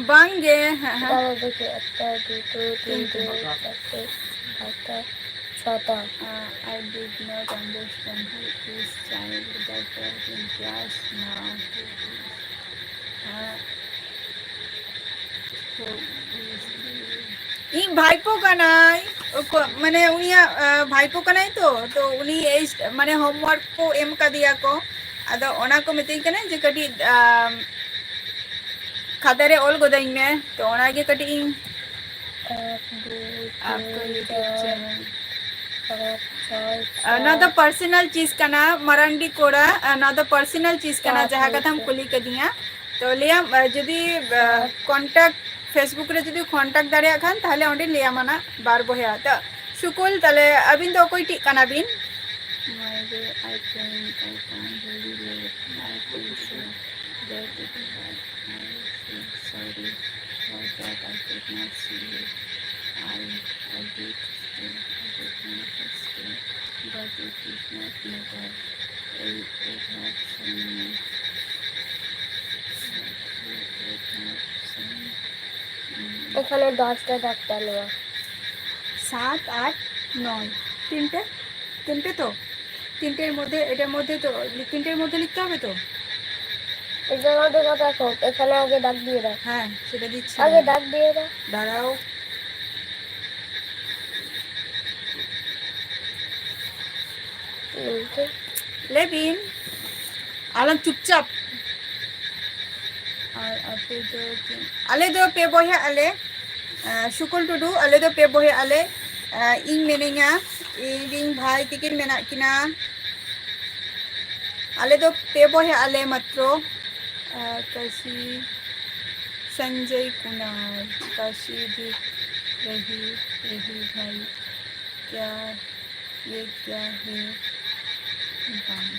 ᱵᱟᱝ ᱜᱮ, ᱦᱮᱸ, ᱦᱮᱸ᱾ ᱛᱟᱦᱞᱮ ᱫᱮᱠᱷᱤ, ᱮᱠᱴᱟ, ᱫᱩᱴᱟ, ᱛᱤᱱᱴᱟ᱾ ᱛᱤᱱᱴᱟ, ᱪᱟᱨᱴᱟ, ᱯᱟᱸᱪᱴᱟ, ᱪᱷᱚᱴᱟ᱾ Uh, I did not understand who is child that was in class now. Who is, uh, who is he? ᱤᱧ ᱵᱷᱟᱭᱯᱳ ᱠᱟᱱᱟᱭ, ᱚᱠᱚ-, ᱢᱟᱱᱮ ᱩᱱᱤᱭᱟᱜ, ᱟ, ᱵᱷᱟᱭᱯᱳ ᱠᱟᱱᱟᱭ ᱛᱚ, ᱛᱚ ᱩᱱᱤ ᱮᱭ ᱥ-, ᱢᱟᱱᱮ homework ᱠᱚ ᱮᱢ ᱠᱟᱫᱮᱭᱟ ᱠᱚ, ᱟᱫᱚ ᱚᱱᱟ ᱠᱚ ᱢᱤᱛᱟᱹᱧ ᱠᱟᱱᱟ ᱡᱮ ᱠᱟᱹᱴᱤᱡ, ᱟᱢ, ᱠᱷᱟᱛᱟ ᱨᱮ ᱚᱞ ᱜᱚᱫᱟᱹᱧ ᱢᱮ, ᱛᱚ ᱚᱱᱟᱜᱮ ᱠᱟᱹᱴᱤᱡ ᱤᱧ ᱮᱠ, ᱫᱩᱭ, ᱟᱯᱠᱟ ᱛᱤᱱ, YouTube ᱪᱟᱨ, channel᱾ ᱯᱟᱸᱪ, ᱪᱷᱚᱭ, ᱟ, ᱱᱚᱣᱟ ᱫᱚ ᱥᱟᱛ᱾ Personal ᱪᱤᱡᱽ ᱠᱟᱱᱟ, ᱢᱟᱨᱟᱱᱰᱤ ᱠᱚᱲᱟ, ᱟ, ᱱᱚᱣᱟ ᱫᱚ personal ᱪᱤᱡᱽ ᱠᱟᱱᱟ, ᱥᱟᱛ ᱡᱟᱦᱟᱸ ᱦᱚᱭ ᱠᱟᱛᱷᱟᱢ ᱥᱮ᱾ ᱠᱩᱞᱤ ᱠᱟᱫᱤᱧᱟ᱾ ᱛᱚ ᱞᱟᱹᱭᱟᱢ, ᱟ, ᱡᱩᱫᱤ, ᱟ, ᱥᱟᱛ᱾ Contact, Facebook ᱨᱮ ᱡᱩᱫᱤ contact ᱫᱟᱲᱮᱭᱟᱜ ᱠᱷᱟᱱ, ᱛᱟᱦᱞᱮ ᱚᱸᱰᱮᱧ ᱞᱟᱹᱭᱟᱢᱟ ᱱᱟᱜ, ᱵᱟᱨ ᱵᱚᱭᱦᱟ᱾ ᱛᱚ, ᱥᱩᱠᱩᱞ, ᱛᱟᱦᱞᱮ ᱟᱹᱵᱤᱱ ᱫᱚ ᱚᱠᱚᱭᱴᱤᱡ ᱠᱟᱱᱟ ᱵᱤᱱ? My dear, I think I can't really relate. I feel so bad that I feel sorry for that I could not see you. I, I did stay, I did not stay, but it is not matter. I, I have seen you. I have seen you. এখানে দশটা doctor নেওয়া। সাত, আট, নয়, তিনটে, তিনটে তো, তিনটের মধ্যে, এটার মধ্যে তো, তিনটের মধ্যে লিখতে হবে তো। এটার মধ্যে কথা হোক, এখানে আগে দাগ দিয়ে দাও। হ্যাঁ, সেটা দিচ্ছি, আগে দাঁড়াও। দাগ দিয়ে দাও। দাঁড়াও। ᱞᱟᱹᱭ ᱵᱤᱱ, ᱟᱞᱚᱢ ᱪᱩᱯᱪᱟᱯ᱾ ᱟᱨ ᱟᱯᱮ ᱫᱚ ᱛᱤᱱ-, ᱟᱞᱮ ᱫᱚ ᱯᱮ ᱵᱚᱭᱦᱟᱜ ᱟᱞᱮ᱾ ᱟᱸ, ᱥᱩᱠᱚᱞ ᱴᱩᱰᱩ, ᱟᱞᱮ ᱫᱚ ᱯᱮ ᱵᱚᱭᱦᱟᱜ ᱟᱞᱮ᱾ ᱟᱸ, ᱤᱧ ᱢᱮᱱᱟᱹᱧᱟ, ᱤᱧ ᱨᱤᱱ ᱵᱷᱟᱭ ᱛᱤᱠᱤᱱ ᱢᱮᱱᱟᱜ ᱠᱤᱱᱟ᱾ ᱟᱞᱮ ᱫᱚ ᱯᱮ ᱵᱚᱭᱦᱟᱜ ᱟᱞᱮ ᱢᱟᱛᱨᱚ᱾ आ, काशी, संजय कुमार, काशी दिख रही, रही भाई, क्या, ये क्या है? ᱵᱟᱝ,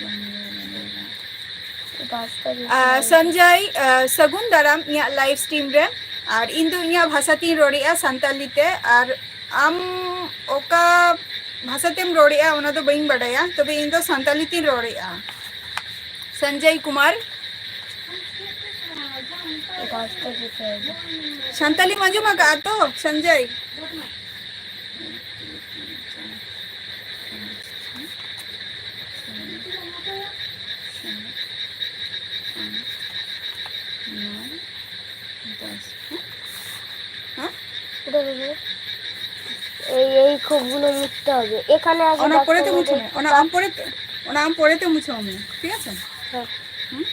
ᱵᱟᱝ, ᱵᱟᱝ, ᱵᱟᱝ᱾ ᱵᱟᱥᱛᱚᱵ ᱨᱮ ᱟᱨ ᱥᱚᱧᱡᱚᱭ, ᱟᱨ ᱥᱟᱹᱜᱩᱱ ᱫᱟᱨᱟᱢ ᱤᱧᱟᱹᱜ live stream ᱨᱮ᱾ ᱟᱨ ᱤᱧ ᱫᱚ ᱤᱧᱟᱹᱜ ᱵᱷᱟᱥᱟ ᱛᱤᱧ ᱨᱚᱲᱮᱫᱼᱟ, ᱥᱟᱱᱛᱟᱞᱤ ᱛᱮ᱾ ᱟᱨ ᱟᱢ ᱚᱠᱟ ᱵᱷᱟᱥᱟ ᱛᱮᱢ ᱨᱚᱲᱮᱫᱼᱟ, ᱚᱱᱟ ᱫᱚ ᱵᱟᱹᱧ ᱵᱟᱰᱟᱭᱟ, ᱛᱚᱵᱮ ᱤᱧ ᱫᱚ ᱥᱟᱱᱛᱟᱞᱤ ᱛᱤᱧ ᱨᱚᱲᱮᱫᱼᱟ᱾ ᱥᱚᱧᱡᱚᱭ ᱠᱩᱢᱟᱨ᱾ ᱵᱟᱥᱛᱚᱵ ᱨᱮ ᱥᱟᱱᱛᱟᱞᱤᱢ ᱟᱸᱡᱚᱢ ᱟᱠᱟᱫᱼᱟ ᱛᱚ, ᱥᱚᱧᱡᱚᱭ? হ্যাঁ? এটা দেখো। এই, এই খোপগুলো মুছতে হবে। এখানে আগে ওনা দাগ পরে তো করে মুছে দে। নে, ওনা আম পরে তো, ওনা আম পরে তো মুছে নে, ঠিক আছে? হ্যাঁ। হুম?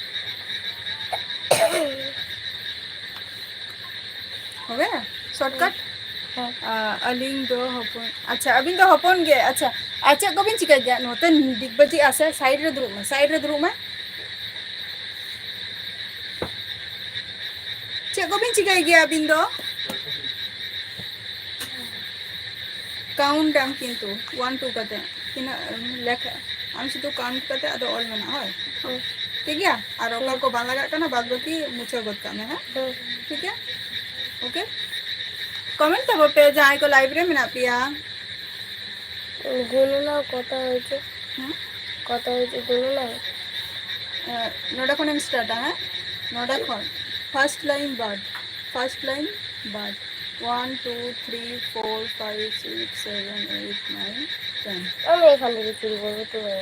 হবে? শর্টকাট? ᱦᱮᱸ᱾ ᱟᱹᱞᱤᱧ ᱫᱚ ᱦᱚᱯᱚᱱ, ᱟᱪᱪᱷᱟ, ᱟᱹᱵᱤᱱ ᱫᱚ ᱦᱚᱯᱚᱱ ᱜᱮ, ᱟᱪᱪᱷᱟ᱾ ᱟᱨ ᱪᱮᱫ ᱠᱚᱵᱤᱱ ᱪᱤᱠᱟᱹᱭ ᱜᱮᱭᱟ? ᱱᱚᱛᱮ ᱰᱤᱜᱽᱵᱟᱹᱡᱤ ᱟᱥᱮ, ᱥᱟᱭᱤᱰ ᱨᱮ ᱫᱩᱲᱩᱵ ᱢᱮ, ᱥᱟᱭᱤᱰ ᱨᱮ ᱫᱩᱲᱩᱵ ᱢᱮ᱾ ᱪᱮᱫ ᱠᱚᱵᱤᱱ ᱪᱤᱠᱟᱹᱭ ᱜᱮᱭᱟ ᱟᱹᱵᱤᱱ ᱫᱚ? ᱠᱟᱣᱩᱱᱴ ᱟᱢ ᱠᱤᱱᱛᱩ, ᱳᱣᱟᱱ, ᱴᱩ ᱠᱟᱛᱮ᱾ ᱛᱤᱱᱟᱹᱜ ᱮᱢ ᱞᱮᱠᱷᱟ, ᱟᱢ ᱥᱩᱫᱷᱩ ᱠᱟᱣᱩᱱᱴ ᱠᱟᱛᱮ ᱟᱫᱚ ᱚᱞ ᱢᱮᱱᱟᱜᱼᱟ, ᱦᱳᱭ? ᱦᱳᱭ᱾ ᱴᱷᱤᱠ ᱜᱮᱭᱟ? ᱟᱨ ᱚᱠᱟ ᱦᱳᱭ᱾ ᱠᱚ ᱵᱟᱝ ᱞᱟᱜᱟᱜ ᱠᱟᱱᱟ, ᱵᱟᱫ ᱵᱟᱹᱠᱤ ᱢᱩᱪᱷᱟᱹᱣ ᱜᱚᱫ ᱠᱟᱜ ᱢᱮ, ᱦᱮᱸ? ᱦᱳᱭ᱾ ᱴᱷᱤᱠ ᱜᱮᱭᱟ? ᱳᱠᱮ? ᱠᱚᱢᱮᱱᱴ ᱛᱟᱵᱚ ᱯᱮ, ᱡᱟᱦᱟᱸᱭ ᱠᱚ ᱞᱟᱭᱤᱵᱷ ᱨᱮ ᱢᱮᱱᱟᱜ ᱯᱮᱭᱟ᱾ গুণনা কত হয়েছে? হুম? কত হয়েছে গুণনা? আহ, ᱱᱚᱰᱮ ᱠᱷᱚᱱᱮᱢ ᱥᱴᱟᱨᱴᱟ, ᱦᱮᱸ? ᱱᱚᱰᱮ ᱠᱷᱚᱱ᱾ First line ᱵᱟᱫ᱾ First line ᱵᱟᱫ᱾ One, two, three, four, five, six, seven, eight, nine, ten. আমি এখান থেকে শুরু করবো, তুমি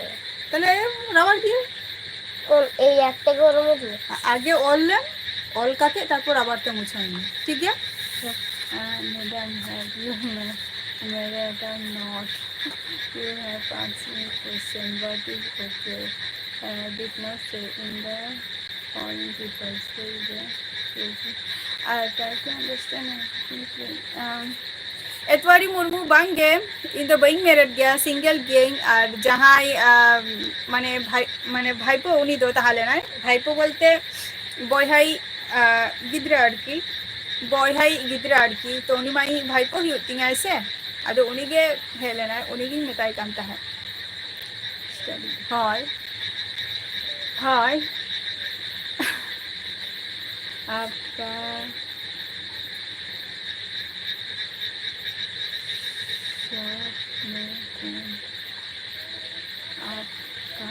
তাহলে রাবার দিয়ে। কোন, এই একটা গরম দিয়ে? ᱟ-, ᱟᱜᱮ ᱚᱞ ᱞᱮᱢ, ᱚᱞ ᱠᱟᱛᱮ ᱛᱟᱨᱯᱚᱨ ᱟᱵᱟᱨ ᱛᱮ ᱢᱩᱪᱷᱟᱹᱣ ᱢᱮ, ᱴᱷᱤᱠ ᱜᱮᱭᱟ? ᱦᱮᱸ᱾ ᱟᱨ ᱱᱚᱰᱮ ᱟᱢ ᱦᱮᱸ, ᱤᱭᱟᱹ ᱢᱮ, ᱱᱚᱰᱮ ᱢᱤᱫᱴᱟᱝ ᱱᱚᱴ, ᱤᱭᱟᱹ ᱢᱮ, ᱯᱟᱸᱪ minute question, what is okay? Uh, did not say in the following people, say the, say the, uh, try to understand and simply, um, Etwari Murmu, ᱵᱟᱝ ᱜᱮ, ᱤᱧ ᱫᱚ ᱵᱟᱹᱧ ᱢᱮᱨᱮᱰ ᱜᱮᱭᱟ, ᱥᱤᱝᱜᱮᱞ ᱜᱤᱭᱟᱹᱧ᱾ ᱟᱨ ᱡᱟᱦᱟᱸᱭ ᱟᱢ, ᱢᱟᱱᱮ ᱵᱷᱟᱭ ᱢᱟᱱᱮ ᱵᱷᱟᱭᱯᱳ, ᱩᱱᱤ ᱫᱚ ᱛᱟᱦᱮᱸ ᱞᱮᱱᱟᱭ, ᱵᱷᱟᱭᱯᱳ ᱵᱚᱞᱛᱮ ᱵᱚᱭᱦᱟᱭ ᱟᱨ, ᱜᱤᱫᱽᱨᱟᱹ ᱟᱨᱠᱤ, ᱵᱚᱭᱦᱟᱭ ᱜᱤᱫᱽᱨᱟᱹ ᱟᱨᱠᱤ᱾ ᱛᱚ ᱩᱱᱤ ᱢᱟ ᱤᱧ ᱵᱷᱟᱭᱯᱳ ᱦᱩᱭᱩᱜ ᱛᱤᱧᱟᱭ ᱥᱮ, ᱟᱫᱚ ᱩᱱᱤ ᱜᱮ ᱦᱮᱡ ᱞᱮᱱᱟᱭ, ᱩᱱᱤ ᱜᱤᱧ ᱢᱮᱛᱟᱭ ᱠᱟᱱ ᱛᱟᱦᱮᱸᱫ᱾ ᱦᱳᱭ, ᱦᱳᱭ᱾ ᱟᱯᱠᱟ ᱥᱟᱛ ᱢᱮ ᱠᱚᱱ, ᱟᱯᱠᱟ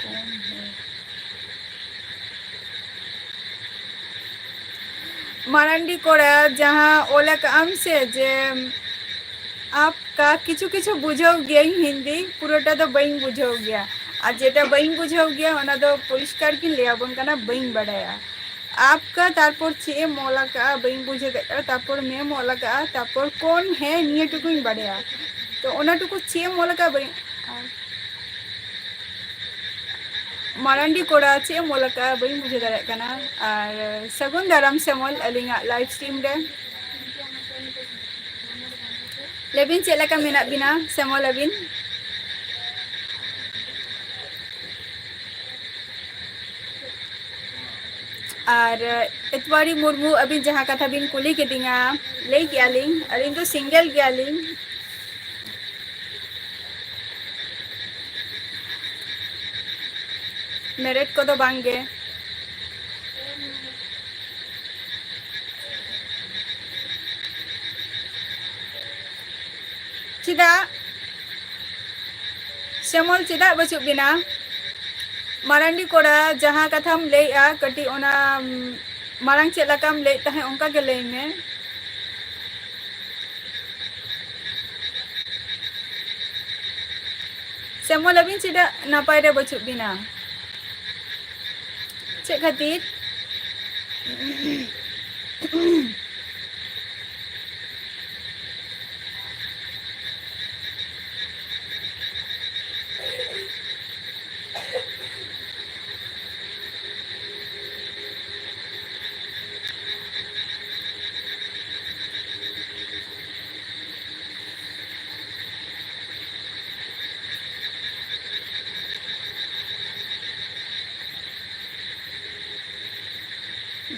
ᱠᱚᱱ ᱦᱮ᱾ ᱢᱟᱨᱟᱱᱰᱤ ᱠᱚᱲᱟ, ᱡᱟᱦᱟᱸ ᱚᱞ ᱟᱠᱟᱫ ᱟᱢ ᱥᱮ ᱡᱮ ᱟᱯᱠᱟ, ᱠᱤᱪᱷᱩ ᱠᱤᱪᱷᱩ ᱵᱩᱡᱷᱟᱹᱣ ᱜᱤᱭᱟᱹᱧ ᱦᱤᱱᱫᱤ, ᱯᱩᱨᱟᱹᱴᱟ ᱫᱚ ᱵᱟᱹᱧ ᱵᱩᱡᱷᱟᱹᱣ ᱜᱮᱭᱟ᱾ ᱟᱨ ᱡᱮᱴᱟ ᱵᱟᱹᱧ ᱵᱩᱡᱷᱟᱹᱣ ᱜᱮᱭᱟ, ᱚᱱᱟ ᱫᱚ ᱯᱚᱨᱤᱥᱠᱟᱨ ᱜᱤᱧ ᱞᱟᱹᱭ ᱟᱵᱚᱱ ᱠᱟᱱᱟ, ᱵᱟᱹᱧ ᱵᱟᱰᱟᱭᱟ᱾ ᱟᱯᱠᱟ, ᱛᱟᱨᱯᱚᱨ ᱪᱮᱫ ᱮᱢ ᱚᱞ ᱟᱠᱟᱫᱼᱟ, ᱵᱟᱹᱧ ᱵᱩᱡᱷᱟᱹᱣ ᱫᱟᱲᱮᱭᱟᱜ ᱠᱟᱱᱟ, ᱛᱟᱨᱯᱚᱨ ᱢᱮᱢ ᱚᱞ ᱟᱠᱟᱫᱼᱟ, ᱛᱟᱨᱯᱚᱨ ᱠᱚᱱ ᱦᱮ, ᱱᱤᱭᱟᱹ ᱴᱩᱠᱩᱧ ᱵᱟᱰᱟᱭᱟ᱾ ᱛᱚ ᱚᱱᱟ ᱴᱩᱠᱩ ᱪᱮᱫ ᱮᱢ ᱚᱞ ᱟᱠᱟᱫᱼᱟ, ᱵᱟᱹᱧ, ᱟᱨ ᱢᱟᱨᱟᱱᱰᱤ ᱠᱚᱲᱟ, ᱪᱮᱫ ᱮᱢ ᱚᱞ ᱟᱠᱟᱫᱼᱟ? ᱵᱟᱹᱧ ᱵᱩᱡᱷᱟᱹᱣ ᱫᱟᱲᱮᱭᱟᱜ ᱠᱟᱱᱟ᱾ ᱟᱨ ᱥᱟᱹᱜᱩᱱ ᱫᱟᱨᱟᱢ ᱥᱮᱢᱚᱞ ᱟᱹᱞᱤᱧᱟᱜ live stream ᱨᱮ᱾ ᱞᱟᱹᱭ ᱵᱤᱱ, ᱪᱮᱫ ᱞᱮᱠᱟ ᱢᱮᱱᱟᱜ ᱵᱤᱱᱟ ᱥᱮᱢᱚᱞ ᱟᱹᱵᱤᱱ? ᱟᱨ ᱮᱛᱣᱟᱨᱤ ᱢᱩᱨᱢᱩ, ᱟᱹᱵᱤᱱ ᱡᱟᱦᱟᱸ ᱠᱟᱛᱷᱟ ᱵᱤᱱ ᱠᱩᱞᱤ ᱠᱤᱫᱤᱧᱟ, ᱞᱟᱹᱭ ᱠᱮᱜᱼᱟ ᱞᱤᱧ, ᱟᱹᱞᱤᱧ ᱫᱚ ᱥᱤᱝᱜᱮᱞ ᱜᱮᱭᱟᱞᱤᱧ᱾ ᱢᱮᱨᱮᱰ ᱠᱚᱫᱚ ᱵᱟᱝ ᱜᱮ᱾ ᱪᱮᱫᱟᱜ? ᱥᱮᱢᱚᱞ, ᱪᱮᱫᱟᱜ ᱵᱟᱹᱪᱩᱜ ᱵᱤᱱᱟ? ᱢᱟᱨᱟᱱᱰᱤ ᱠᱚᱲᱟ, ᱡᱟᱦᱟᱸ ᱠᱟᱛᱷᱟᱢ ᱞᱟᱹᱭᱮᱜᱼᱟ, ᱠᱟᱹᱴᱤᱡ ᱚᱱᱟ, ᱩᱢ, ᱢᱟᱲᱟᱝ ᱪᱮᱫ ᱞᱮᱠᱟᱢ ᱞᱟᱹᱭᱮᱫ ᱛᱟᱦᱮᱸᱫ, ᱚᱱᱠᱟ ᱜᱮ ᱞᱟᱹᱭ ᱢᱮ᱾ ᱥᱮᱢᱚᱞ, ᱟᱹᱵᱤᱱ ᱪᱮᱫᱟᱜ ᱱᱟᱯᱟᱭ ᱨᱮ ᱵᱟᱹᱪᱩᱜ ᱵᱤᱱᱟ? ᱪᱮᱫ ᱠᱷᱟᱹᱛᱤᱨ?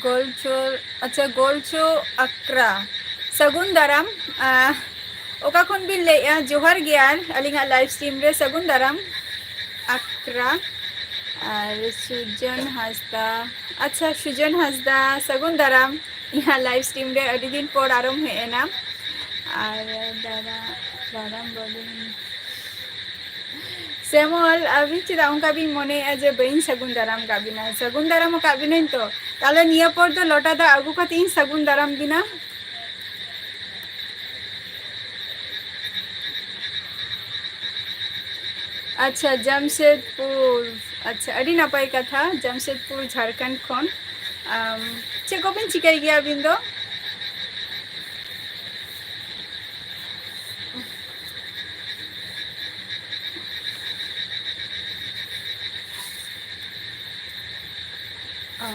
ᱜᱳᱞᱪᱳ, ᱟᱪᱪᱷᱟ, ᱜᱳᱞᱪᱳ ᱟᱠᱨᱟ᱾ ᱥᱟᱹᱜᱩᱱ ᱫᱟᱨᱟᱢ᱾ ᱟᱸ, ᱚᱠᱟ ᱠᱷᱚᱱ ᱵᱤᱱ ᱞᱟᱹᱭᱮᱜᱼᱟ? ᱡᱚᱦᱟᱨ ᱜᱮ ᱟᱨ ᱟᱹᱞᱤᱧᱟᱜ live stream ᱨᱮ ᱥᱟᱹᱜᱩᱱ ᱫᱟᱨᱟᱢ᱾ ᱟᱠᱨᱟ᱾ ᱟᱨ ᱥᱩᱡᱚᱱ ᱦᱟᱸᱥᱫᱟ, ᱟᱪᱪᱷᱟ, ᱥᱩᱡᱚᱱ ᱦᱟᱸᱥᱫᱟ, ᱥᱟᱹᱜᱩᱱ ᱫᱟᱨᱟᱢ᱾ ᱤᱧᱟᱹᱜ live stream ᱨᱮ ᱟᱹᱰᱤ ᱫᱤᱱ ᱯᱚᱨ ᱟᱨᱚᱢ ᱦᱮᱡ ᱮᱱᱟ᱾ ᱟᱨ ᱫᱟᱨᱟ-, ᱫᱟᱨᱟᱢ ᱵᱟᱹᱵᱤᱱ ᱥᱮᱢᱚᱞ, ᱟᱹᱵᱤᱱ ᱪᱮᱫᱟᱜ ᱚᱱᱠᱟ ᱵᱤᱱ ᱢᱚᱱᱮᱭᱮᱫᱼᱟ ᱡᱮ ᱵᱟᱹᱧ ᱥᱟᱹᱜᱩᱱ ᱫᱟᱨᱟᱢ ᱠᱟᱜ ᱵᱤᱱᱟ? ᱥᱟᱹᱜᱩᱱ ᱫᱟᱨᱟᱢ ᱟᱠᱟᱫ ᱵᱤᱱᱟᱹᱧ ᱛᱚ᱾ ᱛᱟᱦᱞᱮ ᱱᱤᱭᱟᱹ ᱯᱚᱨ ᱫᱚ ᱞᱚᱴᱟ ᱫᱟᱜ ᱟᱹᱜᱩ ᱠᱟᱛᱮ ᱤᱧ ᱥᱟᱹᱜᱩᱱ ᱫᱟᱨᱟᱢ ᱵᱤᱱᱟ᱾ ᱟᱪᱪᱷᱟ, ᱡᱟᱢᱥᱮᱫᱽᱯᱩᱨ᱾ ᱟᱪᱪᱷᱟ, ᱟᱹᱰᱤ ᱱᱟᱯᱟᱭ ᱠᱟᱛᱷᱟ, ᱡᱟᱢᱥᱮᱫᱽᱯᱩᱨ, ᱡᱷᱟᱲᱠᱷᱚᱸᱰ ᱠᱷᱚᱱ᱾ ᱟᱢ, ᱪᱮᱫ ᱠᱚᱵᱤᱱ ᱪᱤᱠᱟᱹᱭ ᱜᱮᱭᱟ ᱟᱹᱵᱤᱱ ᱫᱚ? ᱚ᱾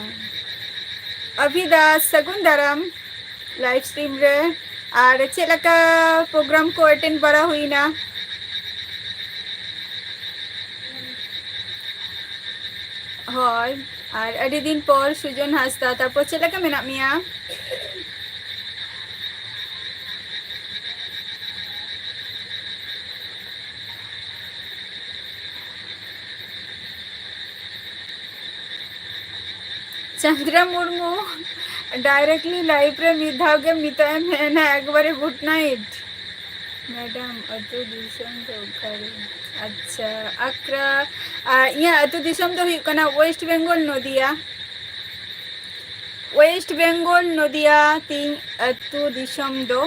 ᱟᱵᱷᱤᱫᱟ, ᱥᱟᱹᱜᱩᱱ ᱫᱟᱨᱟᱢ live stream ᱨᱮ᱾ ᱟᱨ ᱪᱮᱫ ᱞᱮᱠᱟ program ᱠᱚ attend ᱵᱟᱲᱟ ᱦᱩᱭᱱᱟ? ᱦᱳᱭ, ᱟᱨ ᱟᱹᱰᱤ ᱫᱤᱱ ᱯᱚᱨ ᱥᱩᱡᱚᱱ ᱦᱟᱸᱥᱫᱟ, ᱛᱟᱨᱯᱚᱨ ᱪᱮᱫ ᱞᱮᱠᱟ ᱢᱮᱱᱟᱜ ᱢᱮᱭᱟ? ᱪᱟᱸᱫᱽᱨᱟ ᱢᱩᱨᱢᱩ, directly live ᱨᱮ ᱢᱤᱫ ᱫᱷᱟᱣ ᱜᱮ ᱢᱮᱛᱟᱜ ᱮᱢ ᱦᱮᱡ ᱮᱱᱟ, ᱮᱠᱵᱟᱨᱮ good night᱾ ᱢᱮᱰᱟᱢ, ᱟᱹᱛᱩ ᱫᱤᱥᱚᱢ ᱫᱚ ᱚᱠᱟᱨᱮ? ᱟᱪᱪᱷᱟ, ᱟᱠᱨᱟ, ᱟᱨ ᱤᱧᱟᱹᱜ ᱟᱹᱛᱩ ᱫᱤᱥᱚᱢ ᱫᱚ ᱦᱩᱭᱩᱜ ᱠᱟᱱᱟ West Bengal, ᱱᱚᱫᱤᱭᱟ᱾ West Bengal, ᱱᱚᱫᱤᱭᱟ ᱛᱤᱧ ᱟᱹᱛᱩ ᱫᱤᱥᱚᱢ ᱫᱚ᱾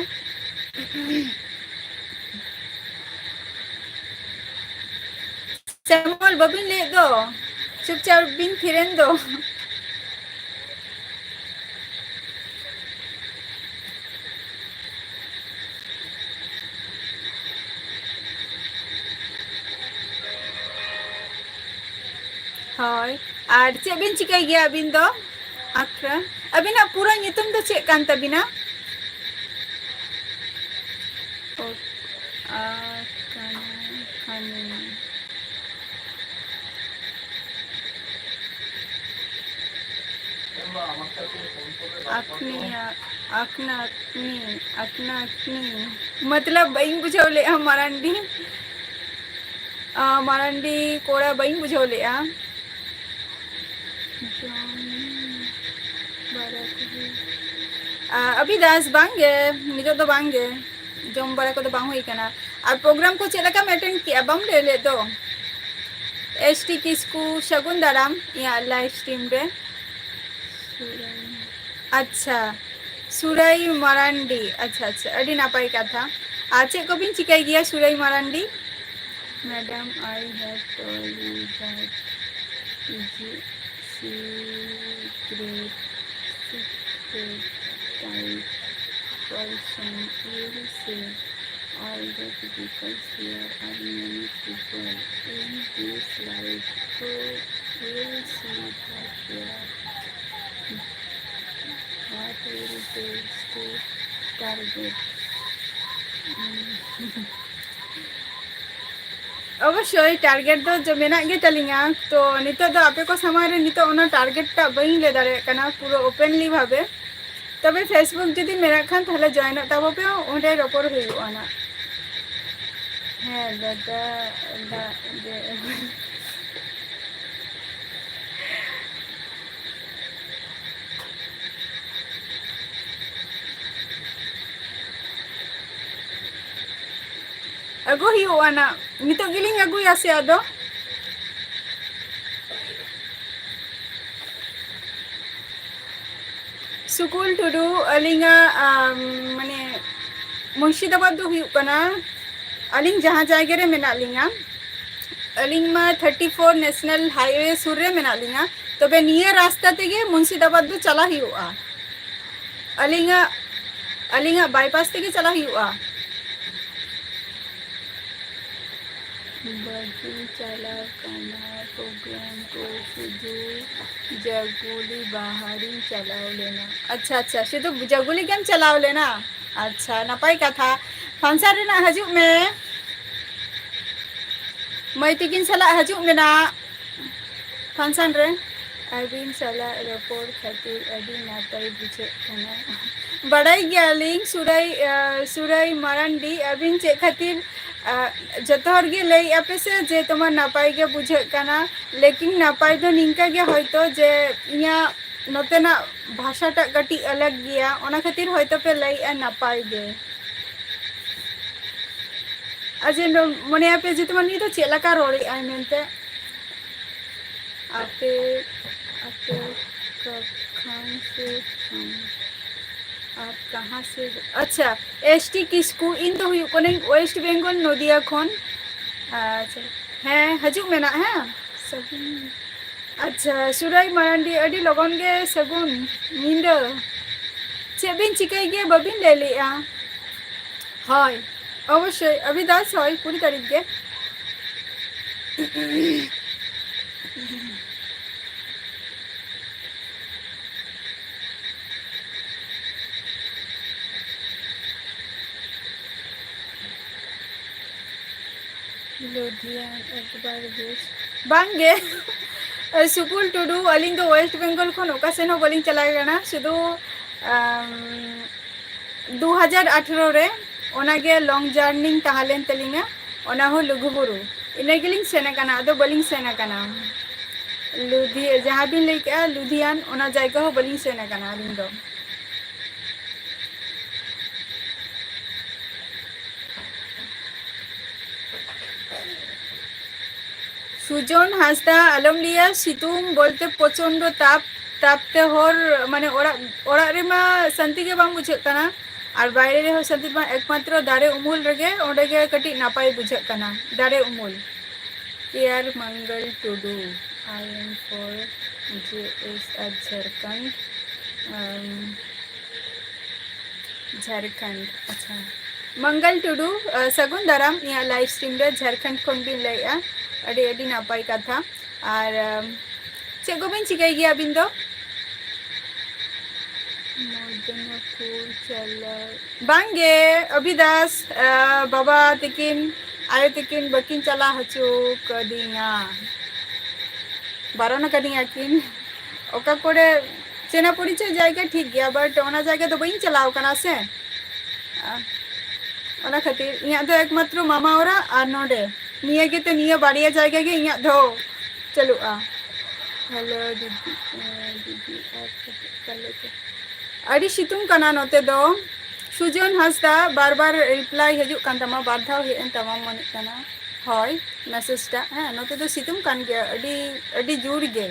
ᱥᱮᱢᱚᱞ, ᱵᱟᱹᱵᱤᱱ ᱞᱟᱹᱭᱮᱫ ᱫᱚ, ᱪᱩᱯᱪᱟᱯ ᱵᱤᱱ ᱛᱷᱤᱨᱮᱱ ᱫᱚ᱾ ᱦᱳᱭ, ᱟᱨ ᱪᱮᱫ ᱵᱤᱱ ᱪᱤᱠᱟᱹᱭ ᱜᱮᱭᱟ ᱟᱹᱵᱤᱱ ᱫᱚ? ᱟᱠᱨᱟ, ᱟᱹᱵᱤᱱᱟᱜ ᱯᱩᱨᱟᱹ ᱧᱩᱛᱩᱢ ᱫᱚ ᱪᱮᱫ ᱠᱟᱱ ᱛᱟᱹᱵᱤᱱᱟ? ᱚ, ᱟᱠᱟᱱᱟ ᱠᱷᱟᱱᱤ᱾ ᱟᱠᱷᱱᱤ, ᱟᱠᱷᱱᱟ ᱟᱠᱷᱱᱤ, ᱟᱠᱷᱱᱟ ᱟᱠᱷᱱᱤ᱾ ᱢᱚᱛᱞᱚᱵ ᱵᱟᱹᱧ ᱵᱩᱡᱷᱟᱹᱣ ᱞᱮᱜᱼᱟ, ᱢᱟᱨᱟᱱᱰᱤ᱾ ᱟ, ᱢᱟᱨᱟᱱᱰᱤ ᱠᱚᱲᱟ ᱵᱟᱹᱧ ᱵᱩᱡᱷᱟᱹᱣ ᱞᱮᱜᱼᱟ᱾ ᱡᱚᱢ ᱵᱟᱲᱟ ᱠᱚ ᱦᱩᱭ-, ᱟ, ᱟᱹᱵᱤᱫᱟᱥ ᱵᱟᱝ ᱜᱮ, ᱱᱤᱛᱚᱜ ᱫᱚ ᱵᱟᱝ ᱜᱮ, ᱡᱚᱢ ᱵᱟᱲᱟ ᱠᱚᱫᱚ ᱵᱟᱝ ᱦᱩᱭ ᱠᱟᱱᱟ᱾ ᱟᱨ program ᱠᱚ ᱪᱮᱫ ᱞᱮᱠᱟᱢ attend ᱠᱮᱜᱼᱟ? ᱵᱟᱢ ᱞᱟᱹᱭ ᱞᱮᱫ ᱫᱚ᱾ ᱮᱥ ᱴᱤ ᱠᱤᱥᱠᱩ, ᱥᱟᱹᱜᱩᱱ ᱫᱟᱨᱟᱢ ᱤᱧᱟᱹᱜ live stream ᱨᱮ᱾ ᱟᱪᱪᱷᱟ, ᱥᱩᱨᱟᱹᱭ ᱢᱟᱨᱟᱱᱰᱤ᱾ ᱟᱪᱪᱷᱟ, ᱟᱪᱪᱷᱟ, ᱟᱹᱰᱤ ᱱᱟᱯᱟᱭ ᱠᱟᱛᱷᱟ᱾ ᱟᱨ ᱪᱮᱫ ᱠᱚᱵᱤᱱ ᱪᱤᱠᱟᱹᱭ ᱜᱮᱭᱟ, ᱥᱩᱨᱟᱹᱭ Marandi? Madam, I have told you that is a secret, secret type person. You will say all the difficult here are many people in this life who will see that they are what will they stay target. ᱚᱵᱚᱥᱥᱳᱭ target ᱫᱚ ᱡᱚ-, ᱢᱮᱱᱟᱜ ᱜᱮ ᱛᱟᱹᱞᱤᱧᱟ᱾ ᱛᱚ ᱱᱤᱛᱚᱜ ᱫᱚ ᱟᱯᱮ ᱠᱚ ᱥᱟᱢᱟᱝ ᱨᱮ ᱱᱤᱛᱚᱜ ᱚᱱᱟ target ᱴᱟᱜ ᱵᱟᱹᱧ ᱞᱟᱹᱭ ᱫᱟᱲᱮᱭᱟᱜ ᱠᱟᱱᱟ ᱯᱩᱨᱟᱹ openly ᱵᱷᱟᱵᱮ᱾ ᱛᱚᱵᱮ Facebook ᱡᱩᱫᱤ ᱢᱮᱱᱟᱜ ᱠᱷᱟᱱ ᱛᱟᱦᱞᱮ join ᱚᱜ ᱛᱟᱵᱚ ᱯᱮ, ᱚᱸᱰᱮ ᱨᱚᱯᱚᱲ ᱦᱩᱭᱩᱜᱼᱟ ᱱᱟᱜ᱾ ᱦᱮᱸ ᱫᱟᱫᱟ, ᱫᱟᱜ ᱜᱮ᱾ ᱟᱹᱜᱩ ᱦᱩᱭᱩᱜᱼᱟ ᱱᱟᱜ, ᱱᱤᱛᱚᱜ ᱜᱮᱞᱤᱧ ᱟᱹᱜᱩᱭᱟ ᱥᱮ ᱟᱫᱚ᱾ ᱥᱩᱠᱩᱞ ᱴᱩᱰᱩ, ᱟᱹᱞᱤᱧᱟᱜ, ᱟᱢ, ᱢᱟᱱᱮ, ᱢᱩᱨᱥᱤᱫᱟᱵᱟᱫᱽ ᱫᱚ ᱦᱩᱭᱩᱜ ᱠᱟᱱᱟ, ᱟᱹᱞᱤᱧ ᱡᱟᱦᱟᱸ ᱡᱟᱭᱜᱟ ᱨᱮ ᱢᱮᱱᱟᱜ ᱞᱤᱧᱟ, ᱟᱹᱞᱤᱧ ᱢᱟ thirty four national highway ᱥᱩᱨ ᱨᱮ ᱢᱮᱱᱟᱜ ᱞᱤᱧᱟ, ᱛᱚᱵᱮ ᱱᱤᱭᱟᱹ ᱨᱟᱥᱛᱟ ᱛᱮᱜᱮ ᱢᱩᱨᱥᱤᱫᱟᱵᱟᱫᱽ ᱫᱚ ᱪᱟᱞᱟᱜ ᱦᱩᱭᱩᱜᱼᱟ᱾ ᱟᱹᱞᱤᱧᱟᱜ, ᱟᱹᱞᱤᱧᱟᱜ bypass ᱛᱮᱜᱮ ᱪᱟᱞᱟᱜ ᱦᱩᱭᱩᱜᱼᱟ᱾ ᱵᱟᱹᱧ ᱪᱟᱞᱟᱣ ᱠᱟᱱᱟ program ᱠᱚ, ᱥᱩᱫᱷᱩ ᱡᱟᱜᱩᱞᱤ ᱵᱟᱦᱟᱨᱤᱧ ᱪᱟᱞᱟᱣ ᱞᱮᱱᱟ᱾ ᱟᱪᱪᱷᱟ, ᱟᱪᱪᱷᱟ, ᱥᱩᱫᱷᱩ ᱡᱟᱜᱩᱞᱤ ᱜᱮᱢ ᱪᱟᱞᱟᱣ ᱞᱮᱱᱟ? ᱟᱪᱪᱷᱟ, ᱱᱟᱯᱟᱭ ᱠᱟᱛᱷᱟ᱾ function ᱨᱮᱱᱟᱜ ᱦᱤᱡᱩᱜ ᱢᱮ, ᱢᱟᱹᱭ ᱛᱤᱠᱤᱱ ᱥᱟᱞᱟᱜ ᱦᱤᱡᱩᱜ ᱢᱮ ᱱᱟᱜ function ᱨᱮ᱾ ᱟᱹᱵᱤᱱ ᱥᱟᱞᱟᱜ ᱨᱚᱯᱚᱲ ᱠᱷᱟᱹᱛᱤᱨ ᱟᱹᱰᱤ ᱱᱟᱯᱟᱭ ᱵᱩᱡᱷᱟᱹᱜ ᱠᱟᱱᱟ᱾ ᱵᱟᱲᱟᱭ ᱜᱮᱭᱟᱞᱤᱧ ᱥᱩᱨᱟᱹᱭ, ᱟᱸ, ᱥᱩᱨᱟᱹᱭ ᱢᱟᱨᱟᱱᱰᱤ, ᱟᱹᱵᱤᱱ ᱪᱮᱫ ᱠᱷᱟᱹᱛᱤᱨ, ᱟᱸ, ᱡᱚᱛᱚ ᱦᱚᱲ ᱜᱮ ᱞᱟᱹᱭᱮᱫᱼᱟ ᱯᱮ ᱥᱮ ᱡᱮ ᱛᱚᱢᱟᱨ ᱱᱟᱯᱟᱭ ᱜᱮ ᱵᱩᱡᱷᱟᱹᱜ ᱠᱟᱱᱟ, ᱞᱮᱠᱤᱱ ᱱᱟᱯᱟᱭ ᱫᱚ ᱱᱤᱝᱠᱟ ᱜᱮ ᱦᱚᱭᱛᱚ ᱡᱮ ᱤᱧᱟᱹᱜ ᱱᱚᱛᱮᱱᱟᱜ ᱵᱷᱟᱥᱟᱴᱟᱜ ᱠᱟᱹᱴᱤᱡ ᱟᱞᱟᱜᱽ ᱜᱮᱭᱟ, ᱚᱱᱟ ᱠᱷᱟᱹᱛᱤᱨ ᱦᱚᱭᱛᱚ ᱯᱮ ᱞᱟᱹᱭᱮᱫᱼᱟ ᱱᱟᱯᱟᱭ ᱜᱮ᱾ ᱟᱨ ᱡᱮ ᱱᱚ-, ᱢᱚᱱᱮᱭᱟᱯᱮ ᱡᱮ ᱛᱚᱢᱟᱨ ᱱᱩᱭ ᱫᱚ ᱪᱮᱫ ᱞᱮᱠᱟ ᱨᱚᱲᱮᱫᱼᱟᱭ ᱢᱮᱱᱛᱮ? ᱟᱯᱮ, ᱟᱯᱮ ᱠᱟᱠᱷᱟᱱ ᱥᱮ ᱦᱚᱸ? ᱟᱯ ᱠᱟᱦᱟᱸ ᱥᱮ ᱦᱚ? ᱟᱪᱪᱷᱟ, ᱮᱥ ᱴᱤ ᱠᱤᱥᱠᱩ, ᱤᱧ ᱫᱚ ᱦᱩᱭᱩᱜ ᱠᱟᱹᱱᱟᱹᱧ ᱳᱭᱮᱥᱴ ᱵᱮᱝᱜᱚᱞ, ᱱᱚᱫᱤᱭᱟ ᱠᱷᱚᱱ᱾ ᱟᱪᱪᱷᱟ, ᱦᱮᱸ, ᱦᱤᱡᱩᱜ ᱢᱮ ᱱᱟᱜ, ᱦᱮᱸ᱾ ᱥᱟᱹᱜᱩᱱ᱾ ᱟᱪᱪᱷᱟ, ᱥᱩᱨᱟᱹᱭ ᱢᱟᱨᱟᱱᱰᱤ, ᱟᱹᱰᱤ ᱞᱚᱜᱚᱱ ᱜᱮ ᱥᱟᱹᱜᱩᱱ ᱧᱤᱫᱟᱹ᱾ ᱪᱮᱫ ᱵᱤᱱ ᱪᱤᱠᱟᱹᱭ ᱜᱮᱭᱟ ᱵᱟᱹᱵᱤᱱ ᱞᱟᱹᱭ ᱞᱮᱜᱼᱟ? ᱦᱳᱭ, ᱚᱵᱚᱥᱥᱳᱭ, ᱚᱵᱷᱤᱫᱟᱥ, ᱦᱳᱭ, ᱠᱩᱲᱤ ᱛᱟᱹᱨᱤᱠᱷ ᱜᱮ᱾ ᱞᱩᱫᱷᱤᱭᱟᱱ ᱮᱠᱵᱟᱨ ᱵᱮᱥ᱾ ᱵᱟᱝ ᱜᱮ᱾ ᱥᱩᱠᱩᱞ ᱴᱩᱰᱩ, ᱟᱹᱞᱤᱧ ᱫᱚ ᱳᱭᱮᱥᱴ ᱵᱮᱝᱜᱚᱞ ᱠᱷᱚᱱ ᱚᱠᱟ ᱥᱮᱱ ᱦᱚᱸ ᱵᱟᱹᱞᱤᱧ ᱪᱟᱞᱟᱣ ᱠᱟᱱᱟ, ᱥᱩᱫᱷᱩ, ᱟᱢ, ᱫᱩ ᱦᱟᱡᱟᱨ ᱟᱴᱷᱨᱚ ᱨᱮ ᱚᱱᱟᱜᱮ ᱞᱚᱝ ᱡᱟᱨᱱᱤ ᱛᱟᱦᱮᱸ ᱞᱮᱱ ᱛᱟᱹᱞᱤᱧᱟ, ᱚᱱᱟ ᱦᱚᱸ ᱞᱩᱜᱩᱵᱩᱨᱩ᱾ ᱤᱱᱟᱹ ᱜᱮᱞᱤᱧ ᱥᱮᱱ ᱟᱠᱟᱱᱟ, ᱟᱫᱚ ᱵᱟᱹᱞᱤᱧ ᱥᱮᱱ ᱟᱠᱟᱱᱟ᱾ ᱞᱩᱫᱷᱤ-, ᱡᱟᱦᱟᱸ ᱵᱤᱱ ᱞᱟᱹᱭ ᱠᱮᱜᱼᱟ ᱞᱩᱫᱷᱤᱭᱟᱱ, ᱚᱱᱟ ᱡᱟᱭᱜᱟ ᱦᱚᱸ ᱵᱟᱹᱞᱤᱧ ᱥᱮᱱ ᱟᱠᱟᱱᱟ ᱟᱹᱞᱤᱧ ᱫᱚ᱾ ᱥᱩᱡᱚᱱ ᱦᱟᱸᱥᱫᱟ, ᱟᱞᱚᱢ ᱞᱟᱹᱭᱟ, ᱥᱤᱛᱩᱝ ᱵᱚᱞᱛᱮ ᱯᱨᱚᱪᱚᱱᱰᱚ ᱛᱟᱯ, ᱛᱟᱯ ᱛᱮ ᱦᱚᱨ, ᱢᱟᱱᱮ ᱚᱲᱟᱜ, ᱚᱲᱟᱜ ᱨᱮᱢᱟ ᱥᱟᱱᱛᱤ ᱜᱮ ᱵᱟᱝ ᱵᱩᱡᱷᱟᱹᱜ ᱠᱟᱱᱟ, ᱟᱨ ᱵᱟᱭᱨᱮ ᱨᱮᱦᱚᱸ ᱥᱟᱱᱛᱤ ᱵᱟᱝ, ᱮᱠᱢᱟᱛᱨᱚ ᱫᱟᱨᱮ ᱩᱢᱩᱞ ᱨᱮᱜᱮ, ᱚᱸᱰᱮ ᱜᱮ ᱠᱟᱹᱴᱤᱡ ᱱᱟᱯᱟᱭ ᱵᱩᱡᱷᱟᱹᱜ ᱠᱟᱱᱟ, ᱫᱟᱨᱮ ᱩᱢᱩᱞ᱾ ᱠᱮ ᱟᱨ ᱢᱚᱝᱜᱚᱞ ᱴᱩᱰᱩ, I am for J S R Jharkhand, ᱟᱢ, ᱡᱷᱟᱲᱠᱷᱚᱸᱰ, ᱟᱪᱪᱷᱟ᱾ ᱢᱚᱝᱜᱚᱞ ᱴᱩᱰᱩ, ᱟᱸ, ᱥᱟᱹᱜᱩᱱ ᱫᱟᱨᱟᱢ ᱤᱧᱟᱹᱜ live stream ᱨᱮ, ᱡᱷᱟᱲᱠᱷᱚᱸᱰ ᱠᱷᱚᱱ ᱵᱤᱱ ᱞᱟᱹᱭᱮᱜᱼᱟ, ᱟᱹᱰᱤ, ᱟᱹᱰᱤ ᱱᱟᱯᱟᱭ ᱠᱟᱛᱷᱟ᱾ ᱟᱨ, ᱟᱢ, ᱪᱮᱫ ᱠᱚᱵᱤᱱ ᱪᱤᱠᱟᱹᱭ ᱜᱮᱭᱟ ᱟᱹᱵᱤᱱ ᱫᱚ? ᱢᱚᱫᱚᱱᱯᱩᱨ ᱪᱟᱞᱟᱣ, ᱵᱟᱝ ᱜᱮ, ᱚᱵᱷᱤᱫᱟᱥ, ᱟᱸ, ᱵᱟᱵᱟ ᱛᱤᱠᱤᱱ, ᱟᱭᱳ ᱛᱤᱠᱤᱱ ᱵᱟᱹᱠᱤᱱ ᱪᱟᱞᱟᱣ ᱦᱚᱪᱚ ᱠᱟᱹᱫᱤᱧᱟ, ᱵᱟᱨᱚᱱ ᱟᱠᱟᱫᱤᱧᱟ ᱠᱤᱱ᱾ ᱚᱠᱟ ᱠᱚᱨᱮ ᱪᱮᱱᱟ ᱯᱚᱨᱤᱪᱚᱭ ᱡᱟᱭᱜᱟ ᱴᱷᱤᱠ ᱜᱮᱭᱟ, but ᱚᱱᱟ ᱡᱟᱭᱜᱟ ᱫᱚ ᱵᱟᱹᱧ ᱪᱟᱞᱟᱣ ᱠᱟᱱᱟ ᱥᱮ᱾ ᱚᱱᱟ ᱠᱷᱟᱹᱛᱤᱨ ᱤᱧᱟᱹᱜ ᱫᱚ ᱮᱠᱢᱟᱛᱨᱚ ᱢᱟᱢᱟ ᱚᱲᱟᱜ ᱟᱨ ᱱᱚᱰᱮ, ᱱᱤᱭᱟᱹ ᱜᱮᱛᱮ, ᱱᱤᱭᱟᱹ ᱵᱟᱨᱭᱟ ᱡᱟᱭᱜᱟ ᱜᱮ ᱤᱧᱟᱹᱜ ᱫᱚ ᱪᱟᱹᱞᱩᱜᱼᱟ᱾ ᱦᱮᱞᱳ ᱫᱤᱫᱤ, ᱫᱤᱫᱤ ᱟᱨ ᱠᱟᱞᱮ ᱠᱚ᱾ ᱟᱹᱰᱤ ᱥᱤᱛᱩᱝ ᱠᱟᱱᱟ ᱱᱚᱛᱮ ᱫᱚ᱾ ᱥᱩᱡᱚᱱ ᱦᱟᱸᱥᱫᱟ, ᱵᱟᱨ ᱵᱟᱨ reply ᱦᱤᱡᱩᱜ ᱠᱟᱱ ᱛᱟᱢᱟ, ᱵᱟᱨ ᱫᱷᱟᱣ ᱦᱮᱡ ᱮᱱ ᱛᱟᱢᱟ ᱢᱚᱱᱮᱜ ᱠᱟᱱᱟ᱾ ᱦᱳᱭ, message ᱴᱟᱜ, ᱦᱮᱸ, ᱱᱚᱛᱮ ᱫᱚ ᱥᱤᱛᱩᱝ ᱠᱟᱱ ᱜᱮᱭᱟ ᱟᱹᱰᱤ, ᱟᱹᱰᱤ ᱡᱳᱨ ᱜᱮ᱾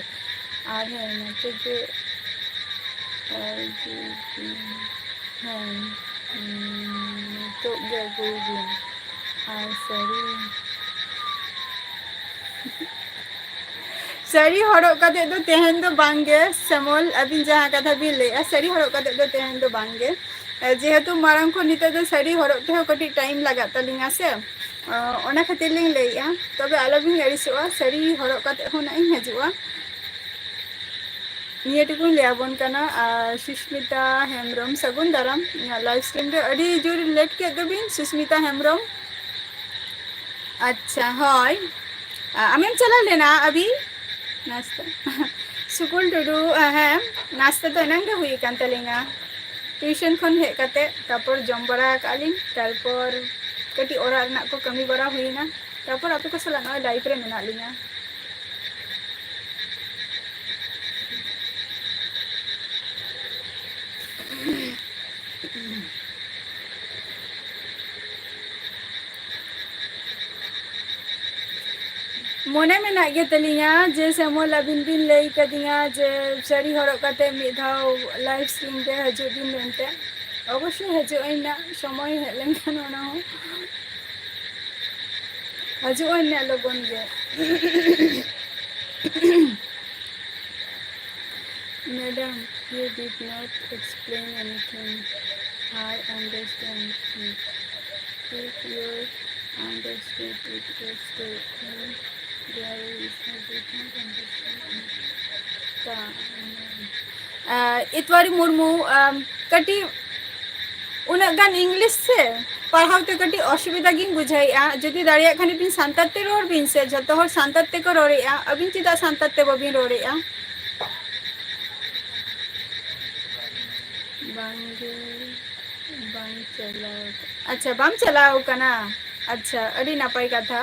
ᱟᱨ ᱦᱮᱸ, ᱱᱚᱛᱮ ᱫᱚ, ᱟᱨ ᱡᱩᱫᱤ, ᱦᱮᱸ, ᱱᱤᱛᱚᱜ ᱜᱮ ᱟᱹᱜᱩᱭ ᱵᱤᱱ᱾ ᱟᱨ ᱥᱟᱹᱨᱤ, ᱥᱟᱹᱨᱤ ᱦᱚᱨᱚᱜ ᱠᱟᱛᱮ ᱫᱚ ᱛᱮᱦᱮᱧ ᱫᱚ ᱵᱟᱝ ᱜᱮ, ᱥᱮᱢᱚᱞ, ᱟᱹᱵᱤᱱ ᱡᱟᱦᱟᱸ ᱠᱟᱛᱷᱟ ᱵᱤᱱ ᱞᱟᱹᱭᱮᱜᱼᱟ, ᱥᱟᱹᱨᱤ ᱦᱚᱨᱚᱜ ᱠᱟᱛᱮ ᱫᱚ ᱛᱮᱦᱮᱧ ᱫᱚ ᱵᱟᱝ ᱜᱮ᱾ ᱮ, ᱡᱮᱦᱮᱛᱩ ᱢᱟᱲᱟᱝ ᱠᱷᱚᱱ ᱱᱤᱛᱚᱜ ᱫᱚ ᱥᱟᱹᱨᱤ ᱦᱚᱨᱚᱜ ᱛᱮᱦᱚᱸ ᱠᱟᱹᱴᱤᱡ time ᱞᱟᱜᱟᱜ ᱛᱟᱹᱞᱤᱧᱟ ᱥᱮ, ᱚ, ᱚᱱᱟ ᱠᱷᱟᱹᱛᱤᱨ ᱞᱤᱧ ᱞᱟᱹᱭᱮᱜᱼᱟ᱾ ᱛᱚᱵᱮ ᱟᱞᱚᱵᱤᱱ ᱟᱹᱲᱤᱥᱚᱜᱼᱟ, ᱥᱟᱹᱨᱤ ᱦᱚᱨᱚᱜ ᱠᱟᱛᱮ ᱦᱚᱸ ᱱᱟᱜ ᱤᱧ ᱦᱤᱡᱩᱜᱼᱟ᱾ ᱱᱤᱭᱟᱹ ᱴᱩᱠᱩᱧ ᱞᱟᱹᱭ ᱟᱵᱚᱱ ᱠᱟᱱᱟ᱾ ᱟᱨ ᱥᱩᱥᱢᱤᱛᱟ ᱦᱮᱢᱵᱨᱚᱢ, ᱥᱟᱹᱜᱩᱱ ᱫᱟᱨᱟᱢ᱾ ᱤᱧᱟᱹᱜ live stream ᱨᱮ ᱟᱹᱰᱤ ᱡᱳᱨ late ᱠᱮᱫ ᱫᱚᱵᱤᱱ, ᱥᱩᱥᱢᱤᱛᱟ ᱦᱮᱢᱵᱨᱚᱢ᱾ ᱟᱪᱪᱷᱟ, ᱦᱳᱭ᱾ ᱟ-, ᱟᱢᱮᱢ ᱪᱟᱞᱟᱣ ᱞᱮᱱᱟ ᱟᱵᱤ? ᱱᱟᱥᱛᱟ᱾ ᱥᱩᱠᱩᱞ ᱴᱩᱰᱩ, ᱟ, ᱦᱮᱸ, ᱱᱟᱥᱛᱟ ᱫᱚ ᱮᱱᱟᱝ ᱜᱮ ᱦᱩᱭ ᱟᱠᱟᱱ ᱛᱟᱹᱞᱤᱧᱟ᱾ Tuition ᱠᱷᱚᱱ ᱦᱮᱡ ᱠᱟᱛᱮ, ᱛᱟᱨᱯᱚᱨ ᱡᱚᱢ ᱵᱟᱲᱟ ᱟᱠᱟᱫ ᱞᱤᱧ, ᱛᱟᱨᱯᱚᱨ ᱠᱟᱹᱴᱤᱡ ᱚᱲᱟᱜ ᱨᱮᱱᱟᱜ ᱠᱚ ᱠᱟᱹᱢᱤ ᱵᱟᱲᱟ ᱦᱩᱭᱱᱟ, ᱛᱟᱨᱯᱚᱨ ᱟᱯᱮ ᱠᱚ ᱥᱟᱞᱟᱜ ᱱᱚᱜᱼᱚᱭ live ᱨᱮ ᱢᱮᱱᱟᱜ ᱞᱤᱧᱟ᱾ ᱢᱚᱱᱮ ᱢᱮᱱᱟᱜ ᱜᱮ ᱛᱟᱹᱞᱤᱧᱟ ᱡᱮ ᱥᱮᱢᱚᱞ ᱟᱹᱵᱤᱱ ᱵᱤᱱ ᱞᱟᱹᱭ ᱠᱟᱫᱤᱧᱟ ᱡᱮ ᱥᱟᱹᱲᱤ ᱦᱚᱨᱚᱜ ᱠᱟᱛᱮ ᱢᱤᱫ ᱫᱷᱟᱣ live stream ᱨᱮ ᱦᱤᱡᱩᱜ ᱵᱤᱱ ᱢᱮᱱᱛᱮ᱾ ᱚᱵᱚᱥᱥᱳᱭ ᱦᱤᱡᱩᱜ ᱟᱹᱧ ᱱᱟᱜ, ᱥᱚᱢᱚᱭ ᱦᱮᱡ ᱞᱮᱱᱠᱷᱟᱱ ᱚᱱᱟ ᱦᱚᱸ᱾ ᱦᱤᱡᱩᱜ ᱟᱹᱧ ᱱᱟᱜ ᱞᱚᱜᱚᱱ ᱜᱮ᱾ Madam, you did not explain anything. I understand it. If you understood it, it's okay. There is, I did not understand it. ᱤᱛᱣᱟᱨᱤ Murmu, ᱟᱢ, ᱠᱟᱹᱴᱤᱡ ᱩᱱᱟᱹᱜ ᱜᱟᱱ English ᱥᱮ ᱯᱟᱲᱦᱟᱣ ᱛᱮ ᱠᱟᱹᱴᱤᱡ ᱚᱥᱩᱵᱤᱫᱷᱟ ᱜᱤᱧ ᱵᱩᱡᱷᱟᱹᱣᱮᱫᱼᱟ᱾ ᱡᱩᱫᱤ ᱫᱟᱲᱮᱭᱟᱜ ᱠᱷᱟᱱ ᱵᱤᱱ ᱥᱟᱱᱛᱟᱲ ᱛᱮ ᱨᱚᱲ ᱵᱤᱱ ᱥᱮ, ᱡᱷᱚᱛᱚ ᱦᱚᱲ ᱥᱟᱱᱛᱟᱲ ᱛᱮᱠᱚ ᱨᱚᱲᱮᱫᱼᱟ, ᱟᱹᱵᱤᱱ ᱪᱮᱫᱟᱜ ᱥᱟᱱᱛᱟᱲ ᱛᱮ ᱵᱟᱹᱵᱤᱱ ᱨᱚᱲᱮᱫᱼᱟ? ᱵᱟᱝᱜᱮ, ᱵᱟᱝ ᱪᱟᱞᱟᱣ ᱟᱠᱟᱱᱟ᱾ ᱟᱪᱪᱷᱟ, ᱵᱟᱢ ᱪᱟᱞᱟᱣ ᱟᱠᱟᱱᱟ? ᱟᱪᱪᱷᱟ, ᱟᱹᱰᱤ ᱱᱟᱯᱟᱭ ᱠᱟᱛᱷᱟ᱾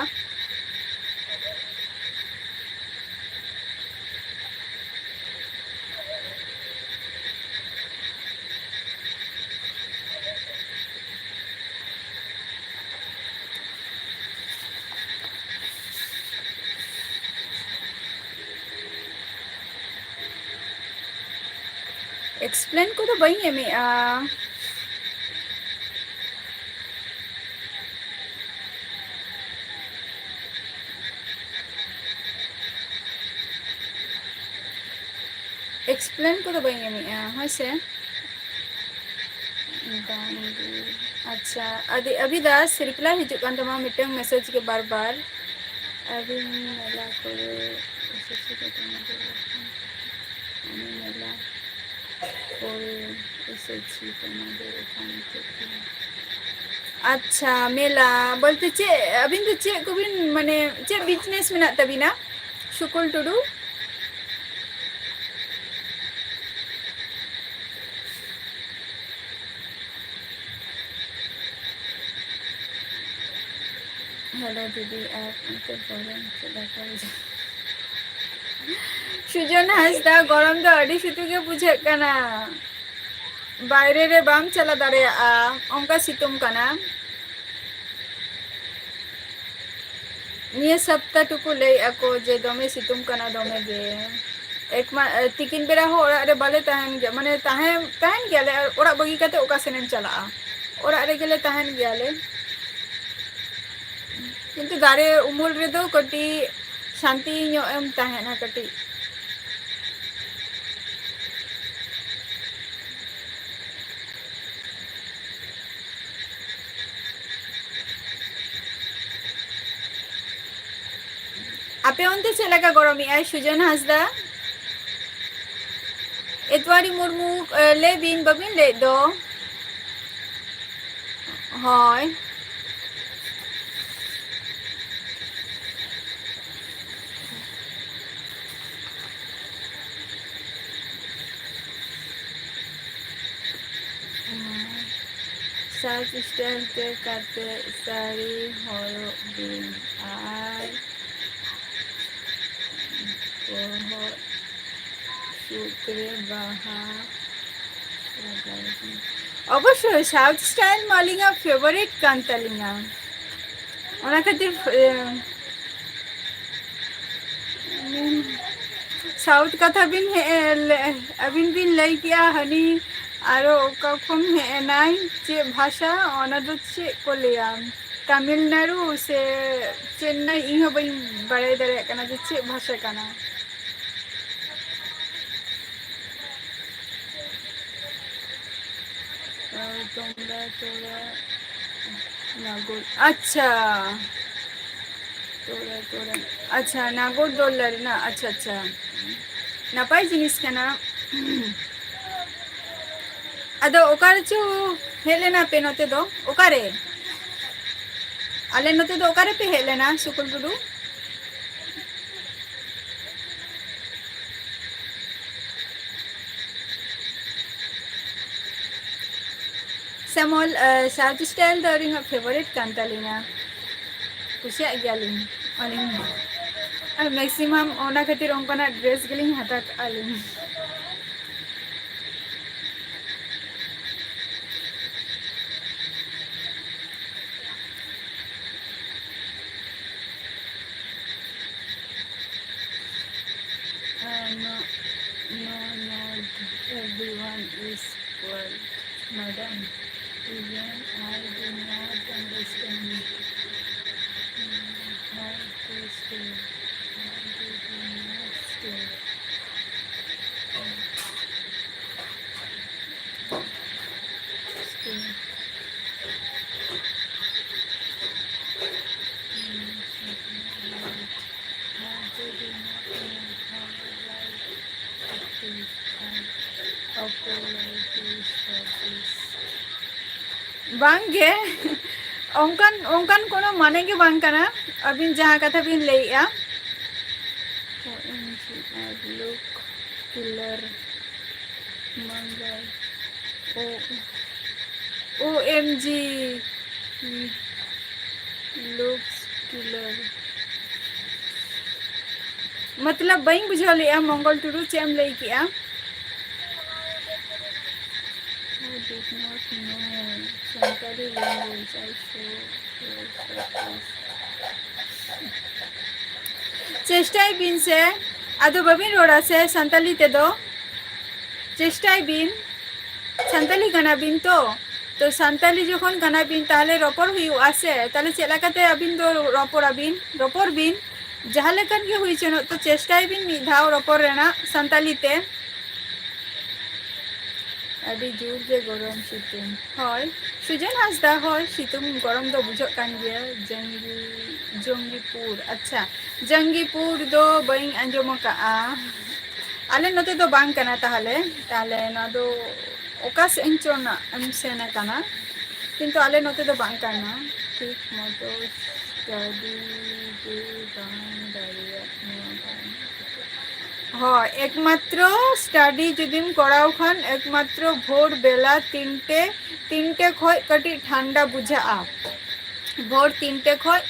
Explain ᱠᱚᱫᱚ ᱵᱟᱹᱧ ᱮᱢᱮᱜᱼᱟ᱾ Explain ᱠᱚᱫᱚ ᱵᱟᱹᱧ ᱮᱢᱮᱜᱼᱟ, ᱦᱳᱭ ᱥᱮ? ᱵᱟᱝᱜᱮ᱾ ᱟᱪᱪᱷᱟ, ᱟᱹᱰᱤ, ᱟᱵᱷᱤᱫᱟᱥ, reply ᱦᱤᱡᱩᱜ ᱠᱟᱱ ᱛᱟᱢᱟ ᱢᱤᱫᱴᱟᱝ message ᱜᱮ ᱵᱟᱨ ᱵᱟᱨ᱾ ᱟᱹᱰᱤ ᱢᱮᱞᱟ ᱠᱚᱨᱮ ᱮᱥᱮᱥᱤ ᱠᱚ ᱛᱟᱦᱮᱸ ᱫᱚ ᱵᱟᱝ᱾ ᱢᱮᱞᱟ ᱠᱚᱨᱮ ᱮᱥᱮᱥᱤ ᱠᱚ ᱛᱟᱦᱮᱸ ᱫᱚ ᱵᱟᱝ᱾ ᱟᱪᱪᱷᱟ, ᱢᱮᱞᱟ ᱵᱚᱞᱛᱮ ᱪᱮᱫ, ᱟᱹᱵᱤᱱ ᱫᱚ ᱪᱮᱫ ᱠᱚᱵᱤᱱ, ᱢᱟᱱᱮ, ᱪᱮᱫ business ᱢᱮᱱᱟᱜ ᱛᱟᱹᱵᱤᱱᱟ, ᱥᱩᱠᱚᱞ ᱴᱩᱰᱩ? ᱦᱮᱞᱳ ᱫᱤᱫᱤ, ᱟᱨ ᱚᱱᱛᱮ ᱜᱚᱨᱚᱢ ᱪᱮᱫ ᱞᱮᱠᱟ ᱵᱩᱡᱷᱟᱹᱜ? ᱥᱩᱡᱚᱱ ᱦᱟᱸᱥᱫᱟ, ᱜᱚᱨᱚᱢ ᱫᱚ ᱟᱹᱰᱤ ᱥᱤᱛᱩᱝ ᱜᱮ ᱵᱩᱡᱷᱟᱹᱜ ᱠᱟᱱᱟ᱾ ᱵᱟᱭᱨᱮ ᱨᱮ ᱵᱟᱢ ᱪᱟᱞᱟᱣ ᱫᱟᱲᱮᱭᱟᱜᱼᱟ, ᱚᱱᱠᱟ ᱥᱤᱛᱩᱝ ᱠᱟᱱᱟ᱾ ᱱᱤᱭᱟᱹ ᱥᱟᱯᱛᱟ ᱴᱩᱠᱩ ᱞᱟᱹᱭᱮᱫᱼᱟ ᱠᱚ ᱡᱮ ᱫᱚᱢᱮ ᱥᱤᱛᱩᱝ ᱠᱟᱱᱟ, ᱫᱚᱢᱮ ᱜᱮ᱾ ᱮᱠᱢᱟ-, ᱛᱤᱠᱤᱱ ᱵᱮᱲᱟ ᱦᱚᱸ ᱚᱲᱟᱜ ᱨᱮ ᱵᱟᱞᱮ ᱛᱟᱦᱮᱱ ᱜᱮᱭᱟ, ᱢᱟᱱᱮ ᱛᱟᱦᱮᱸ, ᱛᱟᱦᱮᱱ ᱜᱮᱭᱟᱞᱮ, ᱟᱨ ᱚᱲᱟᱜ ᱵᱟᱹᱜᱤ ᱠᱟᱛᱮ ᱚᱠᱟ ᱥᱮᱱ ᱮᱢ ᱪᱟᱞᱟᱜᱼᱟ? ᱚᱲᱟᱜ ᱨᱮᱜᱮ ᱞᱮ ᱛᱟᱦᱮᱱ ᱜᱮᱭᱟᱞᱮ᱾ ᱠᱤᱱᱛᱩ ᱫᱟᱨᱮ ᱩᱢᱩᱞ ᱨᱮᱫᱚ ᱠᱟᱹᱴᱤᱡ ᱥᱟᱱᱛᱤ ᱧᱚᱜ ᱮᱢ ᱛᱟᱦᱮᱱᱟ ᱠᱟᱹᱴᱤᱡ᱾ ᱟᱯᱮ ᱚᱱᱛᱮ ᱪᱮᱫ ᱞᱮᱠᱟ ᱜᱚᱨᱚᱢᱮᱜᱼᱟᱭ, ᱥᱩᱡᱚᱱ ᱦᱟᱸᱥᱫᱟ? ᱮᱛᱣᱟᱨᱤ ᱢᱩᱨᱢᱩ, ᱮ, ᱞᱟᱹᱭ ᱵᱤᱱ, ᱵᱟᱹᱵᱤᱱ ᱞᱟᱹᱭᱮᱫ ᱫᱚ? ᱦᱳᱭ᱾ ᱥᱟᱡᱽ ᱥᱴᱟᱭᱤᱞ ᱛᱮ ᱠᱟᱛᱮ ᱥᱟᱹᱲᱤ ᱦᱚᱨᱚᱜ ᱵᱤᱱ ᱟᱨ ᱵᱚᱦᱚᱜ ᱥᱩᱫ ᱨᱮ ᱵᱟᱦᱟ ᱞᱟᱜᱟᱣ ᱵᱤᱱ᱾ ᱚᱵᱚᱥᱥᱳᱭ, ᱥᱟᱣᱩᱛᱷ ᱥᱴᱟᱭᱤᱞ ᱢᱟ ᱟᱹᱞᱤᱧᱟᱜ ᱯᱷᱮᱵᱟᱨᱤᱴ ᱠᱟᱱ ᱛᱟᱹᱞᱤᱧᱟ, ᱚᱱᱟ ᱠᱷᱟᱹᱛᱤᱨ, ᱮ, ᱥᱟᱣᱩᱛᱷ ᱠᱟᱛᱷᱟ ᱵᱤᱱ ᱦᱮᱡ ᱞᱮ-, ᱟᱹᱵᱤᱱ ᱵᱤᱱ ᱞᱟᱹᱭ ᱠᱮᱜᱼᱟ, ᱦᱟᱹᱱᱤ ᱟᱨᱚ ᱚᱠᱟ ᱠᱷᱚᱱ ᱦᱮᱡ ᱮᱱᱟᱭ, ᱪᱮᱫ ᱵᱷᱟᱥᱟ, ᱚᱱᱟ ᱫᱚ ᱪᱮᱫ ᱠᱚ ᱞᱟᱹᱭᱟ, ᱛᱟᱢᱤᱞᱱᱟᱲᱩ ᱥᱮ ᱪᱮᱱᱱᱟᱭ, ᱤᱧ ᱦᱚᱸ ᱵᱟᱹᱧ ᱵᱟᱲᱟᱭ ᱫᱟᱲᱮᱭᱟᱜ ᱠᱟᱱᱟ ᱡᱮ ᱪᱮᱫ ᱵᱷᱟᱥᱟ ᱠᱟᱱᱟ᱾ ᱟᱨ ᱛᱚᱢᱨᱟ ᱛᱚᱨᱟ ᱱᱟᱜᱚᱨ, ᱟᱪᱪᱷᱟ, ᱛᱚᱨᱟ ᱛᱚᱨᱟ, ᱟᱪᱪᱷᱟ, ᱱᱟᱜᱚᱨ ᱫᱚᱞᱞᱟ ᱨᱮᱱᱟᱜ, ᱟᱪᱪᱷᱟ, ᱟᱪᱪᱷᱟ, ᱱᱟᱯᱟᱭ ᱡᱤᱱᱤᱥ ᱠᱟᱱᱟ᱾ ᱟᱫᱚ ᱚᱠᱟ ᱨᱮᱪᱚ ᱦᱮᱡ ᱞᱮᱱᱟ ᱯᱮ ᱱᱚᱛᱮ ᱫᱚ? ᱚᱠᱟᱨᱮ? ᱟᱞᱮ ᱱᱚᱛᱮ ᱫᱚ ᱚᱠᱟ ᱨᱮᱯᱮ ᱦᱮᱡ ᱞᱮᱱᱟ, ᱥᱩᱠᱚᱞ ᱴᱩᱰᱩ? ᱥᱮᱢᱚᱞ, ᱟᱸ, ᱥᱟᱣᱩᱛᱷ ᱥᱴᱟᱭᱤᱞ ᱫᱚ ᱟᱹᱞᱤᱧᱟᱜ ᱯᱷᱮᱵᱟᱨᱤᱴ ᱠᱟᱱ ᱛᱟᱹᱞᱤᱧᱟ, ᱠᱩᱥᱤᱭᱟᱜ ᱜᱮᱭᱟᱞᱤᱧ ᱟᱹᱞᱤᱧ ᱦᱚᱸ᱾ ᱟᱨ ᱢᱮᱠᱥᱤᱢᱟᱢ ᱚᱱᱟ ᱠᱷᱟᱹᱛᱤᱨ ᱚᱱᱠᱟᱱᱟᱜ ᱰᱨᱮᱥ ᱜᱮᱞᱤᱧ ᱦᱟᱛᱟᱣ ᱠᱟᱜᱼᱟ ᱟᱹᱞᱤᱧ᱾ Uh, no, no, not everyone is equal, madam. Even I do not understand how to stay. How to do not stay. Stay. ᱵᱟᱝ ᱜᱮ, ᱚᱱᱠᱟᱱ, ᱚᱱᱠᱟᱱ ᱠᱳᱱᱳ ᱢᱟᱱᱮ ᱜᱮ ᱵᱟᱝ ᱠᱟᱱᱟ, ᱟᱹᱵᱤᱱ ᱡᱟᱦᱟᱸ ᱠᱟᱛᱷᱟ ᱵᱤᱱ ᱞᱟᱹᱭᱮᱜᱼᱟ᱾ ᱳ ᱮᱢ ᱡᱤ, ᱟᱨ ᱞᱩᱠ ᱠᱤᱞᱟᱨ ᱢᱟᱝᱜᱟᱞ, ᱳ᱾ O M G, looks killer. ᱢᱚᱛᱞᱚᱵ ᱵᱟᱹᱧ ᱵᱩᱡᱷᱟᱹᱣ ᱞᱮᱜᱼᱟ, ᱢᱚᱝᱜᱚᱞ ᱴᱩᱰᱩ, ᱪᱮᱫ ᱮᱢ ᱞᱟᱹᱭ ᱠᱮᱜᱼᱟ? I did not know Santali language. I should. ᱪᱮᱥᱴᱟᱭ ᱵᱤᱱ ᱥᱮ, ᱟᱫᱚ ᱵᱟᱹᱵᱤᱱ ᱨᱚᱲᱟ ᱥᱮ ᱥᱟᱱᱛᱟᱞᱤ ᱛᱮᱫᱚ? ᱪᱮᱥᱴᱟᱭ ᱵᱤᱱ, ᱥᱟᱱᱛᱟᱞᱤ ᱠᱟᱱᱟ ᱵᱤᱱ ᱛᱚ? ᱛᱚ ᱥᱟᱱᱛᱟᱞᱤ ᱡᱚᱠᱷᱚᱱ ᱠᱟᱱᱟ ᱵᱤᱱ, ᱛᱟᱦᱞᱮ ᱨᱚᱯᱚᱲ ᱦᱩᱭᱩᱜᱼᱟ ᱥᱮ? ᱛᱟᱦᱞᱮ ᱪᱮᱫ ᱞᱮᱠᱟᱛᱮ ᱟᱹᱵᱤᱱ ᱫᱚ ᱨᱚᱯᱚᱲ ᱟᱵᱤᱱ? ᱨᱚᱯᱚᱲ ᱵᱤᱱ, ᱡᱟᱦᱟᱸ ᱞᱮᱠᱟᱱ ᱜᱮ ᱦᱩᱭ ᱪᱚᱱᱚᱜ, ᱛᱚ ᱪᱮᱥᱴᱟᱭ ᱵᱤᱱ ᱢᱤᱫ ᱫᱷᱟᱣ ᱨᱚᱯᱚᱲ ᱨᱮᱱᱟᱜ ᱥᱟᱱᱛᱟᱞᱤ ᱛᱮ᱾ ᱟᱹᱰᱤ ᱡᱳᱨ ᱜᱮ ᱜᱚᱨᱚᱢ ᱥᱤᱛᱩᱝ᱾ ᱦᱳᱭ, ᱥᱩᱡᱚᱱ ᱦᱟᱸᱥᱫᱟ, ᱦᱳᱭ, ᱥᱤᱛᱩᱝ ᱜᱚᱨᱚᱢ ᱫᱚ ᱵᱩᱡᱷᱟᱹᱜ ᱠᱟᱱ ᱜᱮᱭᱟ᱾ ᱡᱚᱝᱜᱤ-, ᱡᱚᱝᱜᱤᱯᱩᱨ, ᱟᱪᱪᱷᱟ, ᱡᱚᱝᱜᱤᱯᱩᱨ ᱫᱚ ᱵᱟᱹᱧ ᱟᱸᱡᱚᱢ ᱟᱠᱟᱫᱼᱟ᱾ ᱟᱞᱮ ᱱᱚᱛᱮ ᱫᱚ ᱵᱟᱝ ᱠᱟᱱᱟ ᱛᱟᱦᱚᱞᱮ᱾ ᱛᱟᱦᱚᱞᱮ ᱱᱚᱣᱟ ᱫᱚ ᱚᱠᱟ ᱥᱮᱫ ᱤᱧ ᱪᱚ ᱱᱟᱜ ᱮᱢ ᱥᱮᱱ ᱟᱠᱟᱱᱟ, ᱠᱤᱱᱛᱩ ᱟᱞᱮ ᱱᱚᱛᱮ ᱫᱚ ᱵᱟᱝ ᱠᱟᱱᱟ᱾ ᱴᱷᱤᱠ ᱢᱚᱛᱚ ᱥᱴᱟᱰᱤ ᱜᱮ ᱵᱟᱝ ᱫᱟᱲᱮᱭᱟᱜ ᱱᱚᱣᱟ ᱵᱟᱝ᱾ ᱦᱳᱭ, ᱮᱠᱢᱟᱛᱨᱚ ᱥᱴᱟᱰᱤ ᱡᱩᱫᱤᱢ ᱠᱚᱨᱟᱣ ᱠᱷᱟᱱ ᱮᱠᱢᱟᱛᱨᱚ ᱵᱷᱳᱨ ᱵᱮᱞᱟ ᱛᱤᱱᱴᱮ, ᱛᱤᱱᱴᱮ ᱠᱷᱚᱡ ᱠᱟᱹᱴᱤᱡ ᱴᱷᱟᱱᱰᱟ ᱵᱩᱡᱷᱟᱹᱜᱼᱟ᱾ ᱵᱷᱳᱨ ᱛᱤᱱᱴᱮ ᱠᱷᱚᱡ,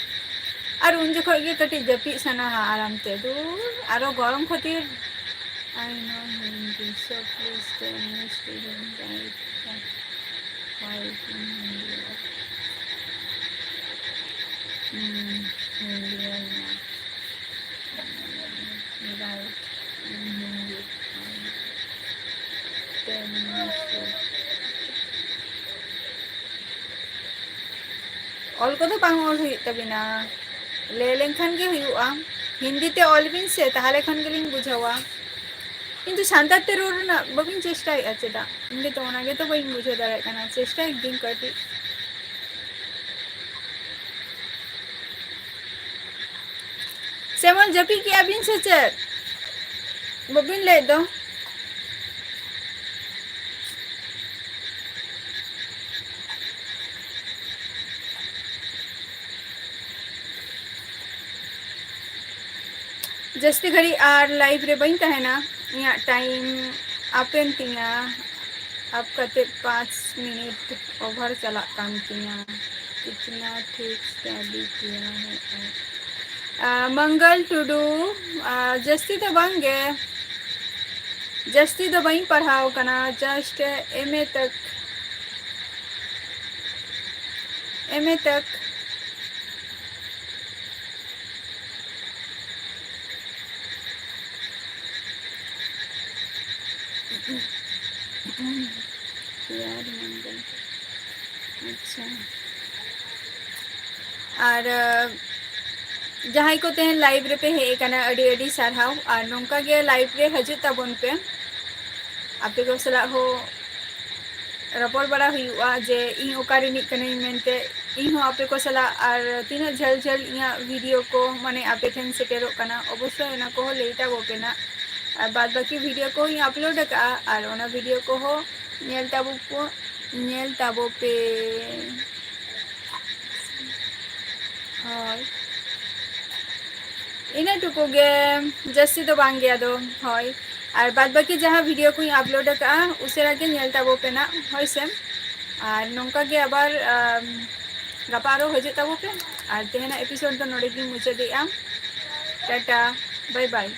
ᱟᱨ ᱩᱱ ᱡᱚᱠᱷᱚᱡ ᱜᱮ ᱠᱟᱹᱴᱤᱡ ᱡᱟᱹᱯᱤᱫ ᱥᱟᱱᱟᱣᱟ ᱟᱨᱟᱢ ᱛᱮ᱾ ᱫᱩᱨ, ᱟᱨᱚ ᱜᱚᱨᱚᱢ ᱠᱷᱟᱹᱛᱤᱨ᱾ I know Hindi, so please tell me student guide. Why in Hindi? Hmm, Hindi or not? Right, in Hindi. Tell me, sir. ᱚᱞ ᱠᱚᱫᱚ ᱵᱟᱝ ᱚᱞ ᱦᱩᱭᱩᱜ ᱛᱟᱵᱤᱱᱟ, ᱞᱟᱹᱭ ᱞᱮᱱᱠᱷᱟᱱ ᱜᱮ ᱦᱩᱭᱩᱜᱼᱟ᱾ ᱦᱤᱱᱫᱤ ᱛᱮ ᱚᱞ ᱵᱤᱱ ᱥᱮ, ᱛᱟᱦᱚᱞᱮ ᱠᱷᱟᱱ ᱜᱮᱞᱤᱧ ᱵᱩᱡᱷᱟᱹᱣᱟ᱾ ᱠᱤᱱᱛᱩ ᱥᱟᱱᱛᱟᱲ ᱛᱮ ᱨᱚᱲ ᱨᱮᱱᱟᱜ ᱵᱟᱹᱵᱤᱱ ᱪᱮᱥᱴᱟᱭᱮᱫᱼᱟ ᱪᱮᱫᱟᱜ? ᱤᱧ ᱜᱮᱛᱚ ᱚᱱᱟ ᱜᱮᱛᱚ ᱵᱟᱹᱧ ᱵᱩᱡᱷᱟᱹᱣ ᱫᱟᱲᱮᱭᱟᱜ ᱠᱟᱱᱟ᱾ ᱪᱮᱥᱴᱟᱭ ᱵᱤᱱ ᱠᱟᱹᱴᱤᱡ᱾ ᱥᱮᱢᱚᱞ, ᱡᱟᱹᱯᱤᱫ ᱠᱮᱜᱼᱟ ᱵᱤᱱ ᱥᱮ ᱪᱮᱫ? ᱵᱟᱹᱵᱤᱱ ᱞᱟᱹᱭᱮᱫ ᱫᱚ? ᱡᱟᱹᱥᱛᱤ ᱜᱷᱟᱹᱲᱤᱡ ᱟᱨ live ᱨᱮ ᱵᱟᱹᱧ ᱛᱟᱦᱮᱱᱟ, ᱤᱧᱟᱹᱜ time up ᱮᱱ ᱛᱤᱧᱟ᱾ ᱟᱯ ᱠᱟᱛᱮ ᱯᱟᱸᱪ ᱢᱤᱱᱤᱴ ᱳᱵᱷᱟᱨ ᱪᱟᱞᱟᱜ ᱠᱟᱱ ᱛᱤᱧᱟ᱾ ᱠᱤᱛᱱᱟ ᱴᱷᱤᱠ ᱥᱮ ᱟᱹᱰᱤ ᱜᱮ ᱦᱮᱸ᱾ ᱟᱸ, ᱢᱚᱝᱜᱚᱞ ᱴᱩᱰᱩ, ᱟᱸ, ᱡᱟᱹᱥᱛᱤ ᱫᱚ ᱵᱟᱝ ᱜᱮ, ᱡᱟᱹᱥᱛᱤ ᱫᱚ ᱵᱟᱹᱧ ᱯᱟᱲᱦᱟᱣ ᱠᱟᱱᱟ, just M A ᱛᱟᱠ, M A ᱛᱟᱠ᱾ ᱟᱪᱪᱷᱟ᱾ ᱟᱨ, ᱟᱸ, ᱡᱟᱦᱟᱸᱭ ᱠᱚ ᱛᱮᱦᱮᱧ live ᱨᱮᱯᱮ ᱦᱮᱡ ᱟᱠᱟᱱᱟ, ᱟᱹᱰᱤ ᱟᱹᱰᱤ ᱥᱟᱨᱦᱟᱣ᱾ ᱟᱨ ᱱᱚᱝᱠᱟ ᱜᱮ live ᱨᱮ ᱦᱤᱡᱩᱜ ᱛᱟᱵᱚᱱ ᱯᱮ, ᱟᱯᱮ ᱠᱚ ᱥᱟᱞᱟᱜ ᱦᱚᱸ ᱨᱚᱯᱚᱲ ᱵᱟᱲᱟ ᱦᱩᱭᱩᱜᱼᱟ ᱡᱮ ᱤᱧ ᱚᱠᱟ ᱨᱤᱱᱤᱡ ᱠᱟᱹᱱᱟᱹᱧ ᱢᱮᱱᱛᱮ᱾ ᱤᱧ ᱦᱚᱸ ᱟᱯᱮ ᱠᱚ ᱥᱟᱞᱟᱜ ᱟᱨ ᱛᱤᱱᱟᱹᱜ ᱡᱷᱟᱹᱞ ᱡᱷᱟᱹᱞ ᱤᱧᱟᱹᱜ video ᱠᱚ ᱢᱟᱱᱮ ᱟᱯᱮ ᱴᱷᱮᱱ ᱥᱮᱴᱮᱨᱚᱜ ᱠᱟᱱᱟ, ᱚᱵᱚᱥᱥᱳᱭ ᱚᱱᱟ ᱠᱚᱦᱚᱸ ᱞᱟᱹᱭ ᱛᱟᱵᱚ ᱯᱮ ᱱᱟᱜ᱾ ᱟᱨ ᱵᱟᱫ ᱵᱟᱹᱠᱤ video ᱠᱚᱦᱚᱸᱧ upload ᱟᱠᱟᱫᱼᱟ, ᱟᱨ ᱚᱱᱟ video ᱠᱚᱦᱚᱸ ᱧᱮᱞ ᱛᱟᱵᱚ ᱠᱚ, ᱧᱮᱞ ᱛᱟᱵᱚ ᱯᱮ᱾ ᱦᱳᱭ, ᱤᱱᱟᱹ ᱴᱩᱠᱩ ᱜᱮ, ᱡᱟᱹᱥᱛᱤ ᱫᱚ ᱵᱟᱝ ᱜᱮ ᱟᱫᱚ᱾ ᱦᱳᱭ, ᱟᱨ ᱵᱟᱫ ᱵᱟᱹᱠᱤ ᱡᱟᱦᱟᱸ video ᱠᱚᱧ upload ᱟᱠᱟᱫᱼᱟ, ᱩᱥᱟᱹᱨᱟ ᱜᱮ ᱧᱮᱞ ᱛᱟᱵᱚ ᱯᱮ ᱱᱟᱜ, ᱦᱳᱭ ᱥᱮ᱾ ᱟᱨ ᱱᱚᱝᱠᱟ ᱜᱮ ᱟᱵᱟᱨ, ᱟᱢ, ᱜᱟᱯᱟ ᱟᱨᱚ ᱦᱤᱡᱩᱜ ᱛᱟᱵᱚ ᱯᱮ᱾ ᱟᱨ ᱛᱮᱦᱮᱧᱟᱜ episode ᱫᱚ ᱱᱚᱰᱮ ᱜᱤᱧ ᱢᱩᱪᱟᱹᱫᱮᱜᱼᱟ᱾ Tata, bye bye᱾